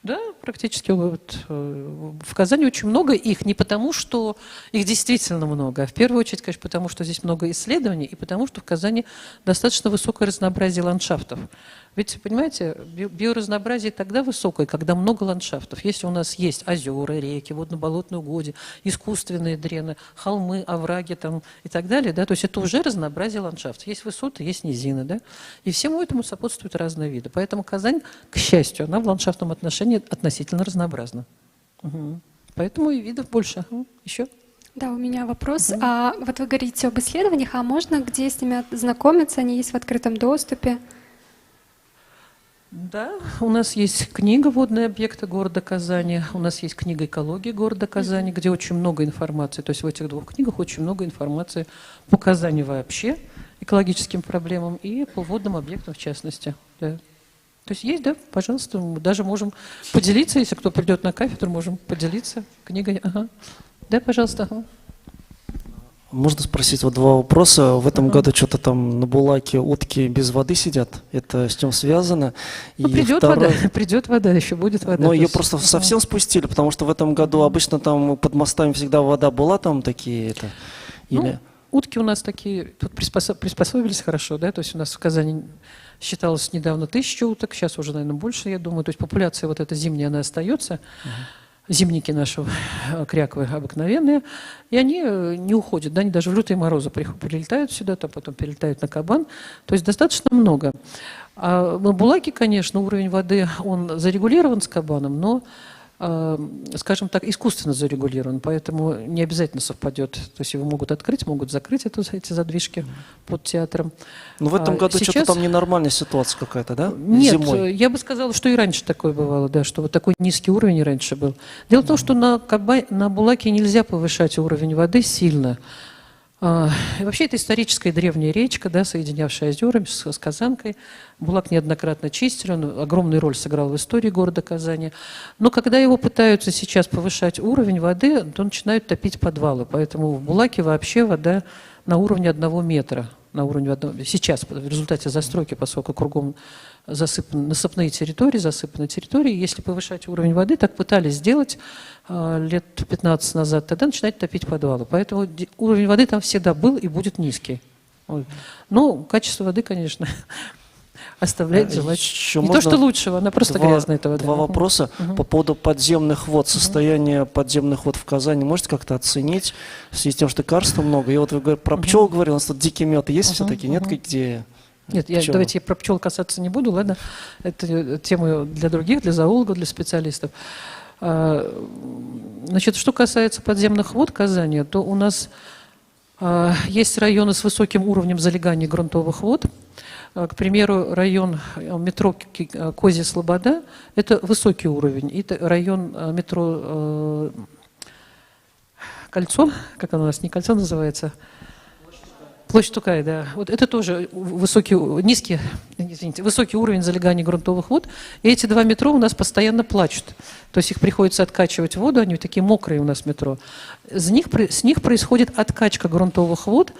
Да, практически вот, в Казани очень много их, не потому, что их действительно много, а в первую очередь, конечно, потому, что здесь много исследований и потому, что в Казани достаточно высокое разнообразие ландшафтов. Ведь, понимаете, биоразнообразие тогда высокое, когда много ландшафтов. Если у нас есть озера, реки, водно-болотные угодья, искусственные дрены, холмы, овраги там, и так далее, да, то есть это уже разнообразие ландшафтов. Есть высоты, есть низины, да, и всему этому сопутствуют разные виды. Поэтому Казань, к счастью, она в ландшафтном отношении относительно разнообразна. Угу. Поэтому и видов больше. Еще? Да, у меня вопрос. Угу. А вот вы говорите об исследованиях, а можно где с ними ознакомиться? Они есть в открытом доступе? Да, у нас есть книга «Водные объекты города Казани», у нас есть книга «Экология города Казани», где очень много информации. То есть в этих двух книгах очень много информации по Казани вообще, экологическим проблемам и по водным объектам в частности. Да. То есть есть, да, пожалуйста, мы даже можем поделиться, если кто придет на кафедру, можем поделиться книгой. Ага. Да, пожалуйста. Ага. Можно спросить вот два вопроса. В этом году что-то там на Булаке утки без воды сидят. Это с чем связано? Ну, придет вода, придет вода, еще будет вода. Но ее просто совсем спустили, потому что в этом году обычно там под мостами всегда вода была, там такие это. Или... Ну, утки у нас такие, тут приспособились хорошо, да, то есть у нас в Казани считалось недавно 1000 уток, сейчас уже, наверное, больше, я думаю. То есть популяция вот эта зимняя, она остается. Зимники наши кряквы обыкновенные, и они не уходят, да, они даже в лютые морозы прилетают сюда, там потом перелетают на Кабан, то есть достаточно много. А на Булаке, конечно, уровень воды, он зарегулирован с Кабаном, но, скажем так, искусственно зарегулирован, поэтому не обязательно совпадет. То есть его могут открыть, могут закрыть эти задвижки под театром. Но в этом году что-то там ненормальная ситуация какая-то, да? Нет, зимой. Я бы сказала, что и раньше такое бывало, да, что вот такой низкий уровень и раньше был. Дело в том, что на Булаке нельзя повышать уровень воды сильно. И вообще это историческая древняя речка, да, соединявшая озера с Казанкой. Булак неоднократно чистили, он огромную роль сыграл в истории города Казани. Но когда его пытаются сейчас повышать уровень воды, то начинают топить подвалы. Поэтому в Булаке вообще вода на уровне 1 метра. На уровне одного, сейчас, в результате застройки, поскольку кругом засыпаны, насыпные территории, засыпаны территории, если повышать уровень воды, так пытались сделать лет 15 назад, тогда начинают топить подвалы. Поэтому уровень воды там всегда был и будет низкий. Но качество воды, конечно, оставляет желать. Не то, что лучшего, она просто грязная, эта вода. Два вопроса по поводу подземных вод. Состояние подземных вод в Казани можете как-то оценить в связи с тем, что карста много? И вот вы про пчел говорили, у нас тут дикий мед есть все-таки, нет? Где? Нет, давайте я про пчел касаться не буду, ладно? Это тема для других, для зоологов, для специалистов. Значит, что касается подземных вод Казани, то у нас есть районы с высоким уровнем залегания грунтовых вод. К примеру, район метро Козья Слобода – это высокий уровень. Это район метро Кольцо, как оно у нас, не Кольцо называется? Площадь Тукая, да. Вот это тоже высокий, низкий, извините, высокий уровень залегания грунтовых вод. И эти два метро у нас постоянно плачут. То есть их приходится откачивать воду, они такие мокрые у нас метро. С них происходит откачка грунтовых вод.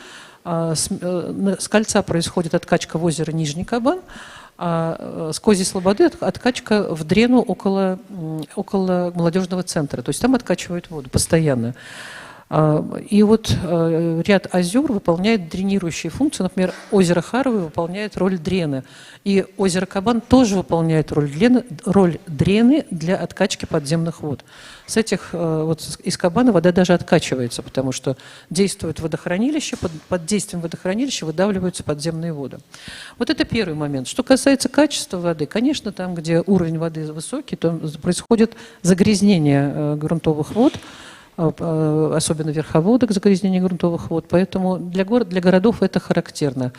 С кольца происходит откачка в озеро Нижний Кабан, а с Козьей Слободы откачка в Дрену около молодежного центра. То есть там откачивают воду постоянно. И вот ряд озер выполняет дренирующие функции. Например, озеро Харово выполняет роль дрены. И озеро Кабан тоже выполняет роль дрены для откачки подземных вод. С этих, вот из Кабана вода даже откачивается, потому что действует водохранилище, под действием водохранилища выдавливаются подземные воды. Вот это первый момент. Что касается качества воды, конечно, там, где уровень воды высокий, то происходит загрязнение грунтовых вод, особенно верховодок, загрязнение грунтовых вод, поэтому для городов это характерно.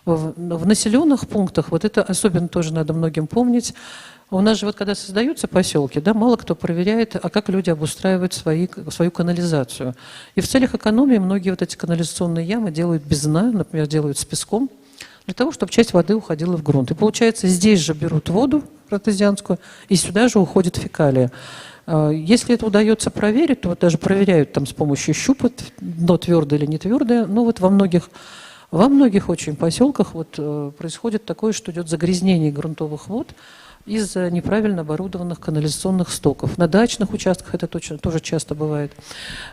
В населенных пунктах, вот это особенно тоже надо многим помнить, у нас же вот когда создаются поселки, да, мало кто проверяет, а как люди обустраивают свою канализацию. И в целях экономии многие вот эти канализационные ямы делают без дна, например, делают с песком, для того, чтобы часть воды уходила в грунт. И получается, здесь же берут воду артезианскую, и сюда же уходит фекалия. Если это удается проверить, то вот даже проверяют там с помощью щупа, дно твердое или не твердое, но вот во многих очень поселках вот происходит такое, что идет загрязнение грунтовых вод из-за неправильно оборудованных канализационных стоков. На дачных участках это точно, тоже часто бывает.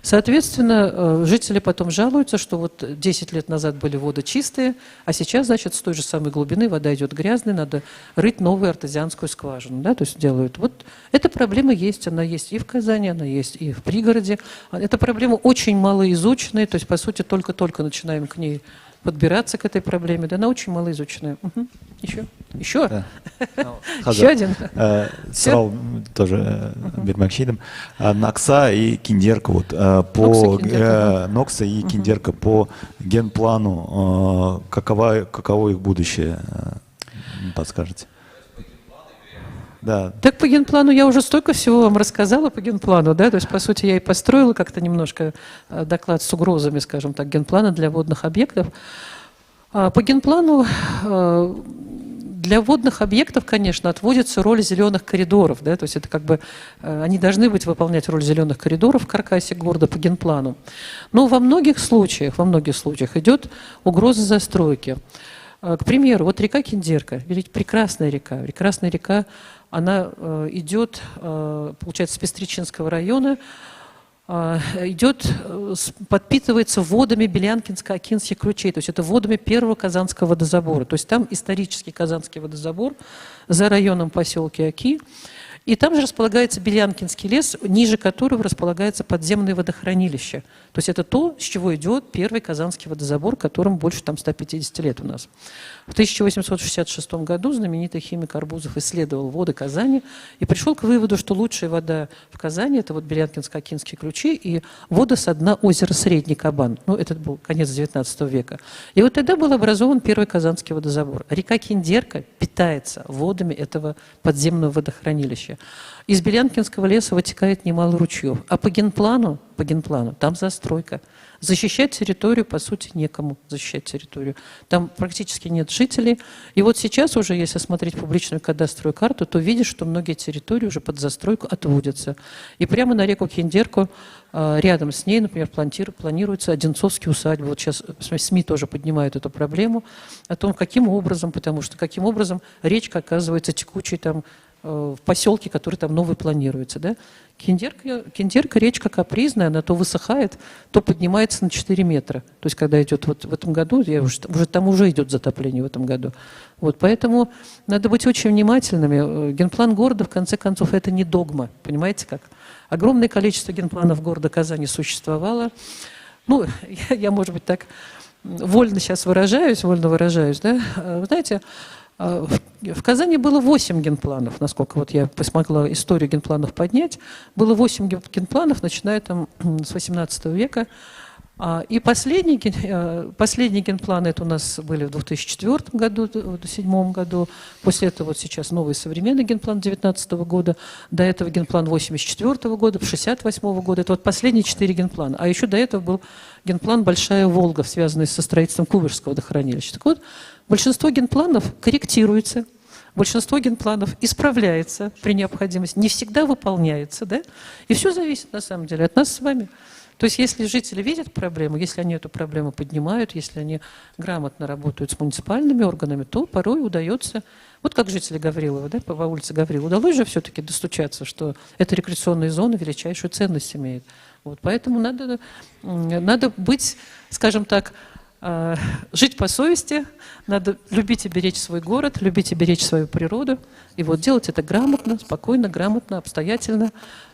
Соответственно, жители потом жалуются, что вот 10 лет назад были воды чистые, а сейчас, значит, с той же самой глубины вода идет грязная, надо рыть новую артезианскую скважину. Да, то есть делают. Вот эта проблема есть, она есть и в Казани, она есть и в пригороде. Эта проблема очень мало изученная, то есть, по сути, только-только начинаем к ней подбираться, к этой проблеме, да, она очень мало изученная. Угу. Еще? Еще? Да. Еще один? Сорау тоже бирмәкче идем. Нокса и Киндерка. Вот, по Нокса и Киндерка по генплану, каково их будущее, подскажете? Да. Так по генплану я уже столько всего вам рассказала по генплану, да, то есть, по сути, я и построила как-то немножко доклад с угрозами, скажем так, генплана для водных объектов. По генплану для водных объектов, конечно, отводится роль зеленых коридоров, да, то есть это как бы они должны быть выполнять роль зеленых коридоров в каркасе города по генплану. Но во многих случаях идет угроза застройки. К примеру, вот река Киндерка, ведь прекрасная река, она идет, получается, с Пестричинского района, идет, подпитывается водами Белянкинско-Окинских ключей, то есть это водами первого Казанского водозабора. То есть там исторический Казанский водозабор за районом поселки Оки. И там же располагается Белянкинский лес, ниже которого располагается подземное водохранилище. То есть это то, с чего идет первый Казанский водозабор, которому больше там 150 лет у нас. В 1866 году знаменитый химик Арбузов исследовал воды Казани и пришел к выводу, что лучшая вода в Казани – это вот Белянкинско-Окинские ключи и вода со дна озера Средний Кабан. Ну, это был конец 19 века. И вот тогда был образован первый Казанский водозабор. Река Киндерка питается водами этого подземного водохранилища. Из Белянкинского леса вытекает немало ручьев. А по генплану там застройка. Защищать территорию, по сути, некому защищать территорию. Там практически нет жителей. И вот сейчас уже, если смотреть публичную кадастровую карту, то видишь, что многие территории уже под застройку отводятся. И прямо на реку Киндерку, рядом с ней, например, планируется Одинцовские усадьбы. Вот сейчас СМИ тоже поднимают эту проблему о том, каким образом, потому что каким образом речка оказывается текучей там, в поселке, который там новый планируется. Да? Киндерка речка капризная, она то высыхает, то поднимается на 4 метра. То есть когда идет вот в этом году, там уже идет затопление в этом году. Вот, поэтому надо быть очень внимательными. Генплан города, в конце концов, это не догма. Понимаете как? Огромное количество генпланов города Казани существовало. Ну, я может быть, так вольно сейчас выражаюсь, да? Вы знаете, в Казани было 8 генпланов, насколько вот я смогла историю генпланов поднять. Было 8 генпланов, начиная там с 18 века. И последние генпланы это у нас были в 2004 году, в 2007 году. После этого вот сейчас новый современный генплан 2019 года. До этого генплан 1984 года, 1968 года. Это вот последние 4 генплана. А еще до этого был генплан «Большая Волга», связанный со строительством Куйбышевского водохранилища. Так вот, большинство генпланов корректируется, большинство генпланов исправляется при необходимости, не всегда выполняется, да? И все зависит, на самом деле, от нас с вами. То есть если жители видят проблему, если они эту проблему поднимают, если они грамотно работают с муниципальными органами, то порой удается, вот как жители Гаврилова, да, по улице Гаврилова, удалось же все-таки достучаться, что эта рекреационная зона величайшую ценность имеет. Вот, поэтому надо быть, скажем так, жить по совести, надо любить и беречь свой город, любить и беречь свою природу. И вот делать это грамотно, спокойно, грамотно, обстоятельно.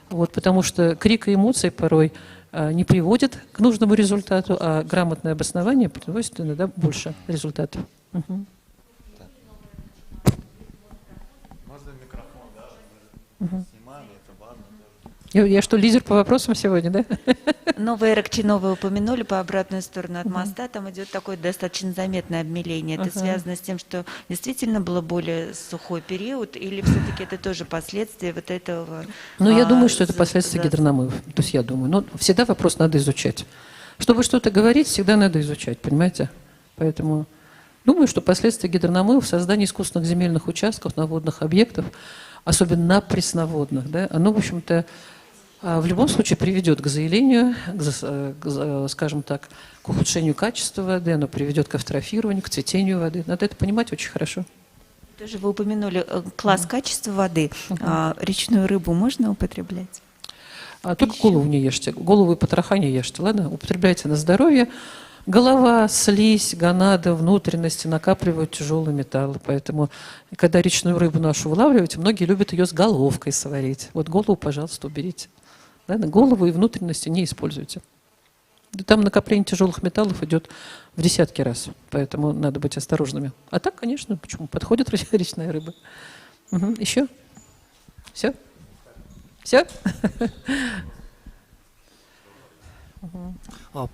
Вот, потому что крик и эмоции порой не приводят к нужному результату, а грамотное обоснование приносит иногда больше результатов. Угу. Можно микрофон, да? Угу. Я что, лидер по вопросам сегодня, да? Новая Рокчинова упомянули по обратную сторону от моста, там идет такое достаточно заметное обмеление. Это связано с тем, что действительно было более сухой период, или все-таки это тоже последствия вот этого? Ну, я думаю, что это последствия гидронамывов. То есть я думаю, но всегда вопрос надо изучать. Чтобы что-то говорить, всегда надо изучать, понимаете? Поэтому думаю, что последствия гидронамывов, создание искусственных земельных участков на водных объектах, особенно на пресноводных, да, оно, в общем-то, в любом случае приведет к заилению, скажем так, к ухудшению качества воды, оно приведет к эвтрофированию, к цветению воды. Надо это понимать очень хорошо. Тоже вы упомянули класс качества воды. Речную рыбу можно употреблять? Только голову не ешьте. Голову и потроха не ешьте, ладно? Употребляйте на здоровье. Голова, слизь, гонады, внутренности накапливают тяжелые металлы. Поэтому, когда речную рыбу нашу вылавливаете, многие любят ее с головкой сварить. Вот голову, пожалуйста, уберите. Да, голову и внутренности не используйте. Там накопление тяжелых металлов идет в десятки раз, поэтому надо быть осторожными. А так, конечно, почему? Подходит речная рыба. Угу. Еще? Все? Все?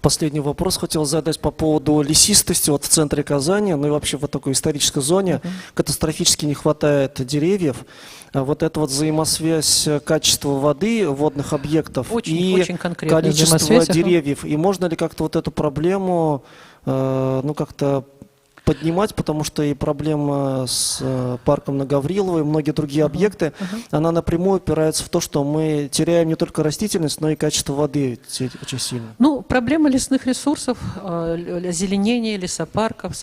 Последний вопрос хотел задать по поводу лесистости вот в центре Казани, ну и вообще в такой исторической зоне катастрофически не хватает деревьев. Вот эта вот взаимосвязь качества воды, водных объектов очень, и очень количество деревьев. И можно ли как-то вот эту проблему ну, как-то поднимать, потому что и проблема с парком на Гаврилова и многие другие объекты, она напрямую упирается в то, что мы теряем не только растительность, но и качество воды очень сильно. Ну, проблема лесных ресурсов, озеленение лесопарков,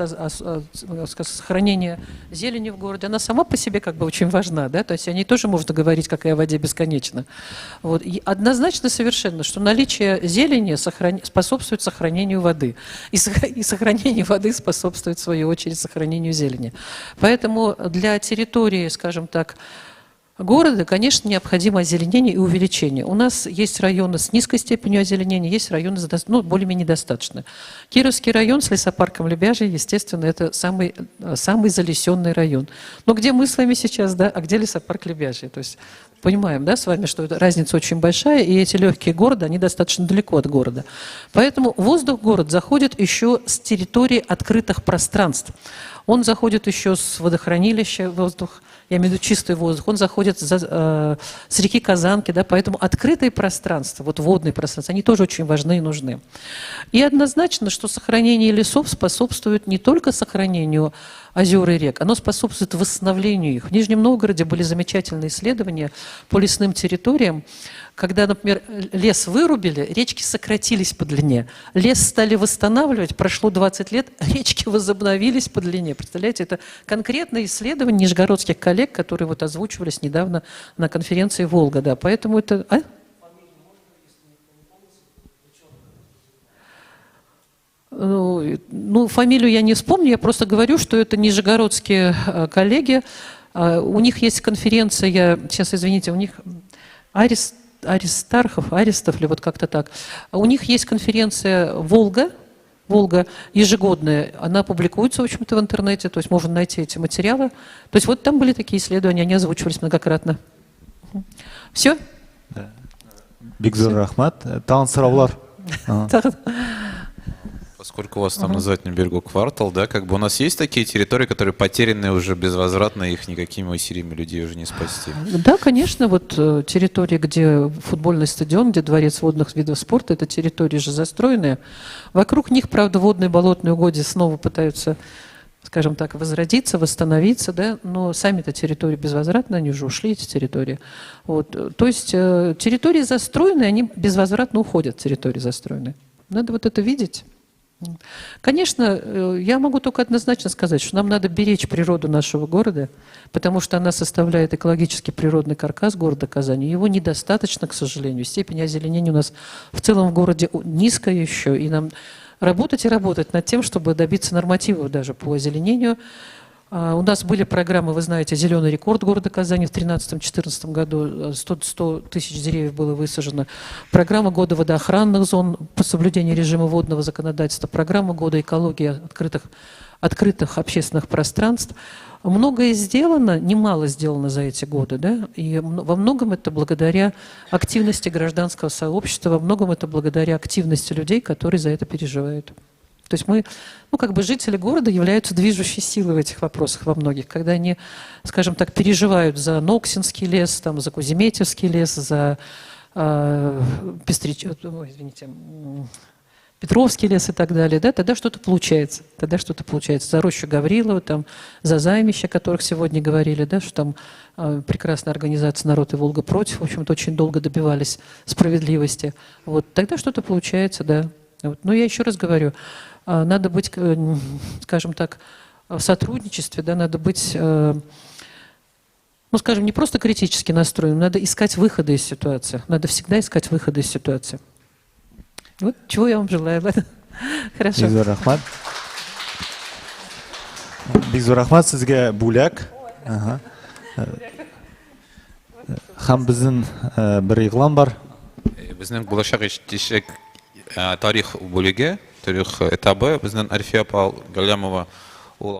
сохранение зелени в городе, она сама по себе как бы очень важна, да, то есть о ней тоже можно говорить, как и о воде, бесконечно. Вот. И однозначно совершенно, что наличие зелени способствует сохранению воды, и сохранение воды способствует, в свою очередь, сохранению зелени. Поэтому для территории, скажем так, города, конечно, необходимо озеленение и увеличение. У нас есть районы с низкой степенью озеленения, есть районы с, ну, более-менее достаточно. Кировский район с лесопарком Лебяжий, естественно, это самый залесенный район. Но где мы с вами сейчас, да, а где лесопарк Лебяжий? То есть понимаем, да, с вами, что разница очень большая, и эти легкие города, они достаточно далеко от города. Поэтому воздух в город заходит еще с территории открытых пространств. Он заходит еще с водохранилища воздух, я имею в виду чистый воздух, он заходит с реки Казанки, да, поэтому открытые пространства, вот водные пространства, они тоже очень важны и нужны. И однозначно, что сохранение лесов способствует не только сохранению озер и рек, оно способствует восстановлению их. В Нижнем Новгороде были замечательные исследования по лесным территориям, когда, например, лес вырубили, речки сократились по длине. Лес стали восстанавливать, прошло 20 лет, речки возобновились по длине. Представляете, это конкретное исследование нижегородских коллег, которые вот озвучивались недавно на конференции «Волга». Да, поэтому это... А? Ну, фамилию я не вспомню, я просто говорю, что это нижегородские коллеги. У них есть конференция, сейчас, извините, у них Аристархов, Аристов или вот как-то так. У них есть конференция «Волга», «Волга» ежегодная, она публикуется, в общем-то, в интернете, то есть можно найти эти материалы. То есть вот там были такие исследования, они озвучивались многократно. Все? Да. Бик зур рәхмәт. Тагын сораулар. Поскольку у вас там на заднем берегу квартал, да, как бы у нас есть такие территории, которые потеряны уже безвозвратно, их никакими усилиями людей уже не спасти? Да, конечно, вот территории, где футбольный стадион, где дворец водных видов спорта, это территории же застроенные. Вокруг них, правда, водные болотные угодья снова пытаются, скажем так, возродиться, восстановиться, да, но сами-то территории безвозвратно, они уже ушли, эти территории. Вот. То есть территории застроенные, они безвозвратно уходят, территории застроенные. Надо вот это видеть. Конечно, я могу только однозначно сказать, что нам надо беречь природу нашего города, потому что она составляет экологический природный каркас города Казани. Его недостаточно, к сожалению. Степень озеленения у нас в целом в городе низкая еще, и нам работать и работать над тем, чтобы добиться нормативов даже по озеленению. У нас были программы, вы знаете, «Зеленый рекорд» города Казани в 2013-2014 году, 100 тысяч деревьев было высажено. Программа года водоохранных зон по соблюдению режима водного законодательства, программа года экологии открытых общественных пространств. Многое сделано, немало сделано за эти годы, да? И во многом это благодаря активности гражданского сообщества, во многом это благодаря активности людей, которые за это переживают. То есть мы, ну, как бы жители города являются движущей силой в этих вопросах во многих. Когда они, скажем так, переживают за Ноксинский лес, там, за Куземетьевский лес, за Петровский лес и так далее, да, тогда что-то получается. Тогда что-то получается. За рощу Гаврилова, там, за займища, о которых сегодня говорили, да, что там прекрасная организация «Народ и Волга против», в общем-то, очень долго добивались справедливости. Вот, тогда что-то получается, да. Вот. Но я еще раз говорю, надо быть, скажем так, в сотрудничестве, да, надо быть, ну, скажем, не просто критически настроенным, надо искать выходы из ситуации. Надо всегда искать выходы из ситуации. Вот чего я вам желаю. Хорошо. Бик зур рәхмәт. Бик зур рәхмәт сезгә бүләк. Һәм безнең бер игълан бар. Безнең булачак тарих бүлеге, тарих этабы безнең Арфия апа Галлямова ул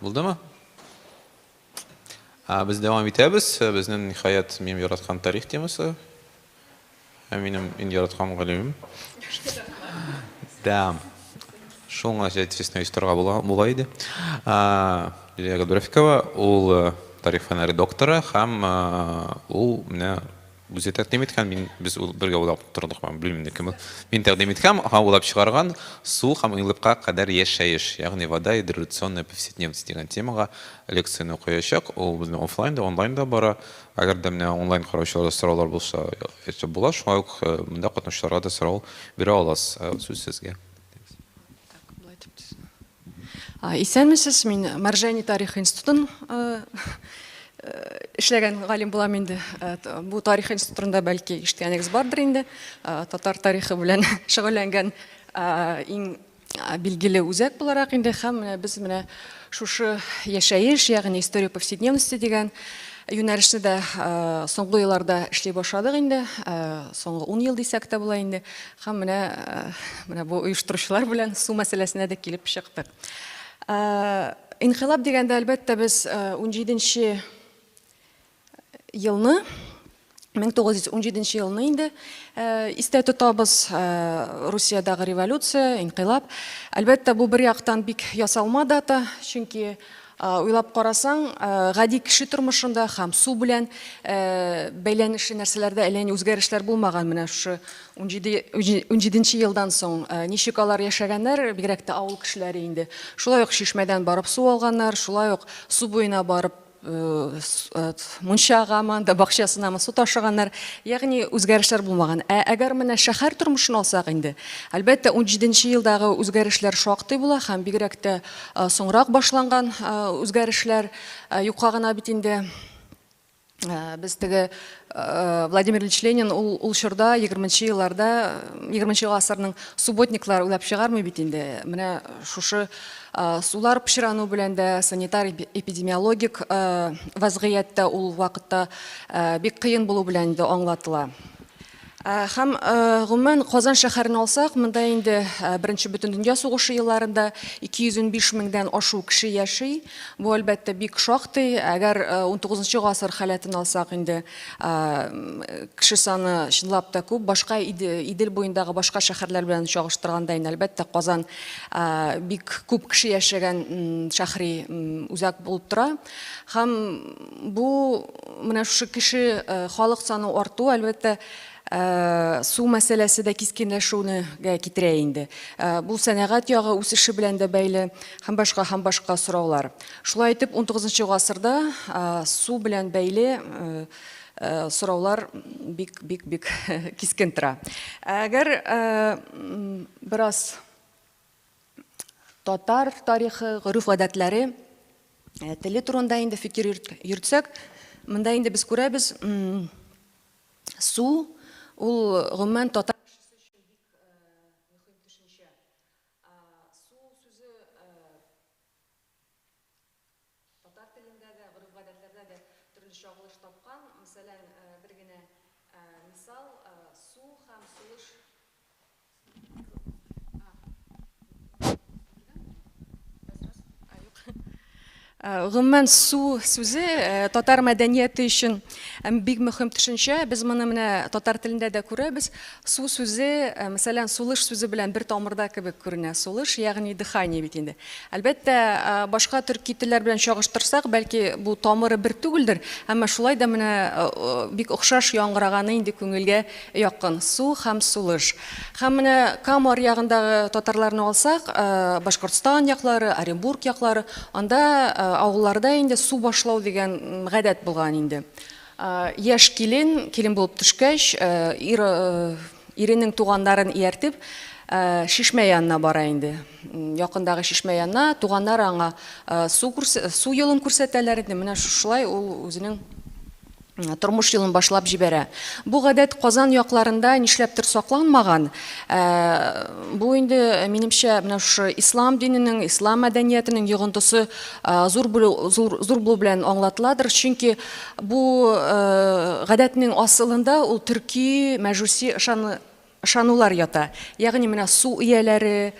Булдымы? Без дәвам итәбез. Безнең, ниһаять, минем яраткан тарих темасы. Һәм минем иң яраткан мөгаллимем. Да. Шул гына җәдит оештырырга була, була иде. Лилия Габдрафикова, ул тарих фәннәре докторы һәм ул менә үзе тәкъдим иткән, мин без бергә уйлап тордык, мин белмим инде кем ул. Мин тәкъдим иткән, һәм уйлап чыгарган су һәм инкыйлабка кадәр яшәеш, ягъни вода и дореволюционная повседневность дигән темага лекцияне укыячак. Ул безнең офлайн да, онлайн да бара. Әгәр дә менә онлайн караучыларда сораулар булса, әйтеп була. Шулай ук монда катнашучыларга да сорау бирә аласыз. Сүз сезгә. Исәнмесез, мин Мәрҗани тарих институтын эшләгән галим булам инде. Бу тарих институтында бәлки ишеткәнегез бардыр инде. Татар тарихы белән шөгыльләнгән иң билгеле үзәк буларак инде. Һәм менә без менә шушы яшәеш, ягъни история повседневности дигән юнәлешне дә соңгы елларда эшли башладык инде. Соңгы 10 ел дисәк тә була инде. Һәм менә бу оештыручылар белән су мәсьәләсенә дә килеп чыктык. Инкыйлаб дигәндә, әлбәттә, без 17 елны, 1917 елны инде истә тотабыз, Русиядәге революция, инкыйлаб. Әлбәттә, бу бер яктан бик ясалма дата, чөнки уйлап карасаң, гади кеше тормышында һәм су белән бәйләнешле нәрсәләрдә әллә ни үзгәрешләр булмаган. Менә шушы 17 елдан соң ничек алар яшәгәннәр, бигрәк тә авыл кешеләре инде. Шулай ук чишмәдән барып су алганнар, шулай ук су буена барып мунчагамы, анда бакчасынамы су ташыганнар. Ягъни үзгәрешләр булмаган. Ә әгәр менә шәһәр тормышын алсак инде, әлбәттә, 17 елдагы үзгәрешләр шактый була һәм бигрәк тә соңрак башланган үзгәрешләр юкка гына бит инде. Без теге Владимир Ильич Ленин ул чорда 20 елларда, 20 гасырның субботниклар уйлап чыгармый бит инде. Менә шушы сулар пычрану белән дә санитар эпидемиологик вазгыятьтә ул вакытта бик кыен булу белән инде аңлатыла. Һәм гомумән Казан шәһәрен алсак, монда инде Беренче бөтендөнья сугышы елларында 215 меңдән ашу кеше яши. Бу, әлбәттә, бик шактый. Әгәр 19 гасыр халәтен алсак инде, кеше саны чынлап та күп. Башка Идел буендагы башка шәһәрләр белән чагыштырганда инде, әлбәттә, Казан бик күп кеше яшәгән шәһри үзәк булып тора. Һәм бу менә шушы кеше халык саны арту, әлбәттә, су мәсьәләсе дә кискенләшүгә китерә инде. Бу сәнәгать ягы үсеше белән дә бәйле һәм башка һәм башка сораулар. Шулай итеп, 19 гасырда су белән бәйле сораулар бик бик бик кискен тора. Әгәр бераз татар тарихы, гореф-гадәтләре, теле турында инде фикер йөртсәк, монда инде без күрәбез, су ул гомумән татар кешесе өчен бик мөһим төшенчә. Су сүзе татар телендә дә, гореф-гадәтләрдә дә төрле чагылыш тапкан. Мәсәлән, бер генә мисал, су һәм сулыш. Гомумән, су сүзе татар мәдәнияте өчен бик мөһим төшенчә. Без моны менә татар телендә дә күрәбез. Су сүзе, мәсәлән, сулыш сүзе белән бер тамырда кебек күренә. Сулыш, ягъни дыхание бит инде. Әлбәттә, башка төрки телләр белән чагыштырсак, бәлки бу тамыры бер түгелдер, әмма шулай да менә бик охшаш яңгыраганы инде күңелгә якын. Су һәм сулыш. Һәм менә Кама аръягындагы татарларны алсак, Башкортстан яклары, Оренбург яклары, анда авылларда инде су башлау дигән гадәт булган инде. Яшь килен, килен булып төшкәч, ир, иренең туганнарын ияртеп, чишмә янына бара инде. Якындагы чишмә янына туганнары аңа су, су юлын күрсәтәләр инде. Менә шулай ул үзенең тормыш юлын башлап җибәрә. Бу гадәт Казан якларында нишләптер сакланмаган. Бу инде, минемчә, менә шушы ислам диненең, ислам мәдәниятенең йогынтысы зур булу, зур, зур булу белән аңлатыладыр. Чөнки бу гадәтнең асылында ул төрки, мәҗүси ышанулар ята. Ягъни менә су ияләре,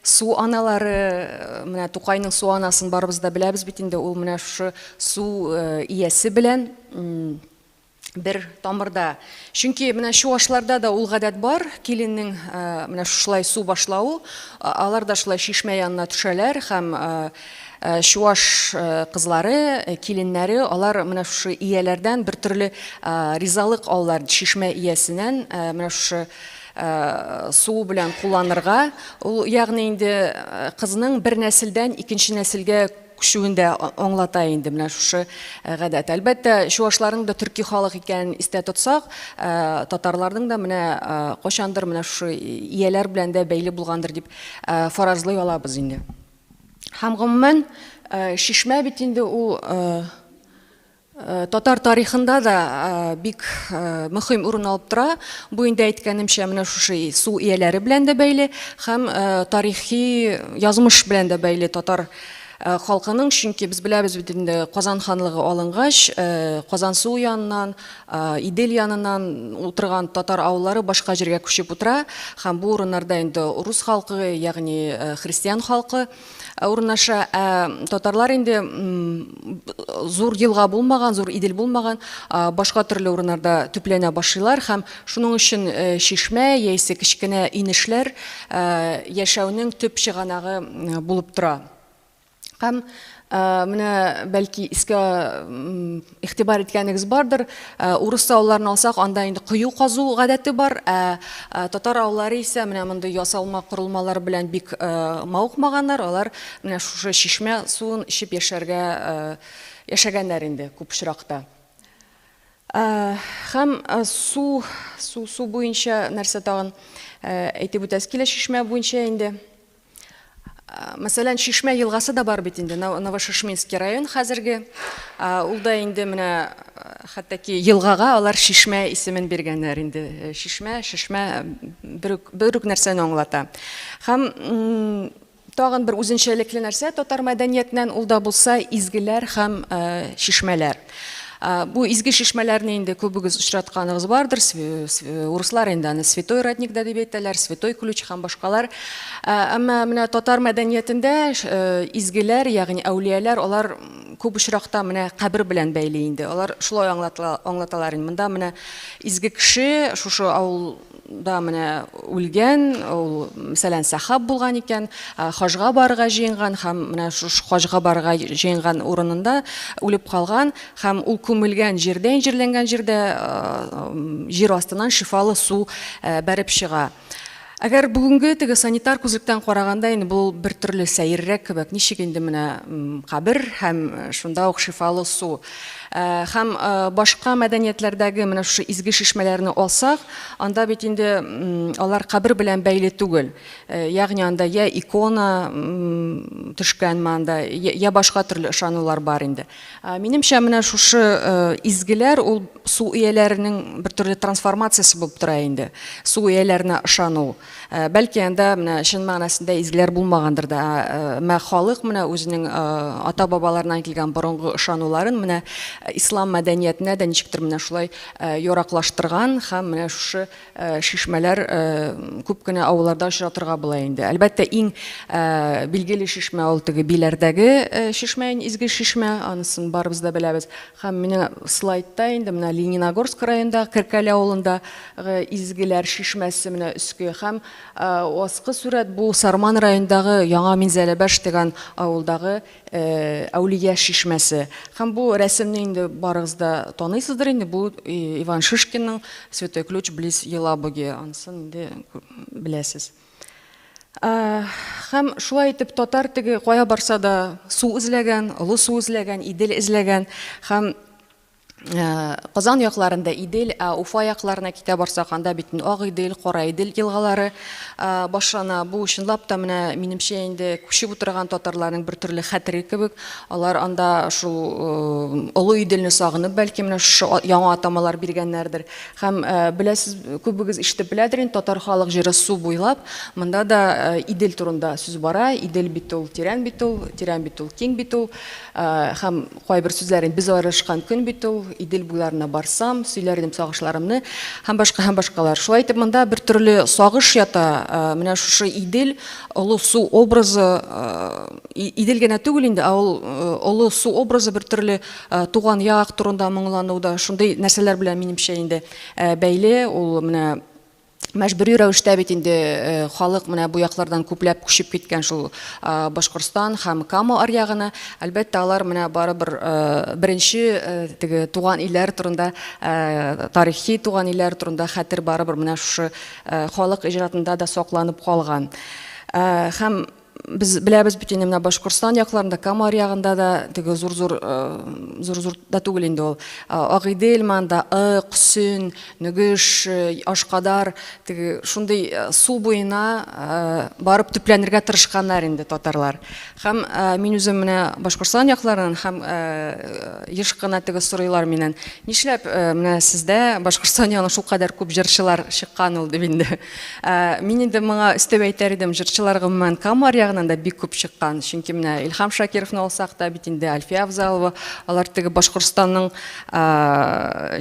Су аналары, менә Тукайның Су анасын барыбыз да беләбез бит инде, ул менә шушы су иясе белән бер тамырда. Чөнки менә чуашларда да ул гадәт бар, киленнең менә шушылай су башлавы, алар да шулай чишмә янына төшәләр һәм чуаш кызлары, киленнәре, алар менә шушы ияләрдән бер төрле ризалык алалар, чишмә иясеннән менә шушы су белән кулланырга. Ул ягъни инде кызның бер нәселдән икенче нәселгә күчүен дә аңлата инде менә шушы гадәт. Әлбәттә, чуашларның да төрки халык икәнен истә тотсак, татарларның да менә кайчандыр менә шушы ияләр белән дә бәйле булгандыр дип фаразлый алабыз инде. Һәм гомумән, чишмә бит инде ул татар тарихында да бик мөһим урын алып тора. Бу инде әйткәнемчә, менә шушы су ияләре белән дә бәйле һәм тарихи язмыш белән дә бәйле татар халкының, чөнки без беләбез бит инде, Казан ханлыгы алынгач, Казан суы яныннан, Идел яныннан утырган татар авыллары башка җиргә күчеп утыра һәм бу урыннарда инде рус халкы, ягъни христиан халкы урнаша. Ә татарлар инде зур елга булмаган, зур Идел булмаган башка төрле урыннарда төпләнә башлыйлар һәм шуның өчен чишмә яисә кечкенә инешләр яшәүнең төп чыганагы булып тора. Һәм менә бәлки искә игътибар иткәнегез бардыр, урыс авылларын алсак, анда инде кою казу гадәте бар, ә татар авыллары исә менә мондый ясалма корылмалар белән бик мавыкмаганнар, алар менә шушы чишмә суын эчеп яшәргә яшәгәннәр инде күп очракта. Һәм су, су, су буенча нәрсә тагын әйтеп үтәсе килә, чишмә буенча инде. Мәсәлән, Чишмә елгасы да бар бит инде, Новошишминский район хәзерге. Ул да инде менә хәтта ки елгага алар Чишмә исемен биргәннәр инде. Чишмә, Шишмә бер үк, бер үк нәрсәне аңлата. Һәм тагын бер үзенчәлекле нәрсә татар мәдәниятеннән, ул да булса изгеләр һәм чишмәләр. Бу изге чишмәләрне инде күбегез очратканыгыз бардыр. Урыслар инде аны святой родник да дип әйтәләр, святой ключ һәм башкалар. Әмма менә татар мәдәниятендә изгеләр, ягъни әүлияләр, алар күп очракта менә кабер белән бәйле инде. Алар шулай аңлаталар инде. Монда менә изге кеше шушы авыл да менә үлгән, ул, мәсәлән, сәхаб булган икән, хаҗга барырга җыенган һәм менә шушы хаҗга барырга җыенган урынында үлеп калган һәм ул күмелгән җирдә, җирләнгән җирдә җир астыннан шифалы су бәреп чыга. Әгәр бүгенге теге санитар күзлектән караганда, инде бу бер төрле сәеррәк кебек, ничек инде менә кабер һәм шунда ук шифалы су. Һәм башка мәдәниятләрдәге менә шушы изге чишмәләрне алсак, анда бит инде алар кабер белән бәйле түгел. Ягъни анда я икона төшкәнме анда, я башка төрле ышанулар бар инде. Минемчә, менә шушы изгеләр ул су ияләренең бер төрле трансформациясе булып тора инде. Су ияләренә ышану. Бәлки анда менә чын мәгънәсендә изгеләр булмагандыр да. Әмма халык менә үзенең ата-бабаларыннан килгән борынгы ышануларын менә ислам мәдәниятенә дә ничектер менә шулай яраклаштырган һәм менә шушы чишмәләр күп кенә авылларда очратырга була инде. Әлбәттә, иң билгеле чишмә ул теге Биләрдәге чишмә, изге чишмә, анысын барыбыз да беләбез. Һәм менә слайдта инде менә Лениногорск районындагы Керкәле авылында Изгеләр чишмәсе менә өске һәм аскы сурәт бу Сарман районындагы Яңа Минзәләбаш дигән авылдагы Әүлия чишмәсе. Һәм бу рәсемне инде барыгыз да таныйсыздыр инде, бу Иван Шишкинның Святой ключ близ Елабуги, анысын инде беләсез. Һәм шулай итеп татар теге кая барса да су эзләгән, олы су эзләгән, Идел эзләгән һәм Казан якларында Идел, ә Уфа якларына китә барсак, анда бит Ак Идел, Кара Идел елгалары башлана. Бу чынлап та менә минемчә инде күчеп утырган татарларның бер төрле хәтере кебек. Алар анда шул Олы Иделне сагынып, бәлки менә шушы яңа атамалар биргәннәрдер. Һәм беләсез, күбегез ишетеп беләдер инде, татар халык җыры Су буйлап. Монда да Идел турында сүз бара. Идел бит ул тирән бит ул, тирән бит ул, киң бит ул. Һәм кайбер сүзләрен без аерылышкан көн бит ул, Идел буйларына барсам, сөйләр идем сагышларымны һәм башка һәм башкалар. Шулай итеп, монда бер төрле сагыш ята, менә шушы Идел, олы су образы, Идел генә түгел инде, ә ул олы су образы бер төрле туган як турында моңлану да, шундый нәрсәләр белән, минемчә, инде бәйле. Ул менә мәҗбүри рәвештә бит инде халык менә бу яклардан күпләп күчеп киткән шул Башкортстан һәм Кама аръягына. Әлбәттә, алар менә барыбер беренче теге туган илләр турында, тарихи туган илләр турында хәтер барыбер менә шушы халык иҗатында да сакланып калган. Һәм без беләбез бит инде, менә Башкортстан якларында, Кама аръягында да теге зур-зур, зур-зур да түгел инде ул, Агыйдел манда, Ык, Сөн, Нөгеш, Ашкадар, теге шундый су буена барып төпләнергә тырышканнар инде татарлар. Һәм мин үзем менә Башкортстан якларыннан һәм еш кына теге сорыйлар миннән, нишләп менә сездә Башкортстан ягыннан шулкадәр күп җырчылар чыккан ул дип инде. Мин инде моңа өстәп әйтәр идем, җырчылар гомумән Кама аръягыннан да бик күп чыккан. Чөнки менә Илһам Шакировны алсак та бит инде, Әлфия Авзалова, алар теге Башкортстанның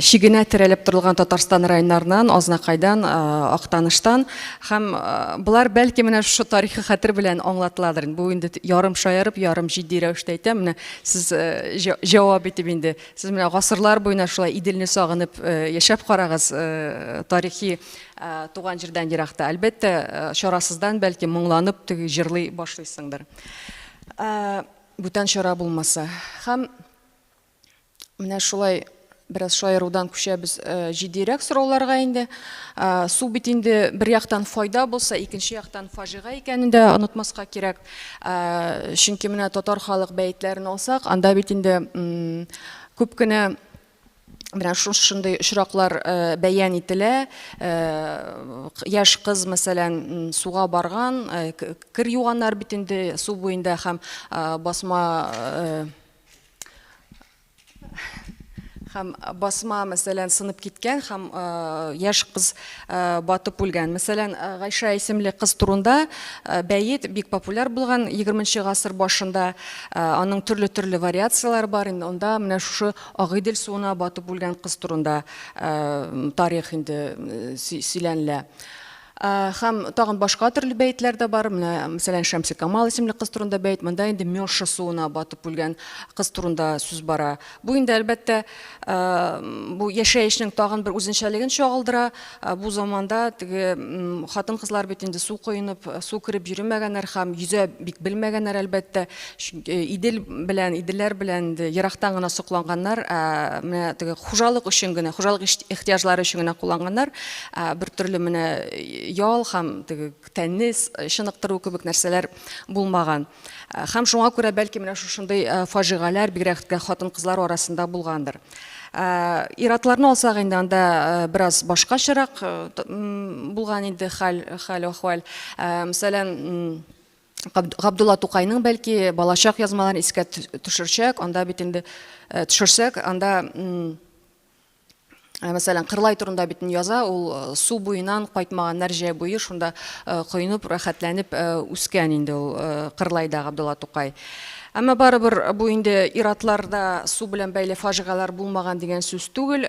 чигенә терәлеп торылган Татарстан районнарыннан, Азнакайдан, Актаныштан. Һәм болар бәлки менә шушы тарихи хәтер белән аңлатыладыр. Бу инде ярым шаярып, ярым җитди рәвештә әйтәм. Менә сез җавап итеп инде, сез менә гасырлар буена шулай Иделне сагынып яшәп карагыз, тарихи Туган җирдән еракта, әлбәттә, чарасыздан, бәлки, моңланып теге җырлый башлыйсыңдыр. Бүтән чара булмаса. Һәм менә шулай бераз шаярудан күчәбез җитдирәк сорауларга инде. Су бит инде бер яктан файда булса, икенче яктан фаҗига икәнен дә онытмаска кирәк. Чөнки менә татар халык бәетләрен алсак, анда бит инде күп кенә менә шушындый очраклар бәян ителә. Яшь кыз, мәсәлән, суга барган, кер юганнар бит инде су буенда һәм басма һәм басма, мәсәлән, сынып киткән һәм яшь кыз батып үлгән. Мәсәлән, Гайшә исемле кыз турында бәет бик популяр булган 20 гасыр башында. Аның төрле-төрле вариацияләре бар инде. Анда менә шушы Агыйдел суына батып үлгән кыз турында тарих инде сөйләнелә. Һәм тагын башка төрле бәетләр дә бар. Менә, мәсәлән, Шәмсикамал исемле кыз турында бәет. Монда инде Меша суына батып үлгән кыз турында сүз бара. Бу инде, әлбәттә, бу яшәешнең тагын бер үзенчәлеген чагылдыра. Бу заманда теге хатын-кызлар бит инде су коенып, су кереп йөремәгәннәр һәм йөзә бик белмәгәннәр, әлбәттә. Чөнки Идел белән, Иделләр белән инде ерактан гына сокланганнар, ә менә теге хуҗалык өчен генә, хуҗалык ихтыяҗлары өчен генә кулланганнар. Ә бер төрле менә ял һәм теге тәнне чыныктыру кебек нәрсәләр булмаган. Һәм шуңа күрә бәлки менә шушындый фаҗигаләр бигрәк тә хатын-кызлар арасында булгандыр. Ир-атларны алсак инде анда бераз башкачарак булган инде хәл, хәл-әхвәл. Мәсәлән, Габдулла Тукайның бәлки балачак язмаларын искә төшерсәк, анда бит инде төшерсәк, анда мәсәлән, Кырлай турында бит яза, ул су буеннан кайтмаганнар җәй буе шунда коенып, рәхәтләнеп үскән инде ул Кырлайда Габдулла Тукай. Әмма барыбер бу инде ир-атларда су белән бәйле фаҗигаләр булмаган дигән сүз түгел.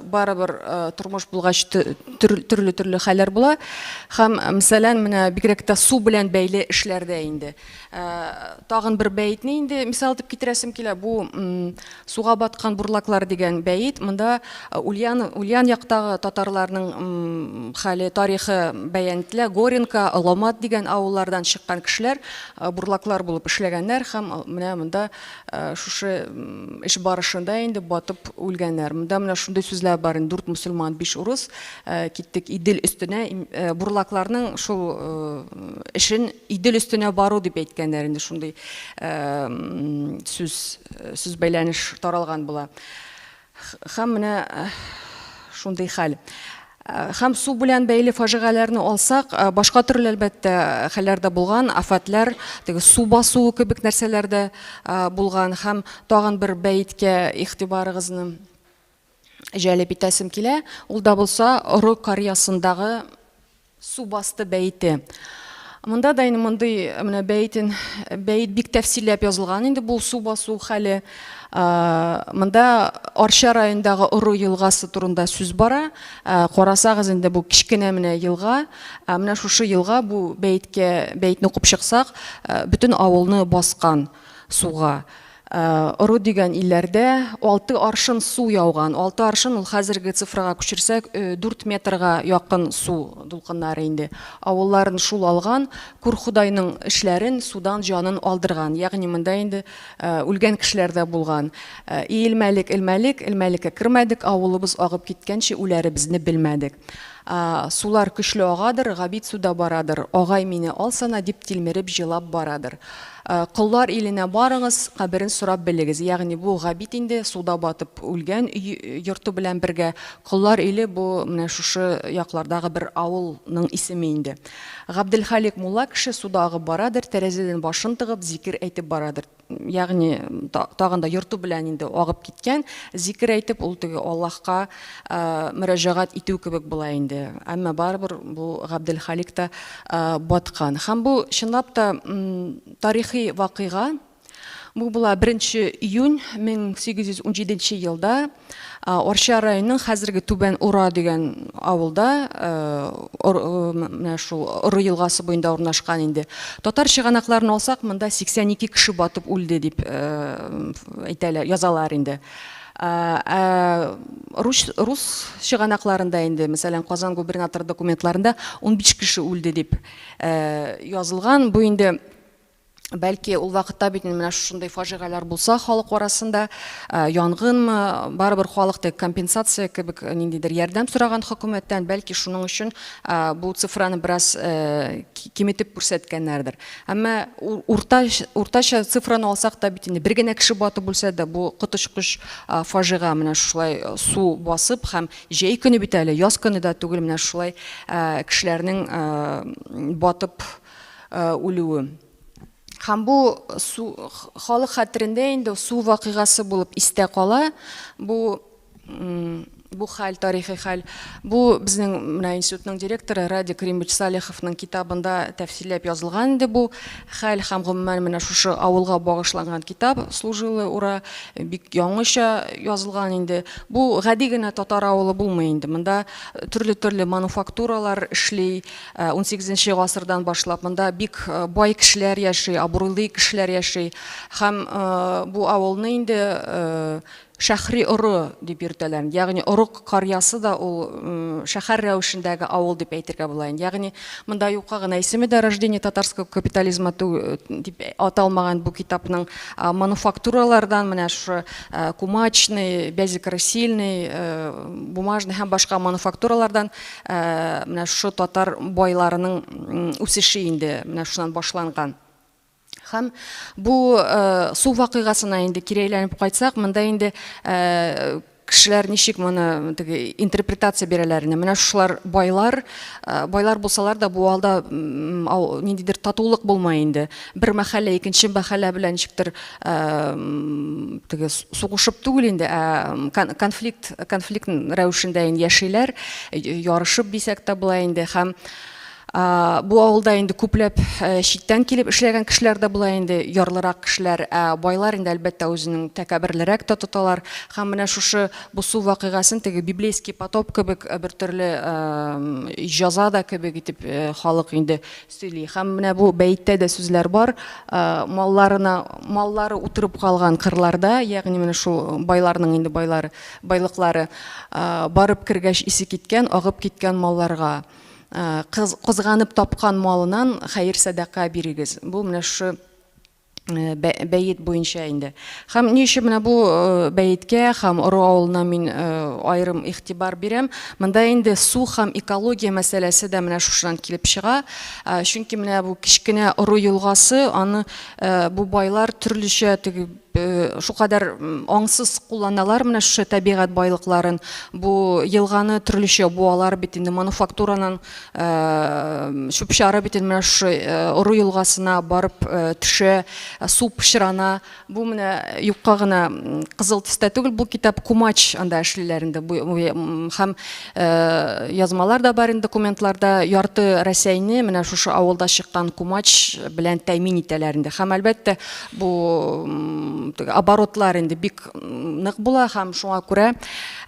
Барыбер тормыш булгач төрле-төрле хәлләр була. Һәм, мәсәлән, менә бигрәк тә су белән бәйле эшләрдә инде. Тагын бер бәетне инде мисал итеп китерәсем килә. Бу Суга баткан бурлаклар дигән бәет. Монда Ульян, Ульян яктагы татарларның хәле, тарихы бәян ителә. Горенка, Оломат дигән авыллардан чыккан кешеләр бурлаклар булып эшләгәннәр һәм менә монда шушы эш барышында инде батып үлгәннәр. Монда менә шундый сүзләр бар инде: дүрт мөселман, биш урыс киттек Идел өстенә. Бурлакларның шул эшен Идел өстенә бару дип әйткәннәр инде, шундый сүз сүз бәйләнеш таралган була. Һәм менә шундый хәл. Һәм су белән бәйле фаҗигаләрне алсак, башка төрле әлбәттә хәлләр дә булган, афәтләр, теге су басуы кебек нәрсәләр дә булган. Һәм тагын бер бәеткә игътибарыгызны җәлеп итәсем килә. Ул да булса Оры карьясындагы Су басты бәете. Монда да инде мондый менә бәетен бәет бик тәфсилләп язылган инде бу су басу хәле. Монда Арча районындагы Оры елгасы турында сүз бара. Карасагыз инде бу кечкенә менә елга. Ә менә шушы елга бу бәеткә бәетне укып чыксак, бөтен авылны баскан суга. Ору дигән илләрдә 6 аршын су яуган. 6 аршын ул хәзерге цифрага күчерсәк, 4 метрга якын су дулкыннары инде. Авылларын шул алган, күр Ходайның эшләрен, судан җанын алдырган. Ягъни монда инде үлгән кешеләр дә булган. Иелмәлек, элмәлек, элмәлеккә кермәдек, авылыбыз агып киткәнче үләребезне белмәдек. Сулар көчле агадыр, Габит суда барадыр, Агай мине алсана, дип тилмереп җылап барадыр. Коллар иленә барыгыз, каберен сорап белегез. Ягъни бу Габит инде суда батып үлгән йорты белән бергә. Коллар иле бу менә шушы яклардагы бер авылның исеме инде. Габделхалик мулла кеше суда агып барадыр, тәрәзәдән башын тыгып, зикер әйтеп барадыр. Ягъни тагын да йорты белән инде агып киткән, зикер әйтеп, ул теге Аллаһка мөрәҗәгать итү кебек була инде. Әмма барыбер бу Габделхалик та баткан. Һәм бу чынлап та тарихи вакыйга. Бу була 1 июнь 1817 елда Арча районының хәзерге Түбән Ура дигән авылда, менә шул Оры елгасы буенда урнашкан инде. Татар чыганакларын алсак, монда 82 кеше батып үлде дип әйтәләр, язалар инде. Ә рус, рус чыганакларында инде, мәсәлән, Казан губернаторы документларында 15 кеше үлде дип язылган. Бу инде Бәлки ул вакытта бит менә шушындый фаҗигаләр булса халык арасында, э, янгынмы, барыбер халык тек компенсация кебек ниндидер ярдәм сораган хөкүмәттән, бәлки шуның өчен э, бу цифраны бераз э, киметеп күрсәткәннәрдер. Әмма урта, уртача цифраны алсак та бит инде бер генә кеше батып үлсә дә бу коточкыч фаҗига менә шулай су басып һәм җәй көне бит әле, яз көне дә түгел менә шулай кешеләрнең батып үлүе. Һәм бу су, халык хәтерендә инде су вакыйгасы булып истә кала. Бу бу хәл, тарихи хәл. Бу безнең менә институтның директоры Радик Римович Салиховның китабында тәфсилләп язылган инде бу хәл һәм гомумән менә шушы авылга багышланган китап Служилый Ура бик яңача язылган инде. Бу гади генә татар авылы булмый инде. Монда төрле-төрле мануфактуралар эшли, 18 гасырдан башлап монда бик бай кешеләр яши, абруйлы кешеләр яши. Һәм бу авылны инде Шәһри Оры дип йөртәләр. Ягъни Орык карьясы да ул шәһәр рәвешендәге авыл дип әйтергә була инде. Ягъни монда юкка гына исеме дә Рождение татарского капитализма дип аталмаган бу китапның. Мануфактуралардан менә шушы кумачный, бязекрасильный, бумажный һәм башка мануфактуралардан Менә шушы татар байларының үсеше инде менә шуннан башланган. Һәм бу су вакыйгасына инде кире әйләнеп кайтсак, монда инде кешеләр ничек моны теге интерпретация бирәләр инде. Менә шушылар байлар, байлар булсалар да бу алда ниндидер татулык булмай инде. Бер мәхәллә икенче мәхәллә белән ничектер теге сугышып түгел инде, ә конфликт, конфликт рәвешендә инде яшиләр, ярышып дисәк тә була инде. Һәм бу авылда инде күпләп читтән килеп эшләгән кешеләр дә була инде, ярлырак кешеләр, ә байлар инде әлбәттә үзенең тәкәбберлерәк тә тоталар. Һәм менә шушы бу су вакыйгасын теге библейский потоп кебек бер төрле җәза да кебек итеп халык инде сөйли. Һәм менә бу бәеттә дә сүзләр бар. Малларына, маллары утырып калган кырларда, ягъни менә шул байларның инде байлары, байлыклары, барып кергәч исе киткән, агып киткән малларга. Кыз, кызганып тапкан малынан хәер-сәдака бирегез. Бу менә шушы бәет буенча инде. Һәм ни өчен менә бу бәеткә һәм Оры авылына мин аерым игътибар бирәм? Монда инде су һәм экология мәсьәләсе дә менә шушыннан килеп чыга. Чөнки менә бу кечкенә Оры елгасы, аны бу байлар төрлечә теге дип шулкадәр аңсыз кулланалар менә шушы табигать байлыкларын. Бу елганы төрлечә буалар бит инде, мануфактураның чүп-чары бит инде менә шушы Оры елгасына барып төшә, су пычрана. Бу менә юкка гына кызыл төстә түгел бу китап, кумач анда эшлиләр инде. Бу һәм язмалар да бар инде документларда, ярты Рәсәйне менә шушы авылда чыккан кумач белән тәэмин итәләр инде. Һәм әлбәттә бу оборотлар инде бик нык була һәм шуңа күрә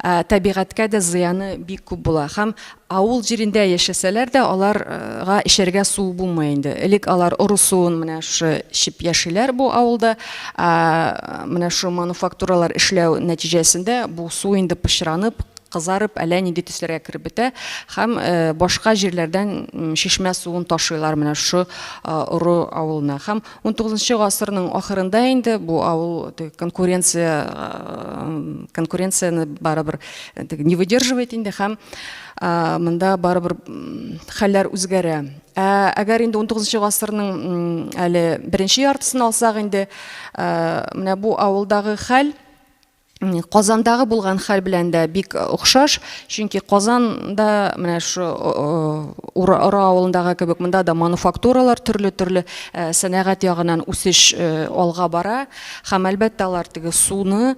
табигатькә дә зыяны бик күп була. Һәм Авыл җирендә яшәсәләр дә, аларга эчәргә су булмый инде. Элек алар оры суын менә шушы эчеп яшиләр бу авылда. Ә менә шушы мануфактуралар эшләү нәтиҗәсендә бу су инде пычранып, кызарып, әллә нинди төсләргә кереп бетә һәм башка җирләрдән чишмә суын ташыйлар менә шушы Оры авылына. Һәм унтугызынчы гасырның ахырында инде бу авыл конкуренция конкуренцияне барыбер не выдерживает инде һәм монда барыбер хәлләр үзгәрә. Ә әгәр инде 19 гасырның әле беренче яртысын алсак инде, менә бу авылдагы хәл Казандагы булган хәл белән дә бик охшаш, чөнки Казанда менә шу Ура авылындагы кебек монда да мануфактуралар төрле-төрле сәнәгать ягыннан үсеш алга бара һәм әлбәттә алар теге суны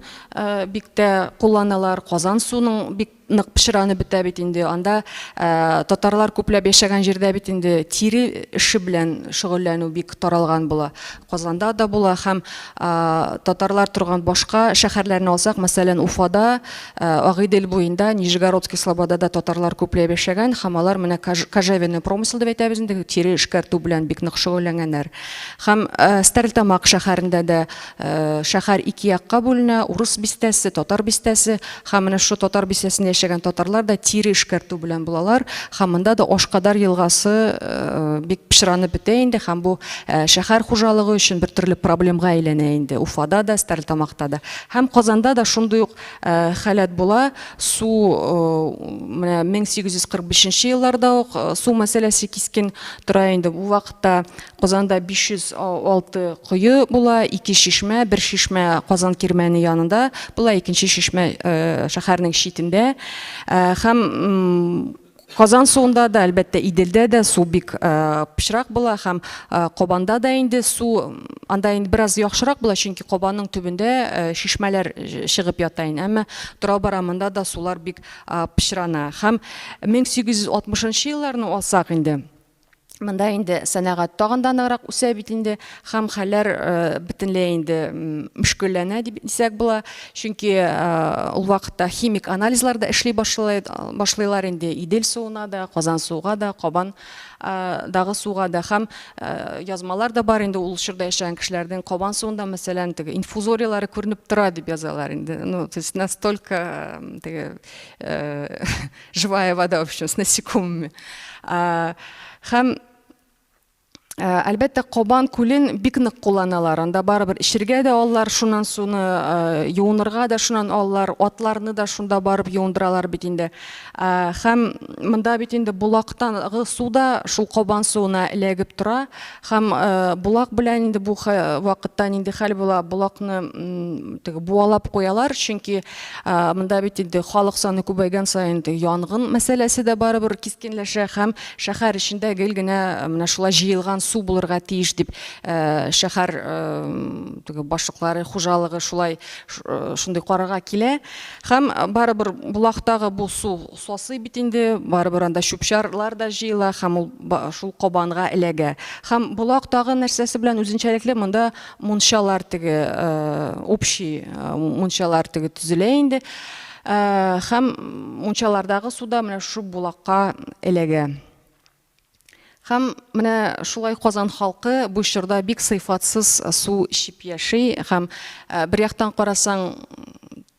бик тә кулланалар. Казан суының бик нык пычранып бетә бит инде. Анда татарлар күпләп яшәгән җирдә бит инде тире эше белән шөгыльләнү бик таралган була. Казанда да була һәм татарлар торган башка шәһәрләрне алсак, мәсәлән, Уфада, Агыйдел буенда, Нижегородский слободада татарлар күпләп яшәгән һәм алар менә кожевенный промысел дип әйтәбез инде, тире эшкәртү белән бик нык шөгыльләнгәннәр. Һәм Стәрлетамак шәһәрендә дә Шәһәр ике якка бүленә, урыс бистәсе, татар бистәсе. Һәм менә шушы татар бистәсендә яшәгән татарлар да тире эшкәртү белән булалар. Һәм монда да Ашкадар елгасы бик пычранып бетә инде һәм бу шәһәр хуҗалыгы өчен бер төрле проблемга әйләнә инде. Уфада да, Стәрлетамакта да. Һәм Казанда да шундый ук халәт була. Су менә 1845 елларда ук су мәсьәләсе кискен тора инде. Бу вакытта Казанда 506 кое була, ике чишмә, бер чишмә Казан Кирмәне янында була, икенче чишмә шәһәрнең читендә. Һәм Казан суында да, әлбәттә, Иделдә дә су бик пычрак була һәм Кабанда да инде су анда инде бераз яхшырак була, чөнки Кабанның төбендә чишмәләр чыгып ята инде. Әмма тора-бара монда да сулар бик пычрана. Һәм 1860 елларны алсак инде, Монда инде сәнәгать тагын да ныграк үсә бит инде һәм хәлләр бөтенләй инде мөшкелләнә дип дисәк була. Чөнки ул вакытта химик анализлар да эшли башлыйлар инде Идел суына да, Казан суга да, Кабан дагы суга да һәм язмалар да бар инде ул чорда яшәгән кешеләрнең Кабан суында, мәсәлән, теге инфузорияләре күренеп тора дип язалар инде. Ну, то есть настолько теге живая вода, в общем, с насекомыми. Һәм әлбәттә, Кабан күлен бик нык кулланалар. Анда барыбер эчергә дә алалар шуннан суны, юынырга да шуннан алалар, атларны да шунда барып юындыралар бит инде. Һәм монда бит инде болактагы су да шул Кабан суына эләгеп тора. Һәм Болак белән инде бу вакытта нинди хәл була, Болакны теге буалап куялар, чөнки монда бит инде халык саны күбәйгән саен теге янгын мәсьәләсе дә барыбер кискенләшә һәм шәһәр эчендә гел генә менә шулай җыелган су булырга тиеш дип шәһәр теге башлыклары, хуҗалыгы шулай шундый карарга килә. Һәм барыбер Болактагы бу су Сасый бит инде, барыбер анда чүп-чарлар да җыела һәм ул шул Кабанга эләгә. Һәм Болак тагы нәрсәсе белән үзенчәлекле, монда мунчалар теге, общий мунчалар теге төзелә инде. Һәм мунчалардагы су да менә шушы Болакка эләгә. Һәм менә шулай Казан халкы бу чорда бик сыйфатсыз су эчеп яши һәм бер яктан карасаң,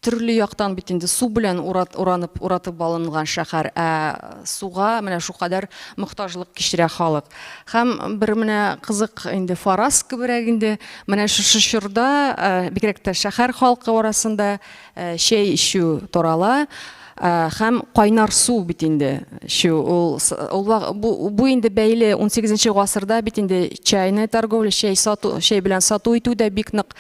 төрле яктан бит инде су белән урат, уранып, уратып алынган шәһәр, ә суга менә шулкадәр мохтаҗлык кичерә халык. Һәм бер менә кызык инде фараз кеберәк инде, менә шушы чорда, бигрәк тә шәһәр халкы арасында чәй эчү тарала. Һәм кайнар су бит инде эчү, ул, ул бу, бу инде бәйле 18 гасырда бит инде чайная торговля, чәй сату, чәй белән сату итү дә бик нык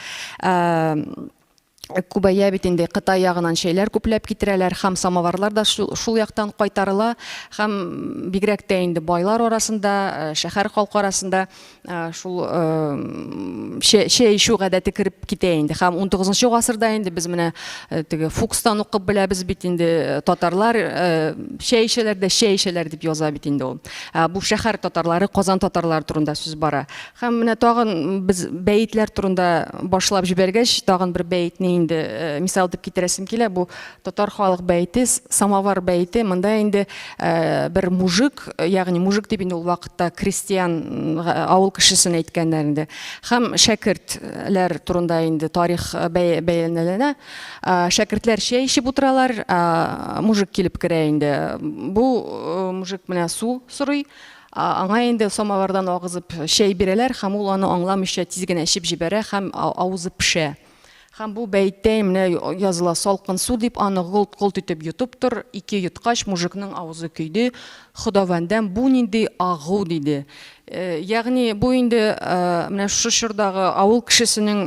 күбәя бит инде. Кытай ягыннан чәйләр күпләп китерәләр һәм самоварлар да шул, шул яктан кайтарыла һәм бигрәк тә инде байлар арасында, шәһәр халкы арасында шул чәй эчү гадәте кереп китә инде. Һәм 19 гасырда инде без менә теге Фукстан укып беләбез бит инде, татарлар чәй эчәләр дә чәй эчәләр дип яза бит инде ул. Бу шәһәр татарлары, Казан татарлары турында сүз бара. Һәм менә тагын без бәетләр турында башлап җибәргәч, тагын бер бәетне инде мисал итеп китерәсем килә. Бу татар халык бәете, самовар бәете. Монда инде бер мужик, ягъни мужик дип инде ул вакытта крестьян, авыл кешесен әйткәннәр инде. Һәм шәкертләр турында инде тарих бәяләнә. Шәкертләр чәй эчеп утыралар, мужик килеп керә инде. Бу мужик менә су сорый. Аңа инде самовардан агызып чәй бирәләр һәм ул аны аңламыйча тиз генә эчеп җибәрә һәм авызы пешә. Һәм бу бәеттә менә языла, салкын су дип аны голт-голт итеп йотып тор, ике йоткач мужикның авызы көйде, Ходавәндәм, бу нинди агу, диде. Ягъни бу инде менә шушы чордагы авыл кешесенең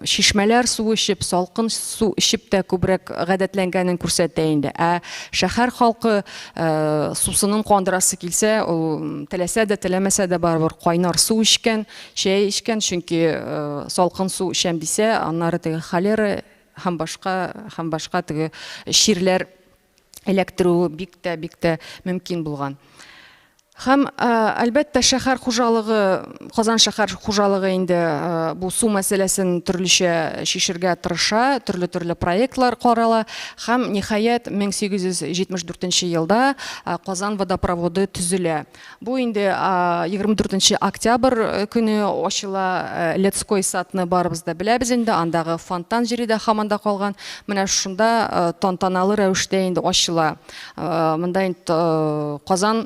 чишмәләр суы эчеп, салкын су эчеп тә күбрәк гадәтләнгәнен күрсәтә инде. Ә шәһәр халкы сусынын кандырасы килсә, ул теләсә дә, теләмәсә дә барыбер кайнар су эчкән, чәй эчкән, чөнки салкын су эчәм дисә, аннары теге холера һәм башка һәм башка теге чирләр эләктерүе бик тә бик тә мөмкин булган. Һәм, әлбәттә, шәһәр хуҗалыгы, Казан шәһәр хуҗалыгы инде бу су мәсьәләсен төрлечә чишергә тырыша, төрле-төрле проектлар карала һәм, ниһаять, 1874 елда Казан водопроводы төзелә. Бу инде 24 октябрь көне ачыла. Летской садны барыбыз да беләбез инде, андагы фонтан җире дә һаман да калган. Менә шунда тантаналы рәвештә инде ачыла. Монда инде Казан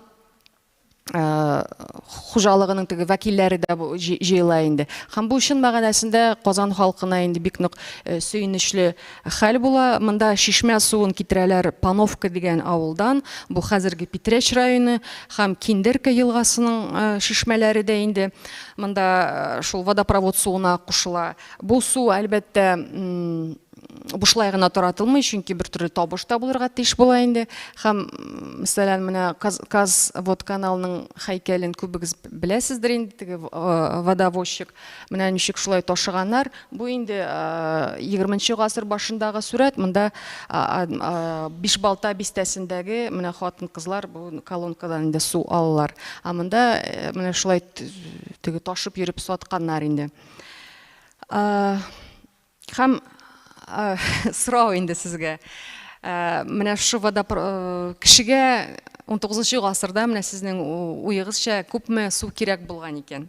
хуҗалыгының теге вәкилләре дә җыела инде. Һәм бу чын мәгънәсендә Казан халкына инде бик нык сөенечле хәл була. Монда чишмә суын китерәләр Пановка дигән авылдан. Бу хәзерге Питрәч районы һәм Киндерка елгасының чишмәләре дә инде монда шул водопровод суына кушыла. Бу су, әлбәттә, бушлай гына таратылмый, чөнки бер төрле табыш та булырга тиеш була инде. Һәм, мәсәлән, менә Каз водканалның һәйкәлен күбегез беләсездер инде, теге водовозчик. Менә ничек шулай ташыганнар. Бу инде 20 гасыр башындагы сурәт. Монда Бишбалта бистәсендәге менә хатын-кызлар бу колонкадан инде су алалар. Ә монда менә шулай теге ташып йөреп сатканнар инде. Һәм сорау инде сезгә. Менә шушы водопро кешегә 19 гасырда менә сезнең уегызча күпме су кирәк булган икән?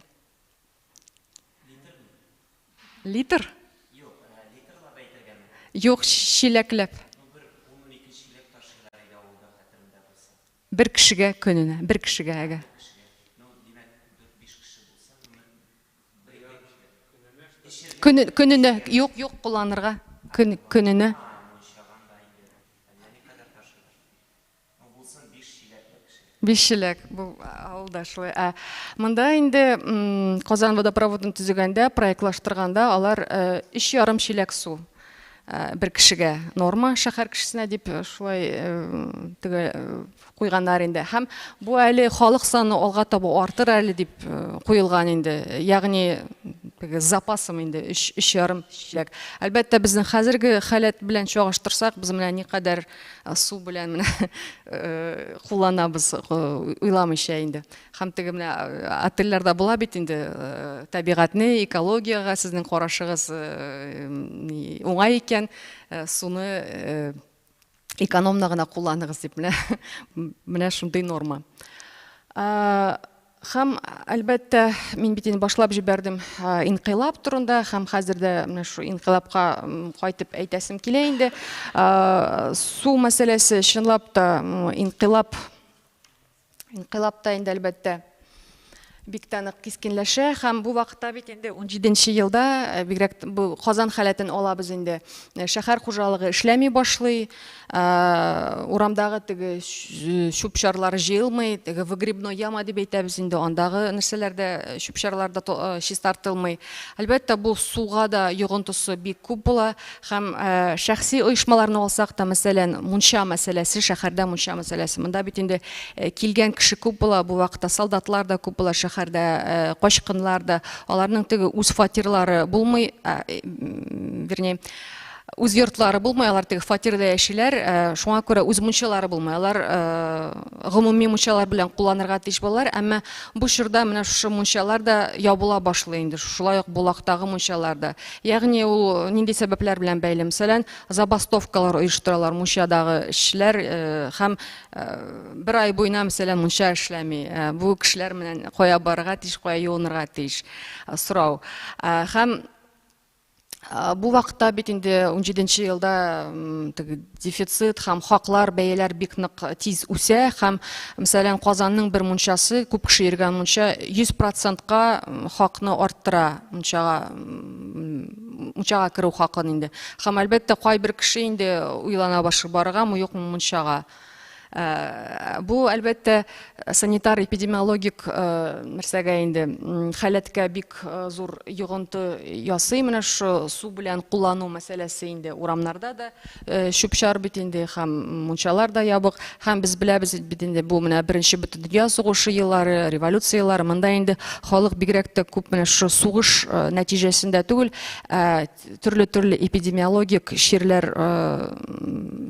Литр? Юк, литрлап әйтергәме? Юк, чиләкләп. Ну, бер 10-12 чиләк ташыйлар иде авылда, хәтеремдә булса. Бер кешегә көненә, бер кешегә, әгә. Бер кешегә. Ну, димәк, бер биш кеше булса, ну, Көне, көненә, юк, юк, кулланырга. Көн, көненә. Биш чиләк, бу авылда шулай. Ә монда инде Казан водопроводын төзегәндә, проектлаштырганда алар 3,5 чиләк су бер кешегә норма шәһәр кешесенә дип шулай теге куйганнар инде. Һәм бу әле халык саны алга таба артыр әле дип куелган инде. Ягъни теге запасом инде 3,5 чиләк. Әлбәттә, безнең хәзерге халәт белән чагыштырсак, без менә никадәр су белән менә кулланабыз уйламыйча инде. Һәм теге менә отельләрдә була бит инде табигатьне, экологиягә сезнең карашыгыз уңай икән, суны экономно гына кулланыгыз дип менә менә шундый норма. Һәм, әлбәттә, мин бит инде башлап җибәрдем инкыйлаб турында, һәм хәзер дә менә шу инкыйлабка кайтып әйтәсем килә инде. Су мәсьәләсе чынлап та инкыйлаб, инкыйлаб та инде, әлбәттә, Бик тә нык кискенләшә һәм бу вакытта бит инде 17 елда, бигрәк бу Казан халәтен алабыз инде, шәһәр хуҗалыгы эшләми башлый, урамдагы теге чүп-чарлар җыелмый, теге выгребной яма дип әйтәбез инде, андагы нәрсәләр дә, чүп-чарлар да чистартылмый. Әлбәттә, бу суга да йогынтысы бик күп була һәм шәхси оешмаларны алсак та, мәсәлән, мунча мәсьәләсе, шәһәрдә мунча мәсьәләсе. Монда бит инде килгән кеше күп була, бу вакытта солдатлар да күп була шәһәрдә, качкыннар да. Аларның теге үз фатирлары булмый, вернее, үз йортлары булмый, алар теге фатирда яшиләр, шуңа күрә үз мунчалары булмый. Алар гомуми мунчалар белән кулланырга тиеш булалар, әмма бу чорда менә шушы мунчалар да ябыла башлый инде, шулай ук Болактагы мунчалар да. Ягъни ул нинди сәбәпләр белән бәйле? Мәсәлән, забастовкалар оештыралар мунчадагы эшчеләр һәм бер ай буена, мәсәлән, мунча эшләми. Бу кешеләр менән кая барырга тиеш, кая юынырга тиеш? Сорау. Һәм бу вакытта бит инде 17 елда теге дефицит һәм хаклар, бәяләр бик нык тиз үсә һәм, мәсәлән, Казанның бер мунчасы, күп кеше йөргән мунча, 100 процентка хакны арттыра мунчага, мунчага керү хакын инде. Һәм, әлбәттә, кайбер кеше инде уйлана башлый, барыргамы, юкмы мунчага. Бу, әлбәттә, санитар эпидемиологик нәрсәгә инде халәткә бик зур йогынты ясый. Менә шушы су белән куллану мәсьәләсе инде урамнарда да чүп-чар бит инде һәм мунчалар да ябык. Һәм без беләбез бит инде, бу менә беренче бөтендөнья сугышы еллары, революция еллары, монда инде халык бигрәк тә күп менә шушы сугыш нәтиҗәсендә түгел, төрле-төрле эпидемиологик чирләр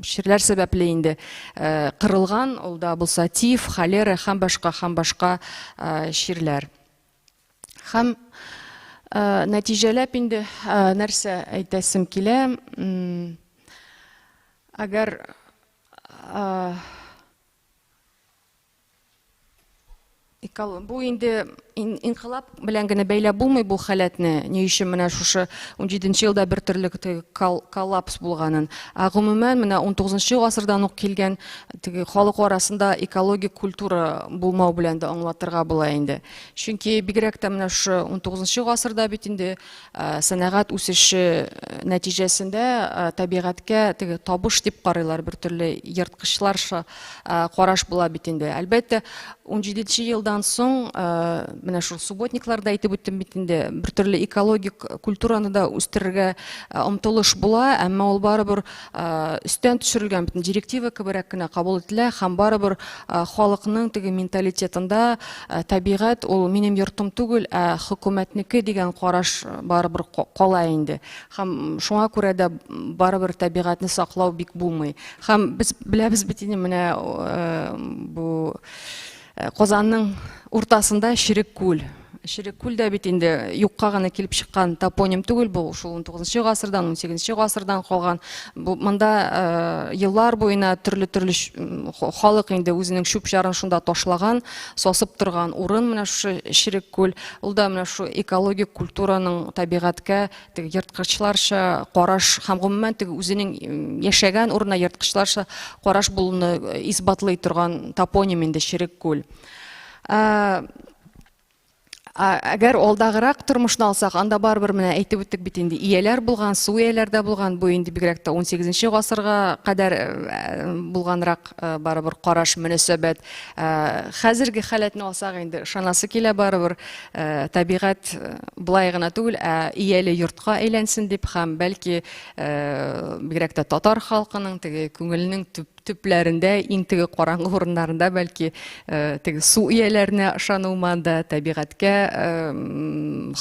чирләр сәбәпле инде кырылган, ул да булса тиф, холера һәм башка һәм башка чирләр. Һәм нәтиҗәләп инде нәрсә әйтәсем килә, әгәр Бу инде инкыйлаб белән генә бәйләп булмый бу халәтне, ни өчен менә шушы 17 елда бер төрле коллапс булганын. Ә гомумән менә 19 гасырдан ук килгән теге халык арасында экологик культура булмау белән дә аңлатырга була инде. Чөнки бигрәк тә менә шушы 19 гасырда бит инде сәнәгать үсеше нәтиҗәсендә табигатькә теге табыш дип карыйлар, бер төрле ерткычларча караш була бит инде. Әлбәттә, 17 елдан соң менә шул субботникларда әйтеп үттем бит инде, бер төрле экологик культураны да үстерергә омтылыш була, әмма ул барыбер өстән төшерелгән бөтен директива кеберәк кенә кабул ителә һәм барыбер халыкның теге менталитетында табигать ул минем йортым түгел, ә хөкүмәтнеке дигән караш барыбер кала инде. Һәм шуңа күрә дә барыбер табигатьне саклау бик булмый. Һәм без беләбез бит инде менә бу Казанның уртасында Черек күл. Черек күл дә бит инде юкка гына килеп чыккан топоним түгел, бу шул 19 гасырдан, 18 гасырдан калган. Бу монда еллар буена төрле-төрле халык инде үзенең чүп-чарын шунда ташлаган, сасып торган урын менә шушы Черек күл. Ул да менә шу экологик культураның табигатькә теге ерткычларча караш һәм гомумән теге үзенең яшәгән урынына ерткычларча караш булуны исбатлый торган топоним инде Черек күл. Әгәр алдагырак тормышны алсак, анда барыбер менә әйтеп үттек бит инде, ияләр булган, су ияләр дә булган. Бу инде бигрәк тә 18 гасырга кадәр булганрак барыбер караш, мөнәсәбәт. Хәзерге халәтне алсак инде, ышанасы килә барыбер, табигать болай гына түгел, ә ияле йортка әйләнсен дип һәм бәлки бигрәк тә татар халкының теге күңеленең төп төпләрендә, иң теге караңгы урыннарында бәлки теге су ияләренә ышану да, табигатькә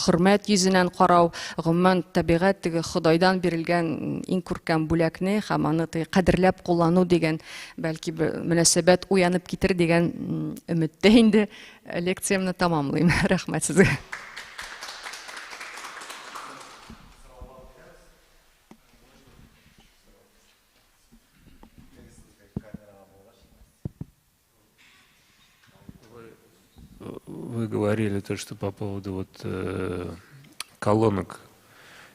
хөрмәт йөзеннән карау, гомумән табигать теге Ходайдан бирелгән иң күркәм бүләкне һәм аны теге кадерләп куллану дигән бәлки мөнәсәбәт уянып китер дигән өметтә инде лекциямне тәмамлыйм. Рәхмәт сезгә. Вы говорили то, что по поводу вот колонок.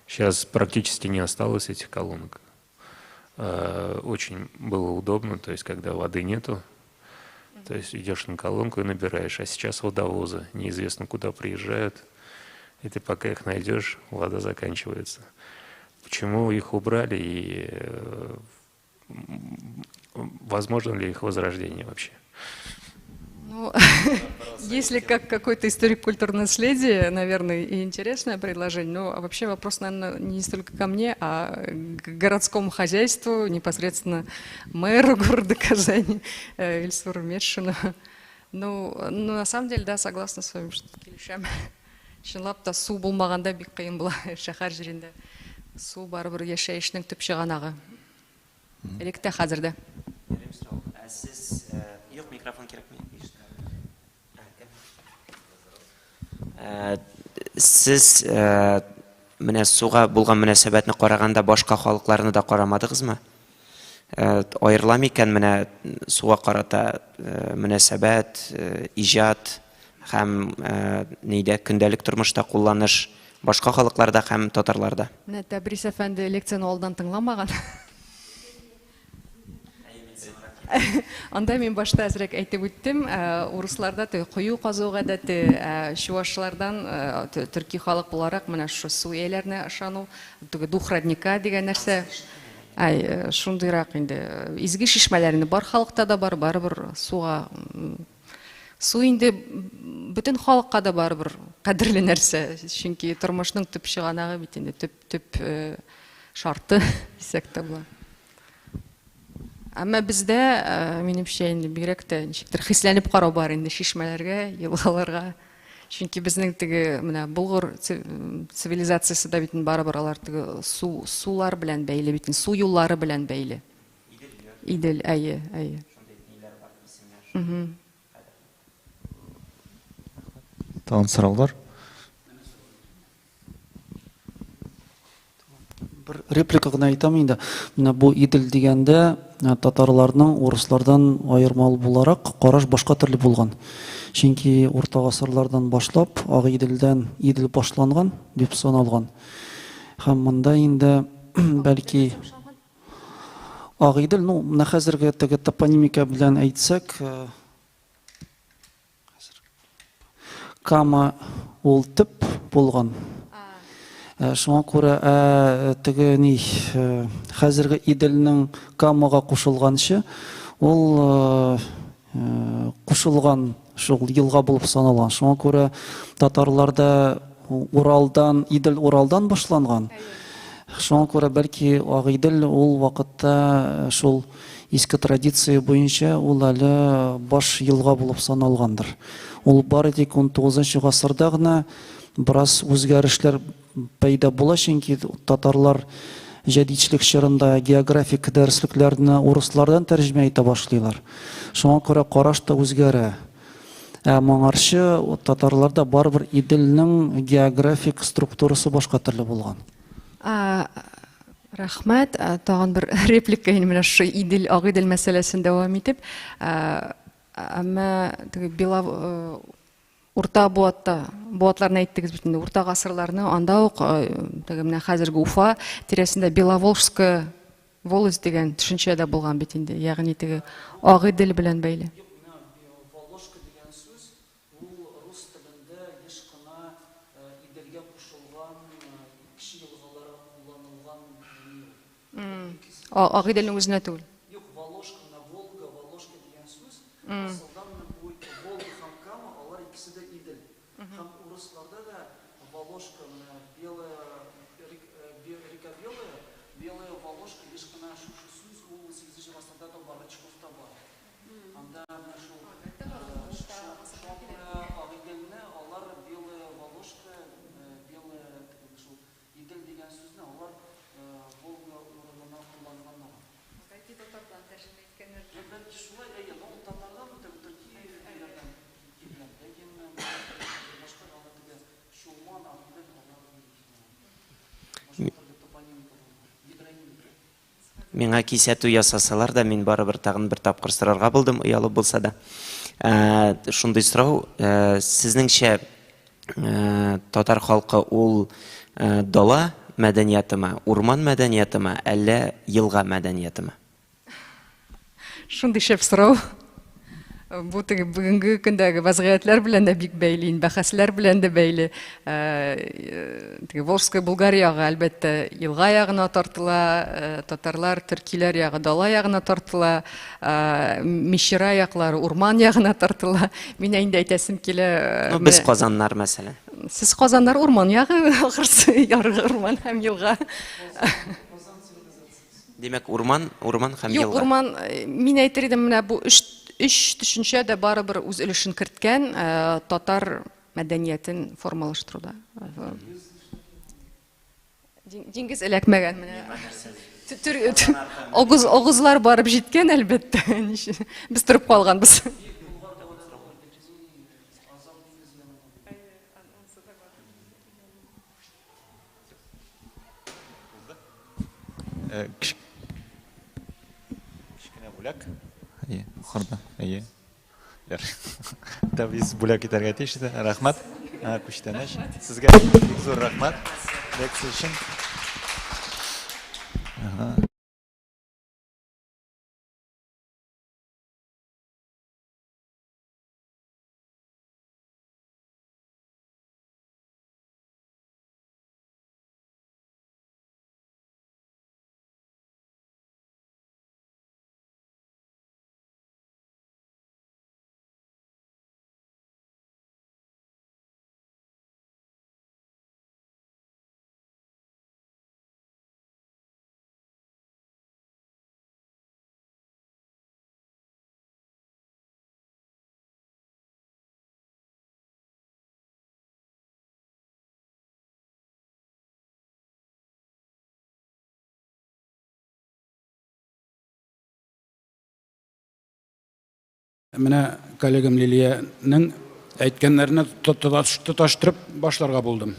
Сейчас практически не осталось этих колонок. Очень было удобно, то есть когда воды нету, То есть идешь на колонку и набираешь. А сейчас водовозы неизвестно куда приезжают, и ты пока их найдешь, вода заканчивается. Почему их убрали и возможно ли их возрождение вообще? Ну, если как какой-то историк культурного наследия, наверное, и интересное предложение, но вообще вопрос, наверное, не столько ко мне, а к городскому хозяйству, непосредственно мэру города Казани Ильсуру Метшину. Ну, на самом деле, да, согласна с вами, что килешәм. Чынлап та су булмаганда бик кыен була шәһәр җирендә. Су барыбер яшәешнең төп чыганагы. Элек тә, хәзер дә. Ә сез, юк, микрофон кирәкми. Сез менә суга булган мөнәсәбәтне караганда башка халыкларны да карамадыгызмы? Аерыла микән менә суга карата мөнәсәбәт, иҗат һәм нидә көндәлек тормышта кулланыш башка халыкларда һәм татарларда? Менә Тәбрис әфәнде лекцияне алдан тыңламаган. Анда мин башта әзрәк әйтеп үттем, урысларда теге кою казу гадәте, чувашлардан төрки халык буларак менә шушы су ияләренә ышану, теге дух родника дигән нәрсә. Ай, шундыйрак инде. Изге чишмәләр инде бар халыкта да бар, барыбер суга су инде бөтен халыкка да барыбер кадерле нәрсә, чөнки тормышның төп чыганагы бит инде, төп шарты дисәк тә була. Әмма бездә, минемчә, инде бигрәк тә ничектер хисләнеп карау бар инде чишмәләргә, елгаларга. Чөнки безнең теге менә Болгар цивилизациясе дә бит барыбер алар теге су, сулар белән бәйле бит, су юллары белән бәйле. Идел, әйе, әйе. Тагын сораулар? Бер реплика гына әйтәм инде. Менә бу Идел дигәндә татарларның урыслардан аермалы буларак караш башка төрле булган. Чөнки урта гасырлардан башлап Агыйделдән Идел башланган дип саналган. Һәм монда инде бәлки Агыйдел, ну, менә хәзерге теге топонимика белән әйтсәк, Кама ул төп булган. Шуңа күрә теге ни хәзерге Иделнең Камага кушылганчы ул кушылган шул елга булып саналган. Шуңа күрә татарларда Уралдан, Идел Уралдан башланган. Шуңа күрә бәлки Агыйдел ул вакытта шул иске традиция буенча ул әле баш елга булып саналгандыр. Ул бары тик 19 гасырда гына бераз үзгәрешләр пәйда була, чөнки татарлар җәдидчелек чорында географик дәреслекләрне урыслардан тәрҗемә итә башлыйлар. Шуңа күрә караш та үзгәрә. Ә моңарчы татарларда барыбер Иделнең географик структурасы башка төрле булган. Рәхмәт. Тагын бер реплика инде менә шушы Идел, Агыйдел мәсьәләсен дәвам итеп. Әмма теге Бела урта буатта, буатларны әйттегез бит инде, урта гасырларны, анда ук теге менә хәзерге Уфа тирәсендә Беловолжская волость дигән төшенчә дә булган бит инде, ягъни теге Агыйдел белән бәйле. Юк, менә Воложка дигән сүз ул рус телендә еш кына Иделгә кушылган кече елгаларга кулланылган ни ул. Агыйделнең үзенә түгел. Юк, Воложка, менә Волга, Воложка дигән сүз, асылдан менә бу Волга һәм Кама, алар икесе дә Идел. Һәм урысларда да Воложка, менә Белая, река Белая, Белая Воложка, еш кына шушы сүз ул унсигезенче гасырда да бар, Рычковта бар. Анда менә шул, шуңа күрә Агыйделне алар Белая Воложка, Белая, шул Идел дигән сүзне алар Волга урынына кулланганнар. Бәлки татардан тәрҗемә иткәннәр. Бәлки шулай, әйе, но ул татардан, төрки телләрдән килгән. Ләкин башка аны теге Чулман, Агыйдел алар башка төрле топонимика булган, гидронимика. Миңа кисәтү ясасалар да, мин барыбер тагын бер тапкыр сорарга булдым, оялып булса да. Шундый сорау, сезнеңчә, татар халкы ул дала мәдәниятымы, урман мәдәниятымы, әллә елга мәдәниятымы? Шундый шәп сорау. Бу теге бүгенге көндәге вазгыятьләр белән дә бик бәйле, бәхәсләр белән дә бәйле. Теге Волжская Булгар ягы, әлбәттә, елга ягына тартыла, татарлар, төркиләр ягы дала ягына тартыла, Мещера яклары урман ягына тартыла. Мин инде әйтәсем килә. Ну, без казаннар, мәсәлән. Сез казаннар урман ягы, ахрысы, яргы урман һәм елга. Димәк, урман, урман һәм елга. Юк, урман, мин әйтер идем, менә бу өч төшенчә дә барыбер үз өлешен керткән татар мәдәниятен формалаштыруда. Диңгез эләкмәгән менә. Огыз, огызлар барып җиткән, әлбәттә. Без торып калганбыз. Кечкенә бүләк. Әйе, ахырда. Әйе. Тәбриз бүләк итәргә тиеш иде. Рәхмәт. Күчтәнәч. Сезгә бик зур рәхмәт. Лекция өчен. Менә коллегам Лилиянең әйткәннәренә тоташтырып башларга булдым.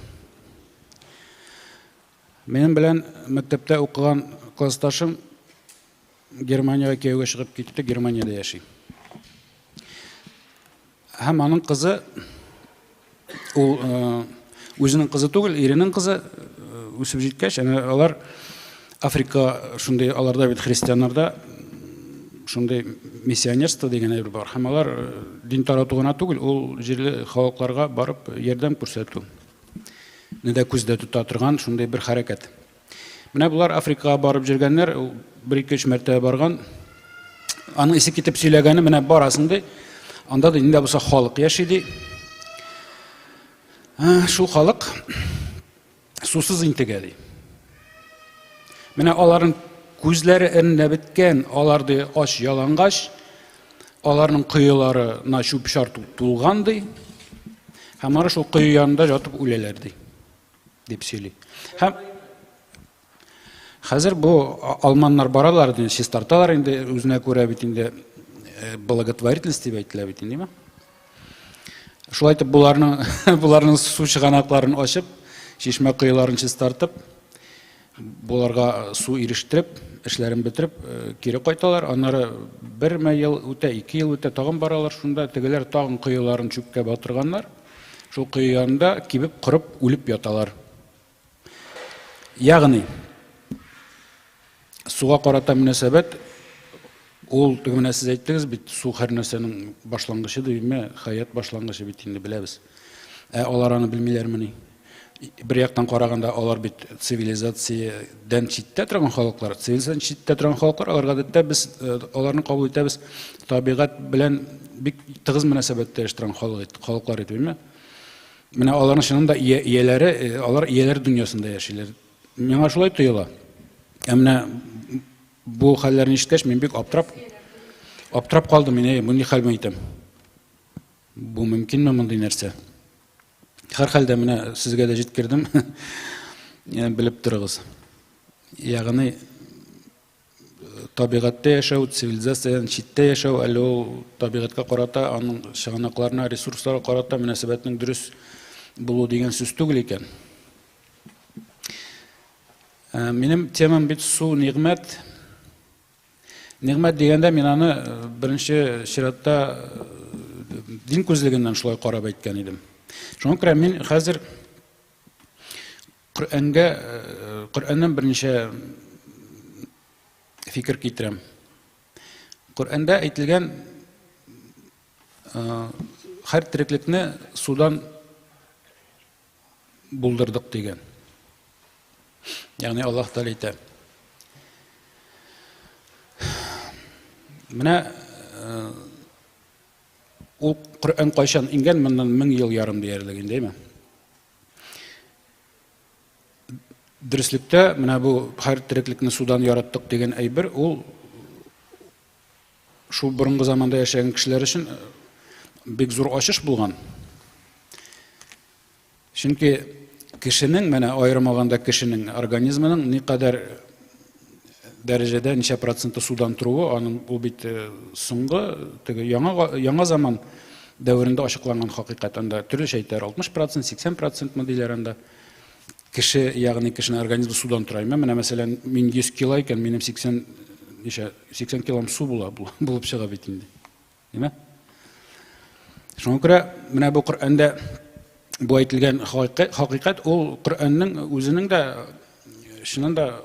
Минем белән мәктәптә укыган классташым Германиягә кияүгә чыгып китте, Германиядә яши. Һәм аның кызы, ул үзенең кызы түгел, иренең кызы үсеп җиткәч, әнә алар Африка шундый, аларда бит христианнарда шундый миссионерство дигән әйбер бар. Һәм алар дин тарату гына түгел, ул җирле халыкларга барып ярдәм күрсәтү не дә күздә тота торган шундый бер хәрәкәт. Менә болар Африкага барып йөргәннәр, ул бер ике өч мәртәбә барган. Аның исе китеп сөйләгәне, менә барасың ди. Анда да инде булса халык яши ди. Шул халык сусыз интегә ди. Менә аларның күзләре эренләп беткән, алар ди ач ялангач, аларның коеларына чүп-чар тулган ди. Һәм алар шул кое янында жатып үләләр ди. Дип сөйли. Һәм хәзер бу алманнар баралар, инде чистарталар инде үзенә күрә бит инде благотворительность дип әйтелә бит инде, Шулай итеп буларның буларның су чыганакларын ачып, чишмә коеларын чистартып, буларга су ирештереп, эшләрен бетереп, кире кайталар. Аннары бер ел үтә, 2 ел үтә, тагын баралар шунда, тегеләр тагын коеларын чүпкә батырганнар. Шул кое янында кибеп, корып, үлеп яталар. Ягъни суга карата мөнәсәбәт ул теге менә сез әйттегез бит, су һәр нәрсәнең башлангычы димме, хәят башлангычы бит инде беләбез. Ә алар аны белмиләрмени? Бер яктан караганда алар бит цивилизациядән читтә торган халыклар, цивилизациядән читтә торган халыклар, алар гадәттә без аларны кабул итәбез табигать белән бик тыгыз мөнәсәбәттә яши торган халыклар итеп, әйме? Менә аларның чыннан да ияләре, алар ияләр дөньясында яшиләр. Миңа шулай тоела. Ә менә бу хәлләрне ишеткәч, мин бик аптырап калдым. Мин, бу ни хәл әйтәм? Бу мөмкинме мондый нәрсә? Һәрхәлдә менә сезгә дә җиткердем. Белеп торыгыз. Ягъни табигатьтә яшәү, цивилизациядән читтә яшәү, әле ул табигатькә карата, аның чыганакларына, ресурсларга карата мөнәсәбәтнең дөрес булу дигән сүз түгел икән. Минем темам бит су нигъмәт. Нигъмәт дигәндә мин аны беренче чиратта дин күзлегеннән шулай карап әйткән идем. Шуңа күрә мин хәзер Коръәнгә, Коръәннән берничә фикер китерәм. Коръәндә әйтелгән Һәр тереклекне судан булдырдык дигән. Ягъни Аллаһ Тәгалә әйтә. Менә ул Коръән кайчан иңгән? Моннан 1000 ел ярым диярлек инде, әйме? Дөреслектә, менә бу һәр тереклекне судан яраттык дигән әйбер, ул шул борынгы заманда яшәгән кешеләр өчен бик зур ачыш булган. Чөнки кешенең, менә аерым алганда кешенең организмының никадәр дәрәҗәдә ничә проценты судан торуы, аның ул бит соңгы теге яңа яңа заман дәверендә ачыкланган хакыйкать. Анда төрлечә әйтәләр, 60 процент, 80 процентмы диләр анда. Кеше, ягъни кешенең организмы судан тора. Менә мәсәлән, мин 100 кило икән, минем 80 ничә 80 килом су була, булып чыга бит инде. Димә? Шуңа күрә менә бу Коръәндә бу әйтелгән хакыйкать ул Коръәннең үзенең дә чыннан да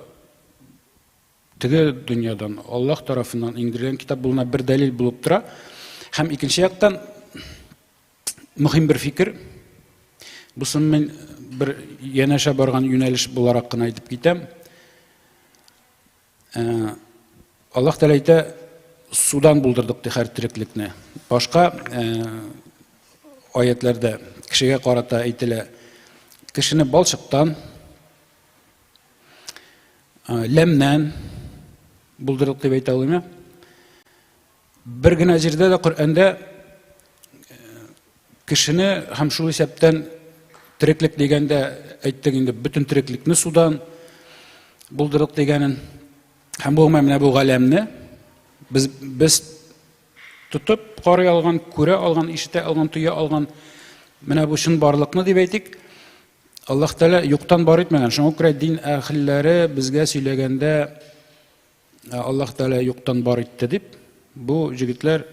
теге дөньядан Аллаһ тарафыннан иңдерелгән китап булуына бер дәлил булып тора. Һәм икенче яктан мөһим бер фикер. Бусын мин бер янәшә барган юнәлеш буларак кына әйтеп китәм. Аллаһ Тәгалә әйтә, судан булдырдык ди һәр тереклекне. Башка аятләрдә кешегә карата әйтелә, кешене балчыктан, ләмнән булдырдык дип әйтә алыйм. Бер генә җирдә дә Коръәндә кешене һәм шул исәптән тереклек дигәндә әйттек инде, бөтен тереклекне судан булдырдык дигәнен. Һәм бу менә бу галәмне без без тотып карый алган, күрә алган, ишетә алган, тоя алган менә бу чынбарлыкны дип әйтик, Аллаһ Тәгалә юктан бар итмәгән. Шуңа күрә дин әһелләре безгә сөйләгәндә Аллаһ Тәгалә юктан бар итте дип, бу җегетләр,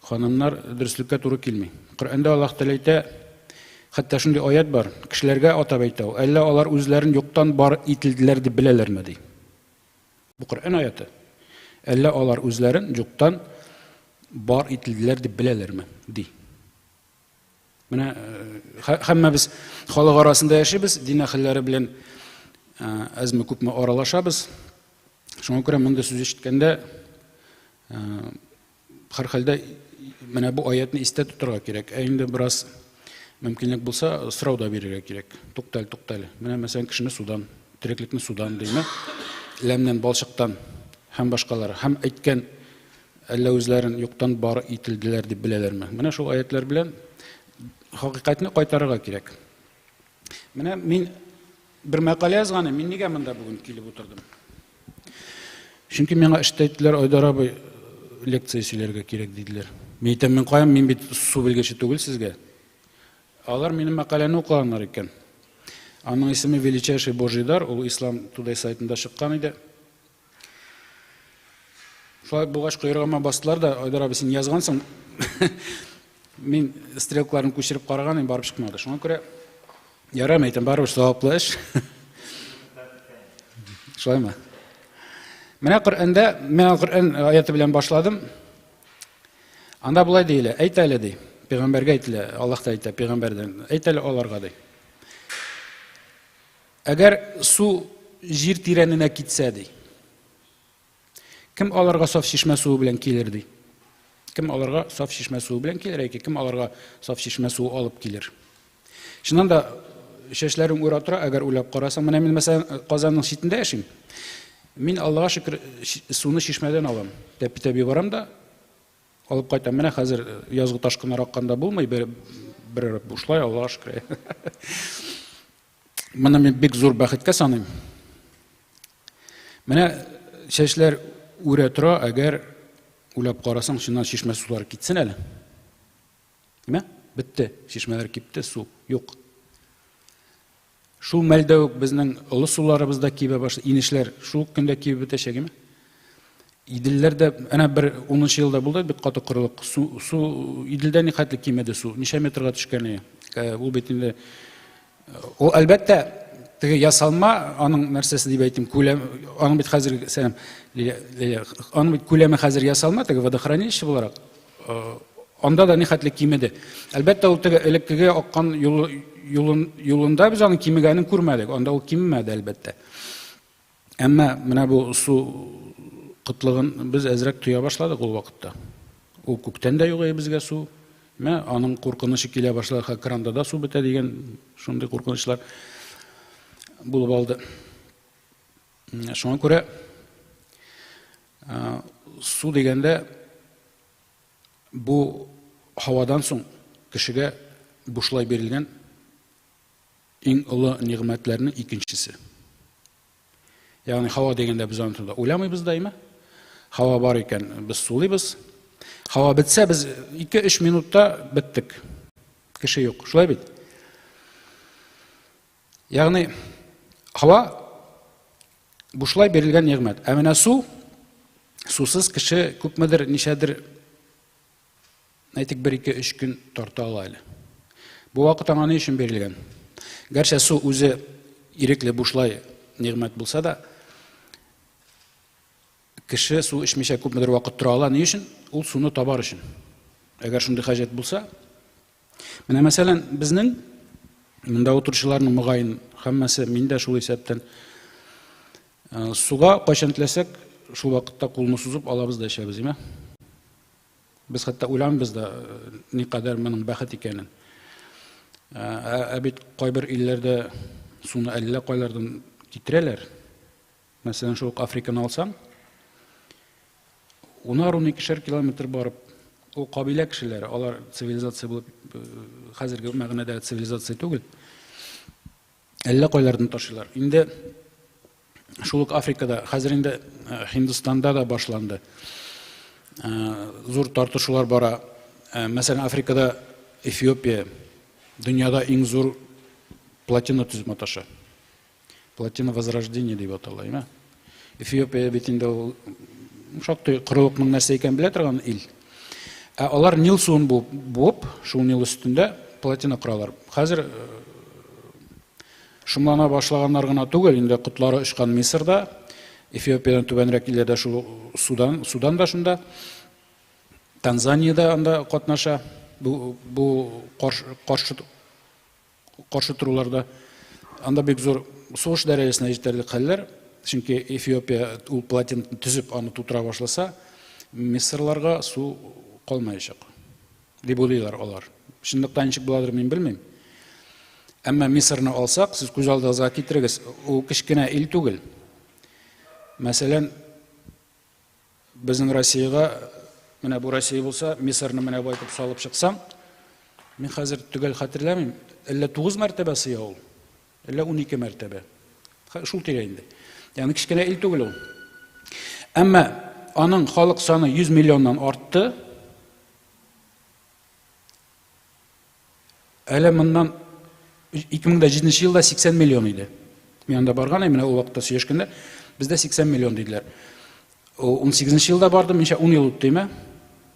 ханымнар дөреслеккә туры килми. Коръәндә Аллаһ Тәгалә әйтә, хәтта шундый аят бар, кешеләргә атап әйтә ул, әллә алар үзләрен юктан бар ителделәр дип беләләрме ди. Бу Коръән аяты. Әллә алар үзләрен юктан бар ителделәр дип беләләрме ди. Менә һәммәбез халык арасында яшибез, дин әһелләре белән әзме-күпме аралашабыз. Шуңа күрә мондый сүз ишеткәндә һәрхәлдә менә бу аятны истә тотарга кирәк. Ә инде бераз мөмкинлек булса, сорау да бирергә кирәк. Туктале, туктале. Менә мәсәлән, кешене судан, тереклекне судан димме? Ләмнән, балчыктан һәм башкалар. Һәм әйткән Әллә үзләрен юктан бар ителделәр дип беләләрме? Менә шул аятлар белән хакыйкатьне кайтарырга кирәк. Менә мин бер мәкалә язган идем, мин нигә монда бүген килеп утырдым? Чөнки миңа эштә әйттеләр, Айдар абый, лекция сөйләргә кирәк диделәр. Мин әйтәм, мин каян, мин бит су белгече түгел сезгә. Алар минем мәкаләне укыганнар икән. Аның исеме Величайший Божий дар, ул Ислам Today сайтында чыккан иде. Шулай булгач, койрыгыма бастылар да, Айдар абый, син язгансың. Мин стрелкаларын күчереп караган идем, барып чыкмады. Шуңа күрә ярам әйтәм, барыбер саваплы эш. Шулаймы? Менә Коръәндә, мин Коръән аяты белән башладым. Анда болай диелә, әйт әле ди. Пәйгамбәргә әйтелә, Аллаһ та әйтә пәйгамбәрдән, әйт әле аларга ди. Әгәр су җир тирәненә китсә, ди. Кем аларга саф чишмә суы белән килер, ди. Кем аларга саф чишмә суы белән килер, яки кем аларга саф чишмә суы алып килер. Чыннан да чәчләрең үрә тора, әгәр уйлап карасаң, менә мин мәсәлән Казанның читендә яшим. Мин Аллага шөкер суны чишмәдән алам. Тәпи-тәпи барам да алып кайтам. Менә хәзер язгы ташкыннар акканда булмый, бер бер бушлай, Аллага шөкер. Моны мин бик зур бәхеткә саныйм. Менә чәчләр үрә тора, әгәр уйлап карасаң, чыннан чишмә сулары китсен әле. Димә? Бетте, чишмәләр кипте, су юк. Шул мәлдә үк безнең олы суларыбыз да кибә башлый, инешләр шул ук көндә кибеп бетәчәк, име? Иделләр дә, әнә бер 10 елда булды бик каты корылык. Су, су Иделдә нихәтле кимеде су, ничә метрга төшкән Ул бит инде ул әлбәттә теге ясалма аның нәрсәсе дип әйтим, күләм, аның бит хәзер сәлам, Лилия, аның бит күләме хәзер ясалма, теге водохранилище буларак. Анда да нихәтле кимеде. Әлбәттә, ул теге элеккеге аккан юлы, юлын, юлында без аның кимегәнен күрмәдек. Анда ул кимемәде, әлбәттә. Әмма менә бу су кытлыгын без әзрәк тоя башладык ул вакытта. Ул күктән дә юк иде безгә су. Менә аның куркынычы килә башлады, хәзер кранда да су бетә дигән шундый куркынычлар булып алды. Шуңа күрә су дигәндә бу һавадан соң кешегә бушлай бирелгән иң олы нигъмәтләрнең икенчесе. Ягъни һава дигәндә без аны турында уйламыйбыз да, әйме? Һава бар икән, без сулыйбыз. Һава бетсә, без 2-3 минутта беттек. Кеше юк. Шулай бит? Ягъни һава бушлай бирелгән нигъмәт. Ә менә су, сусыз кеше күпмедер, ничәдер, әйтик, 1-2-3 көн тарта ала әле. Бу вакыт аңа ни өчен бирелгән? Гәрчә су үзе ирекле бушлай нигъмәт булса да, кеше су эчмичә күпмедер вакыт тора ала. Ни өчен? Ул суны табар өчен. Әгәр шундый хаҗәт булса, менә мәсәлән, безнең монда утыручыларның мөгаен һәммәсе, мин дә шул исәптән, суга кайчан теләсәк, шул вакытта кулны сузып алабыз да эчәбез, име? Без хәтта уйламыйбыз да никадәр моның бәхет икәнен. Ә бит кайбер илләрдә суны әллә кайлардан китерәләр. Мәсәлән, шул ук Африканы алсаң, унар-уникешәр километр барып, ул кабилә кешеләре, алар цивилизация булып, хәзерге мәгънәдә цивилизация түгел, әллә кайлардан ташыйлар. Инде шул ук Африкада, хәзер инде Һиндстанда да башланды. Зур тартышулар бара. Мәсәлән, Африкада Эфиопия дөньяда иң зур плотина төзеп маташа. Плотина Возрождения дип атала, әйме? Эфиопия бит инде ул шактый корылыкның нәрсә икәнен белә торган ил. Ә алар Нил суын буып, шул Нил өстендә плотина коралар. Хәзер шомлана башлаганнар гына түгел, инде котлары очкан Мисырда, Эфиопиядән түбәнрәк илләрдә шул Судан, Судан да шунда, Танзания дә анда катнаша. Бу каршы каршы торуларда анда бик зур сугыш дәрәҗәсенә җитәрлек хәлләр, чөнки Эфиопия ул плотинаны төзеп аны тутыра башласа, мисырларга су калмаячак дип уйлыйлар алар. Чынлыкта ничек буладыр, мин белмим. Әмма Мисырны алсак, сез күз алдыгызга китерегез, ул кечкенә ил түгел. Мәсәлән, Безнең Россиягә, менә бу Россия булса, Мисырны менә бу итеп салып чыксаң, мин хәзер төгәл хәтерләмим, әллә 9 мәртәбә сыя ул, әллә 12 мәртәбә. Шул тирә инде. Ягъни кечкенә ил түгел ул. Әмма аның халык саны 100 миллионнан артты. Әле моннан 2007 елда 80 миллион иде. Мин анда барган идем, менә ул вакытта сөйләшкәндә, бездә 80 миллион диделәр. 18 елда бардым, ничә 10 ел үтте, име?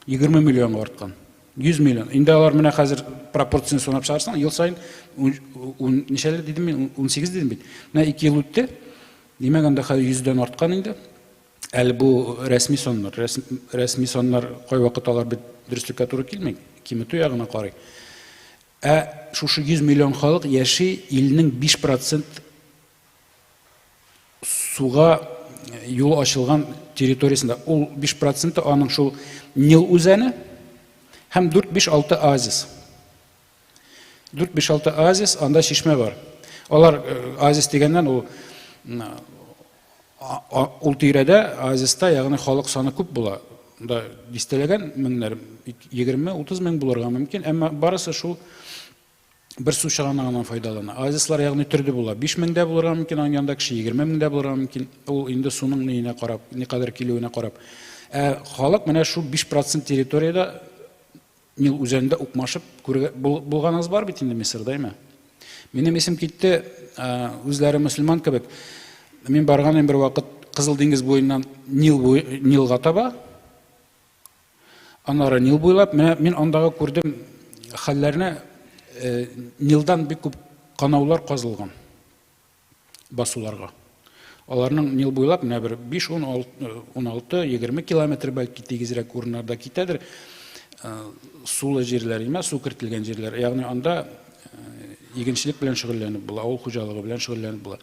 20 миллионга арткан. 100 миллион. Инде алар менә хәзер пропорцияне санап чыгарсаң, ел саен ничәле дидем мин, 18 дидем бит. Менә 2 ел үтте. Димәк, анда хәзер 100дән арткан инде. Әле бу рәсми саннар. Рәсми саннар кайвакыт алар бит дөреслеккә туры килми, киметү ягына карый. Ә шушы 100 миллион халык яши илнең 5% суга юл ачылган территориясендә. Ул 5% аның шул Нил үзәне һәм 4-5-6 оазис. 4-5-6 оазис, анда чишмә бар. Алар оазис дигәннән ул ул тирәдә оазиста, ягъни халык саны күп була. Анда дистәләгән меңнәр, 20-30 мең булырга мөмкин, әмма барысы шул бер су чыганагыннан файдалана. Оазислар ягъни төрле була. 5 меңдә булырга мөмкин, аның янында кеше 20 меңдә булырга мөмкин. Ул инде суның ниенә карап, никадәр килүенә карап. Ә халык менә шул 5% территориядә Нил үзәнендә укмашып күргә булганыгыз бар бит инде Мисырда, әйме? Минем исем китте, үзләре мөселман кебек. Мин барган идем бер вакыт Кызыл диңгез буеннан Нил буе, Нилга таба. Аннары Нил буйлап, менә мин андагы күрдем хәлләрне, Нилдан бик күп канаулар казылган. басуларга. Аларның Нил буйлап менә бер 5, 10, 16, 20 километр бәлки тигезрәк урыннарда китәдер. Сулы җирләр имә, су кертелгән җирләр. Ягъни анда игенчелек белән шөгыльләнеп була, авыл хуҗалыгы белән шөгыльләнеп була.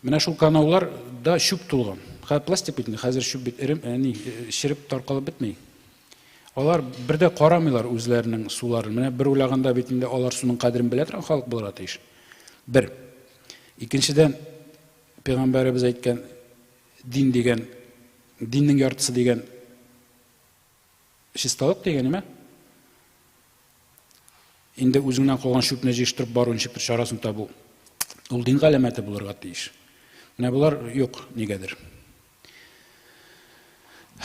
Менә шул канаулар да чүп тулган. Хәзер пластик бит инде, хәзер чүп бит эрем, ни, череп таркалып бетми. Алар бер дә карамыйлар үзләренең суларын. Менә бер уйлаганда бит инде алар суның кадерен белә торган халык булырга тиеш. Бер. Икенчедән, пәйгамбәребез әйткән дин дигән, диннең яртысы дигән чисталык дигән име? Инде үзеңнән калган чүпне җыештырып бару ничектер чарасын табу. Ул дин галәмәте булырга тиеш. Менә болар юк нигәдер.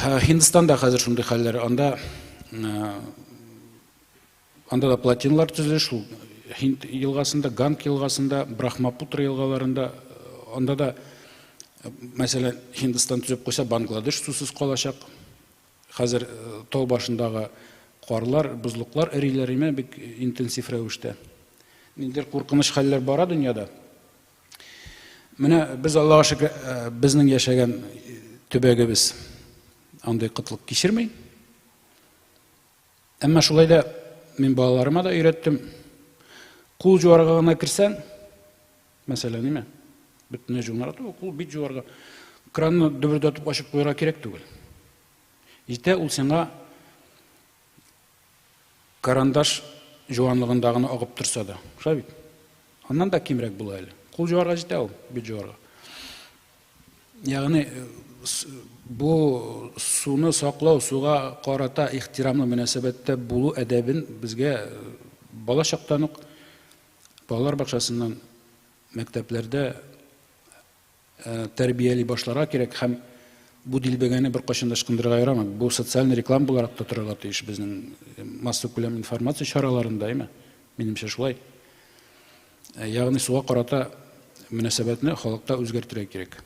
Һиндстанда хәзер шундый хәлләр. Анда анда да плотиналар төзелә шул Һинд елгасында, Ганг елгасында, Брахмапутра елгаларында. Анда да, мәсәлән, Һиндстан төзеп куйса, Бангладеш сусыз калачак. Хәзер тау башындагы карлар, бозлыклар эриләр име бик интенсив рәвештә. Ниндидер куркыныч хәлләр бара дөньяда. Менә без, Аллага шөкер, безнең яшәгән төбәгебез андый кытлык кичерми. Әмма шулай да мин балаларыма да өйрәттем. Кул жуарга гына керсәң, мәсәлән, ниме? Бөтенләй жуынырга түгел, кул бит жуарга. Кранны дөбердәтеп ачып куярга кирәк түгел. Җитә ул сиңа карандаш жуанлыгында гына агып торса да. Шулай бит? Аннан да кимрәк була әле. Кул жуарга җитә ул, бит жуарга. Ягъни бу суны саклау, суга карата ихтирамлы мөнәсәбәттә булу әдәбен безгә бала чактан ук балалар бакчасыннан, мәктәпләрдә тәрбияли башларга кирәк һәм бу дилбегәне беркайчан да ычкындырырга ярамый. Бу социаль реклама буларак та торырга тиеш безнең массакүләм информация чараларында, әйме? Минемчә шулай. Ягъни суга карата мөнәсәбәтне халыкта үзгәртергә кирәк.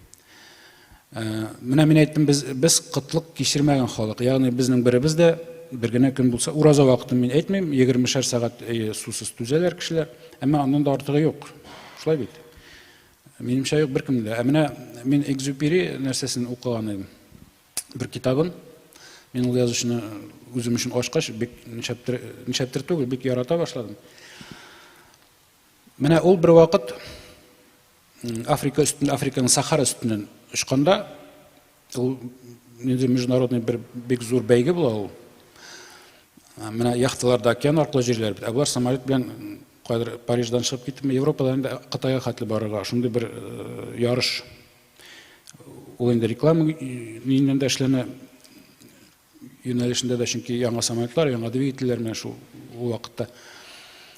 Менә мин әйттем, без, без кытлык кичермәгән халык. Ягъни безнең беребез дә бер генә көн булса, ураза вакытын мин әйтмим, 20-шәр сәгать сусыз түзәләр кешеләр, әмма аннан да артыгы юк. Шулай бит. Минемчә юк беркемдә дә. Ә менә мин Экзюпери нәрсәсен укыган идем. Бер китабын. Мин ул язучыны үзем өчен ачкач, бик ничәптер, ничәптер түгел, бик ярата башладым. Менә ул бер вакыт Африка өстендә, Африканың Сахара өстеннән очканда, ул инде международный бер бик зур бәйге була ул. Менә яхталарда океан аркылы йөриләр бит. Ә болар самолет белән кайдыр Париждан чыгып киттеме, Европадан инде Кытайга хәтле барырга шундый бер ярыш. Ул инде реклама ниннән дә эшләнә юнәлешендә дә, чөнки яңа самолетлар, яңа двигательләр менә шул ул вакытта.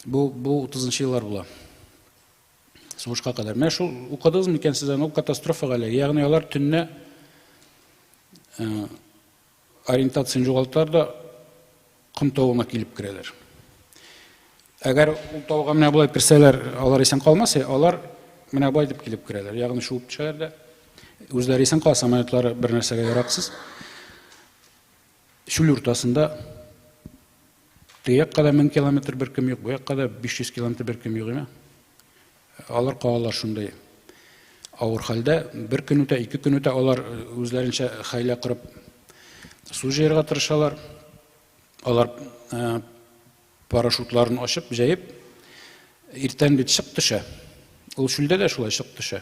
Бу бу 30 еллар була. Сугышка кадәр. Менә шул укыдыгыз микән сез аны, ул катастрофага эләгә. Ягъни алар төнлә ориентацияне югалталар да ком тавына килеп керәләр. Әгәр ул тауга менә болай керсәләр, алар исән калмас, алар менә болай дип килеп керәләр. Ягъни шуып төшәләр дә, үзләре исән кала, самолетлары бер нәрсәгә яраксыз. Чүл уртасында теге якка да 1000 километр беркем юк, бу якка да 500 километр беркем юк име? Алар калалар шундый авыр хәлдә. Бер көн үтә, ике көн үтә, алар үзләренчә хәйлә корып су җыярга тырышалар. Алар парашютларын ачып, җәеп, иртән бит чык төшә. Ул чүлдә дә шулай чык төшә.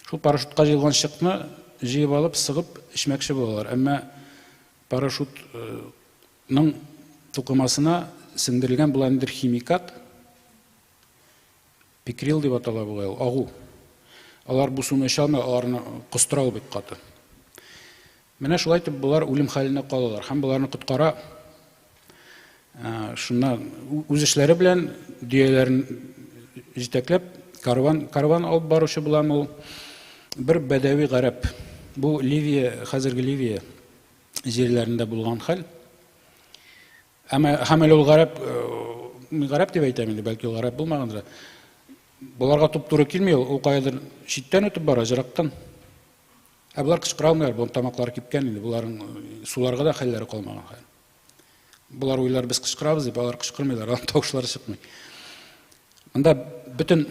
Шул парашютка җыелган чыкны җыеп алып, сыгып эчмәкче булалар. Әмма парашютның тукымасына сеңдерелгән була ниндидер химикат, пикрил дип атала бугай ул, агу. Алар бу суны эчә алмый, аларны костыра ул бик каты. Менә шулай итеп болар үлем хәленә калалар һәм боларны коткара шуннан үз эшләре белән дөяләрен җитәкләп карван карван алып баручы буламы ул бер бәдәви гарәп. Бу Ливия, хәзерге Ливия җирләрендә булган хәл. Әмма һәм әле ул гарәп, мин гарәп дип әйтәм инде, бәлки ул гарәп булмагандыр. Боларга туп-туры килми ул, ул каядыр читтән үтеп бара, җырактан. Ә болар кычкыра алмыйлар, болар тамаклары кипкән инде, боларның суларга да хәлләре калмаган хәл. Болар уйлар без кычкырабыз дип, алар кычкырмыйлар, алар тавышлары чыкмый. Монда бөтен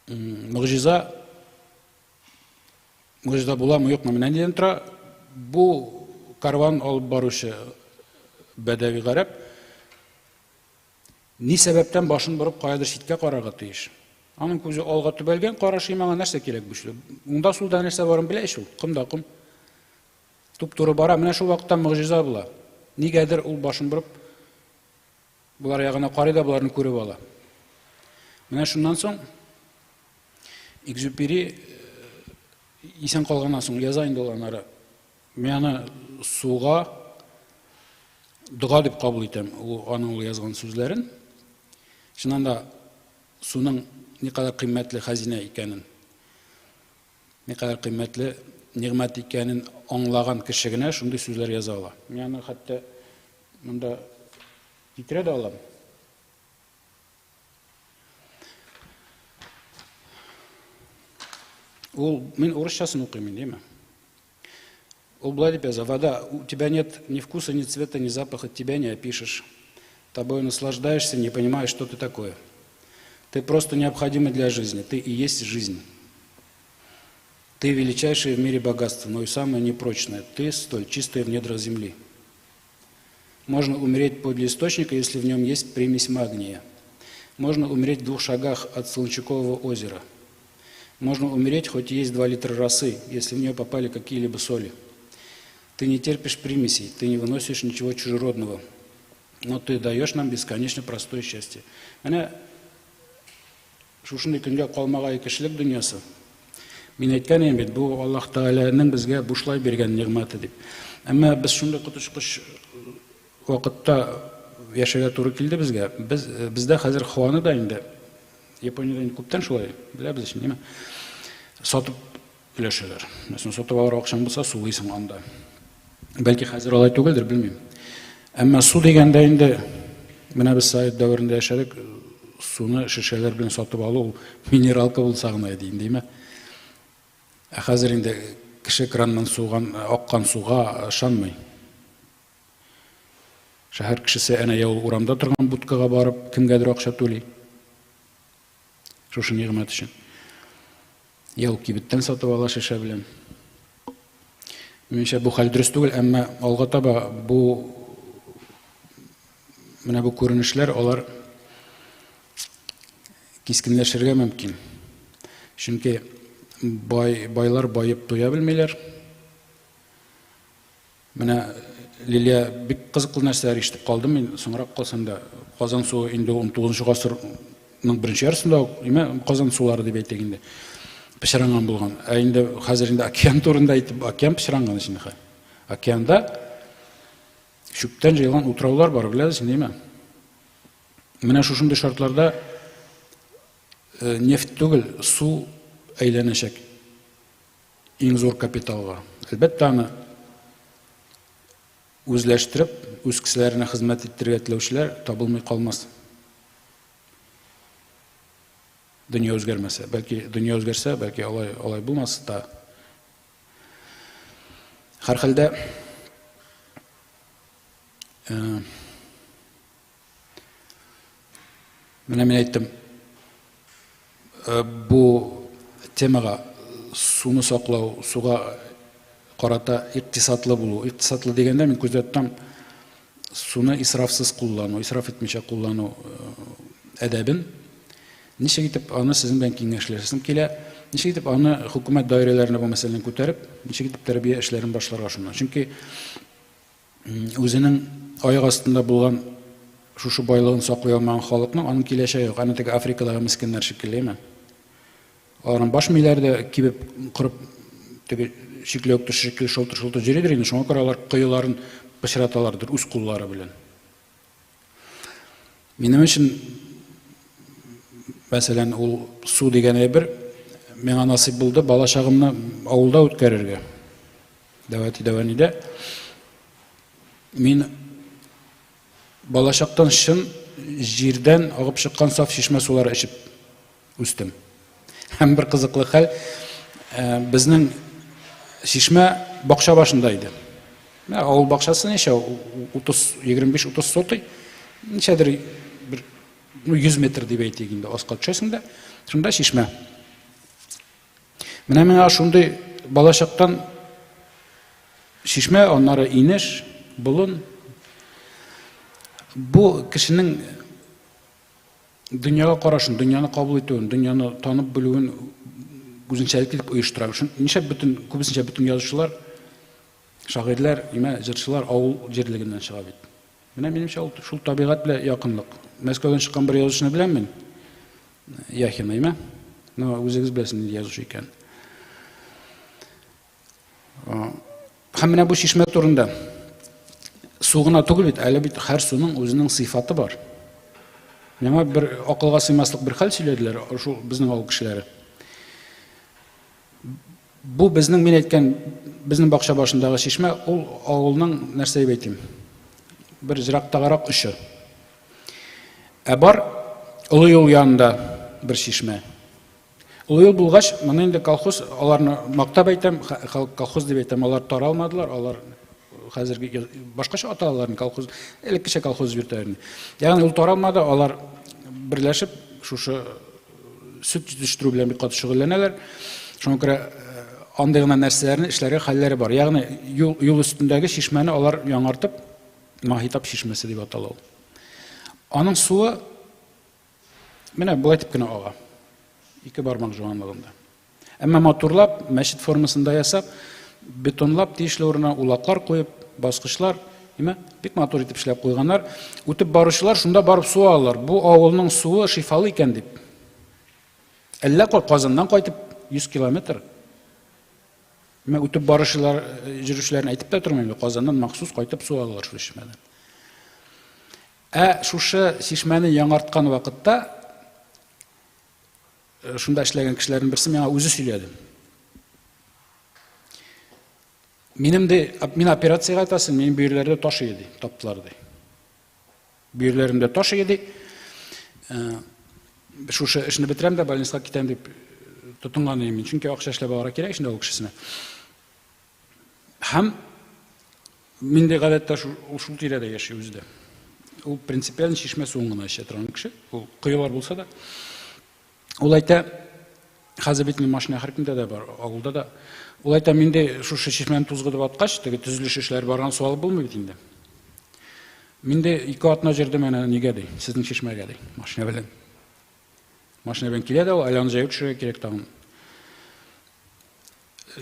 могҗиза могҗиза буламы, юкмы, менә нидән тора. Бу карван алып баручы бәдәви гарәп ни сәбәптән башын борып каядыр читкә карарга тиеш? Аның күзе алга төбәлгән, карашы аңа нәрсә кирәк бу эшле? Уңда сулда нәрсә барын белә ич ул, ком да ком. Туп-туры бара, менә шул вакытта могҗиза була. Нигәдер ул башын борып болар ягына карый да боларны күреп ала. Менә шуннан соң Экзюпери исән калганнан соң яза инде ул аннары. Мин аны суга дога дип кабул итәм, ул аның ул язган сүзләрен. Чыннан да суның никадәр кыйммәтле хәзинә икәнен, никадәр кыйммәтле нигъмәт икәнен аңлаган кеше генә шундый сүзләр яза ала. Мин аны хәтта монда китерә дә алам. Ул, мин урысчасын укыйм инде, әйме? Ул болай дип яза: "Вода, у тебя нет ни вкуса, ни цвета, ни запаха, тебя не опишешь. Тобой наслаждаешься, не понимаешь, что ты такое. Ты просто необходима для жизни, ты и есть жизнь. Ты величайшее в мире богатство, но и самое непрочное. Ты столь чистая в недрах земли. Можно умереть подле источника, если в нем есть примесь магния. Можно умереть в 2 шагах от Солончакового озера. Можно умереть, хоть и есть 2 литра росы, если в нее попали какие-либо соли. Ты не терпишь примесей, ты не выносишь ничего чужеродного, но ты даешь нам бесконечно простое счастье." Менә шушындый көнгә калмагай кешелек дөньясы. Мин әйткән идем бит, бу Аллаһ Тәгаләнең безгә бушлай биргән нигъмәте дип. Әмма без шундый коточкыч вакытта яшәргә туры килде безгә. Без, бездә хәзер һаваны да инде Япониядә инде күптән шулай, беләбез ич, ниме? Сатып өләшәләр. Мәсәлән, сатып алырга акчаң булса, сулыйсың анда. Бәлки хәзер алай түгелдер, белмим. Әмма су дигәндә инде менә без совет дәверендә яшәдек, суны шешәләр белән сатып алу ул минералка булса гына иде инде, әйме? Ә хәзер инде кеше краннан суган, аккан суга ышанмый. Шәһәр кешесе әнә я ул урамда торган будкага барып, кемгәдер акча түли. Шушы нигъмәт өчен. Я ул кибеттән сатып ала шешә белән. Минемчә, бу хәл дөрес түгел, әмма алга таба бу менә бу күренешләр алар кискенләшергә мөмкин. Чөнки бай, байлар баеп туя белмиләр. Менә Лилия бик кызыклы нәрсәләр ишетеп калдым мин, соңрак калсам да. Казан суы инде 19 гасырның беренче яртысында ук, имә Казан сулары дип әйтик инде, пычранган булган. Ә инде хәзер инде океан турында әйтеп, океан пычранган инде хәзер. Океанда чүптән җыелган утраулар бар, беләсез, ниме? Менә шушындый шартларда нефть түгел, су әйләнәчәк. Иң зур капиталга. Әлбәттә, аны үзләштереп, үз кесәләренә хезмәт иттерергә теләүчеләр табылмый калмас. Дөнья үзгәрмәсә, бәлки дөнья үзгәрсә, бәлки алай алай булмас та. Һәрхәлдә менә мин әйттем, бу темага суны саклау, суга карата икътисадлы булу. Икътисадлы дигәндә мин күздә тотам суны исрафсыз куллану, исраф итмичә куллану әдәбен. Ничек итеп аны сезнең белән киңәшләшәсем килә. Ничек итеп аны хөкүмәт даирәләренә бу мәсьәләне күтәреп, ничек итеп тәрбия эшләрен башларга шуннан. Чөнки үзенең аяк астында булган шушы байлыгын саклый алмаган халыкның аның киләчәге юк. Әнә теге Африкадагы мескеннәр шикелле, әйме? Аларның баш миләре дә кибеп, корып, теге чикләвек төше шикелле шалтыр-шалтыр йөридер инде. Шуңа күрә алар коеларын пычраталардыр үз куллары белән. Минем өчен, мәсәлән, ул су дигән әйбер миңа насыйп булды бала чагымны авылда үткәрергә. Дәвәти дәвәнидә. Мин балачактан чын җирдән агып чыккан саф чишмә сулары эчеп үстем. Һәм бер кызыклы хәл, безнең чишмә бакча башында иде. Менә авыл бакчасы ничә, 30, 25-30 сотый, ничәдер бер, ну, 100 метр дип әйтик инде, аска төшәсең дә, шунда чишмә. Менә миңа шундый балачактан чишмә, аннары инеш, болын. Бу кешенең дөньяга карашын, дөньяны кабул итүен, дөньяны танып белүен үзенчәлекле итеп оештыра. Нишләп бөтен, күбесенчә бөтен язучылар, шагыйрьләр, имә, җырчылар авыл җирлегеннән чыга бит. Менә минемчә ул шул табигать белән якынлык. Мәскәүдән чыккан бер язучыны беләм мин. Яхина, имә. Ну, үзегез беләсез нинди язучы икән. Һәм менә бу чишмә турында. Су гына түгел бит, әле бит һәр суның үзенең сыйфаты бар. Миңа бер акылга сыймаслык бер хәл сөйләделәр, шул безнең авыл кешеләре. Бу безнең, мин әйткән, безнең бакча башындагы чишмә, ул авылның, нәрсә дип әйтим, бер ерактагырак очы. Ә бар олы юл янында бер чишмә. Олы юл булгач, моны инде колхоз, аларны мактап әйтәм, колхоз дип әйтәм, алар таралмадылар, алар хәзерге башкача аталалар, колхоз, элеккечә колхоз йөртәләр. Ягъни ул таралмады, алар берләшеп шушы сөт җитештерү белән бик каты шөгыльләнәләр. Шуңа күрә э, андый гына нәрсәләрне эшләргә хәлләре бар. Ягъни юл, юл өстендәге чишмәне алар яңартып, Маһитап чишмәсе дип атала ул. Аның суы менә болай итеп кенә ага. Ике бармак жуанлыгында. Әмма матурлап, мәчет формасында ясап, бетонлап тиешле урынына улаклар куеп, баскычлар, ниме, бик матур итеп эшләп куйганнар. Үтеп баручылар шунда барып су алалар. Бу авылның суы шифалы икән дип. Әллә Казаннан кайтып 100 километр. Менә үтеп баручылар, э, йөрүчеләрне әйтеп тә тормыйм, Казаннан махсус кайтып су алалар шул чишмәдән. Ә шушы чишмәне яңарткан вакытта Э, шунда эшләгән кешеләрнең берсе миңа үзе сөйләде. Минем ди, мин операциягә ятасың, минем бөерләрдә таш иде, ди, таптылар ди. Бөерләремдә таш иде, ди. Э, шушы эшне бетерәм дә больницага китәм дип э, тотынган идем мин, чөнки акча эшләп алырга кирәк инде ул кешесенә. Һәм мин дә гадәттә шул, шул тирәдә яши үзе дә. Ул принципиально чишмә суын гына эчә торган кеше. Ул коелар булса да. Ул әйтә, хәзер бит инде машина һәркемдә дә бар, авылда да. Ул әйтә, мин дә шушы чишмәне тузгытып аткач, теге төзелеш эшләре барган су алып булмый бит инде. Мин дә ике атна йөрдем әнә нигә ди, сезнең чишмәгә ди, машина белән. Машина белән килә дә ул, әле аны җәяү төшерергә кирәк тагын.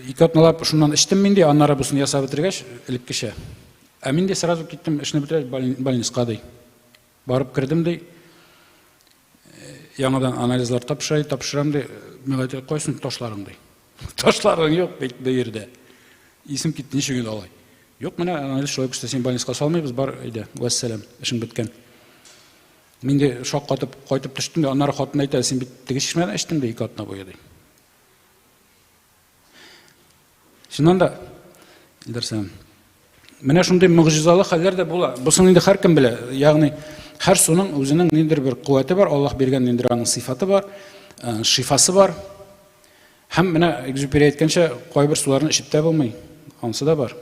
Ике атналап шуннан эчтем мин ди, аннары бусын ясап бетергәч, элеккечә. Ә мин ди сразу киттем, эшне бетереп больницка ди. Барып кердем ди. Яңадан анализлар тапшыра, тапшырам ди. Миңа әйтә, кайсын ташларың ди. Ташларың юк бит бу җирдә. Исем китте, ничек инде алай? Юк, менә анализ шулай күрсәтә, син больницага салмыйбыз, бар әйдә, вәссәлам, эшең беткән. Мин дә шаккатып кайтып төштем дә, аннары хатын әйтә, син бит теге чишмәдән эчтең ди ике атна буе ди. Чыннан да, Илдар сәлам. Менә шундый могҗизалы хәлләр дә була. Бусын инде һәркем белә. Ягъни һәр суның үзенең ниндидер бер куәте бар, Аллаһ биргән ниндидер аның сыйфаты бар, э, шифасы бар. Һәм менә Экзюпери әйткәнчә, кайбер суларны эчеп тә булмый. Ансы да бар.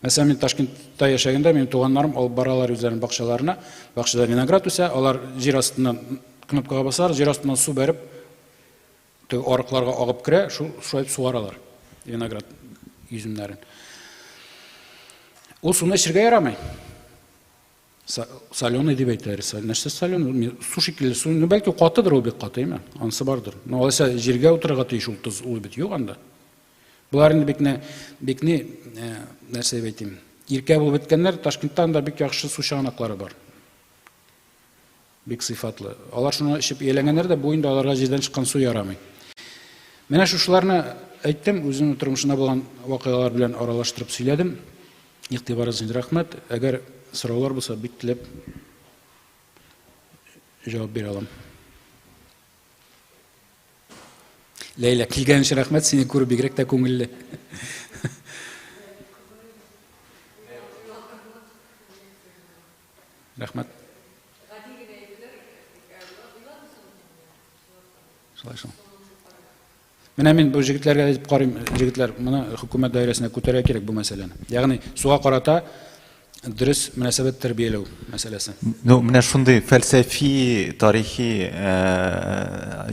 Мәсәлән, мин Ташкентта яшәгәндә, минем туганнарым алып баралар үзләренең бакчаларына. Бакчада виноград үсә, алар җир астыннан кнопкага басалар, җир астыннан су бәреп, теге арыкларга агып керә, шул шулай сугаралар виноград йөземнәрен. Ул суны эчергә ярамый. Соленый дип әйтәләр. Нәрсә соленый? Су шикелле су. Ну, бәлки катыдыр ул бик каты, әйме? Анысы бардыр. Но алайса җиргә утырырга тиеш ул тоз, ул бит юк анда. Болар инде бик не, бик не, э, нәрсә дип әйтим, иркә булып беткәннәр, Ташкентта анда бик яхшы су чыганаклары бар. Бик сыйфатлы. Алар шуны эчеп ияләнгәннәр дә, бу инде аларга җирдән чыккан су ярамый. Менә шушыларны әйттем, үземнең тормышымда булган вакыйгалар белән аралаштырып сөйләдем. Игътибарыгыз өчен рәхмәт. Әгәр сораулар булса, бик теләп җавап бирә алам. Ләйлә, килгән өчен рәхмәт, сине күреп бигрәк тә күңелле. Рәхмәт. Шулай шул. Менә мин бу җегетләргә әйтеп карыйм, җегетләр, моны хөкүмәт даирәсенә күтәрергә кирәк бу мәсьәләне. Ягъни суга карата Дөрес мөнәсәбәт тәрбияләү мәсьәләсе. Ну, менә шундый фәлсәфи, тарихи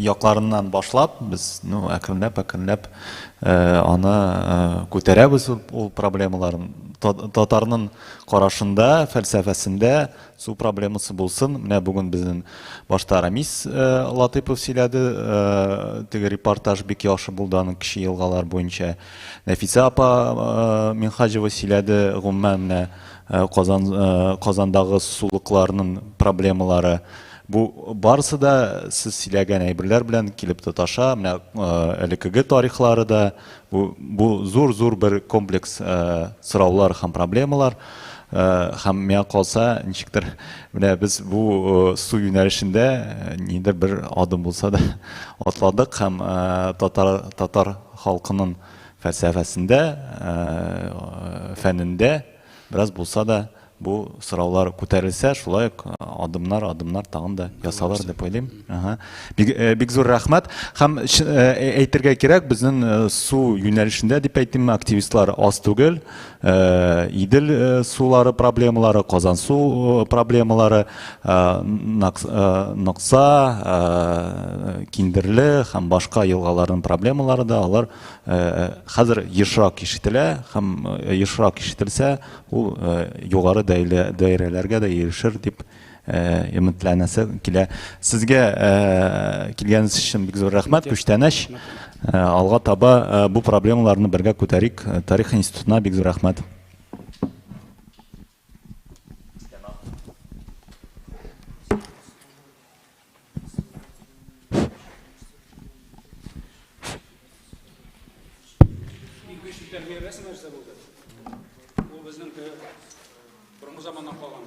якларыннан башлап, без, ну, әкренләп, әкренләп аны күтәрәбез ул проблемаларын. Татарның карашында, фәлсәфәсендә су проблемасы булсын. Менә бүген безнең башта Рамис Латыйпов сөйләде, теге репортаж бик яхшы булды аның кече елгалар буенча. Нәфисә апа Минһаҗева сөйләде, гомумән менә Казан Казандагы сулыкларның проблемалары. Бу барысы да сез сөйләгән әйберләр белән килеп тоташа. Менә элеккеге тарихлары да бу бу зур-зур бер комплекс сораулар һәм проблемалар. Һәм миңа калса, ничектер, менә без бу су юнәлешендә нидер бер адым булса да атладык һәм татар татар халкының фәлсәфәсендә, фәнендә бераз булса да бу сораулар күтәрелсә, шулай ук адымнар, адымнар тагын да ясалыр дип уйлыйм. Ага. Бик, бик зур рәхмәт. Һәм әйтергә кирәк, безнең су юнәлешендә дип әйтимме, активистлар аз түгел. Идел сулары проблемалары, Казан су проблемалары, Нокса, Киндерле һәм башка елгаларның проблемалары да алар хәзер ешрак ишетелә һәм ешрак ишетелсә, ул югары даирәләргә дә ирешер дип өметләнәсе килә. Сезгә килгәнегез өчен бик зур рәхмәт, күчтәнәч. Алга таба бу проблемаларны бергә күтәрик. Тарих институтына бик зур рәхмәт. Ул безнең борынгы заманнан калган.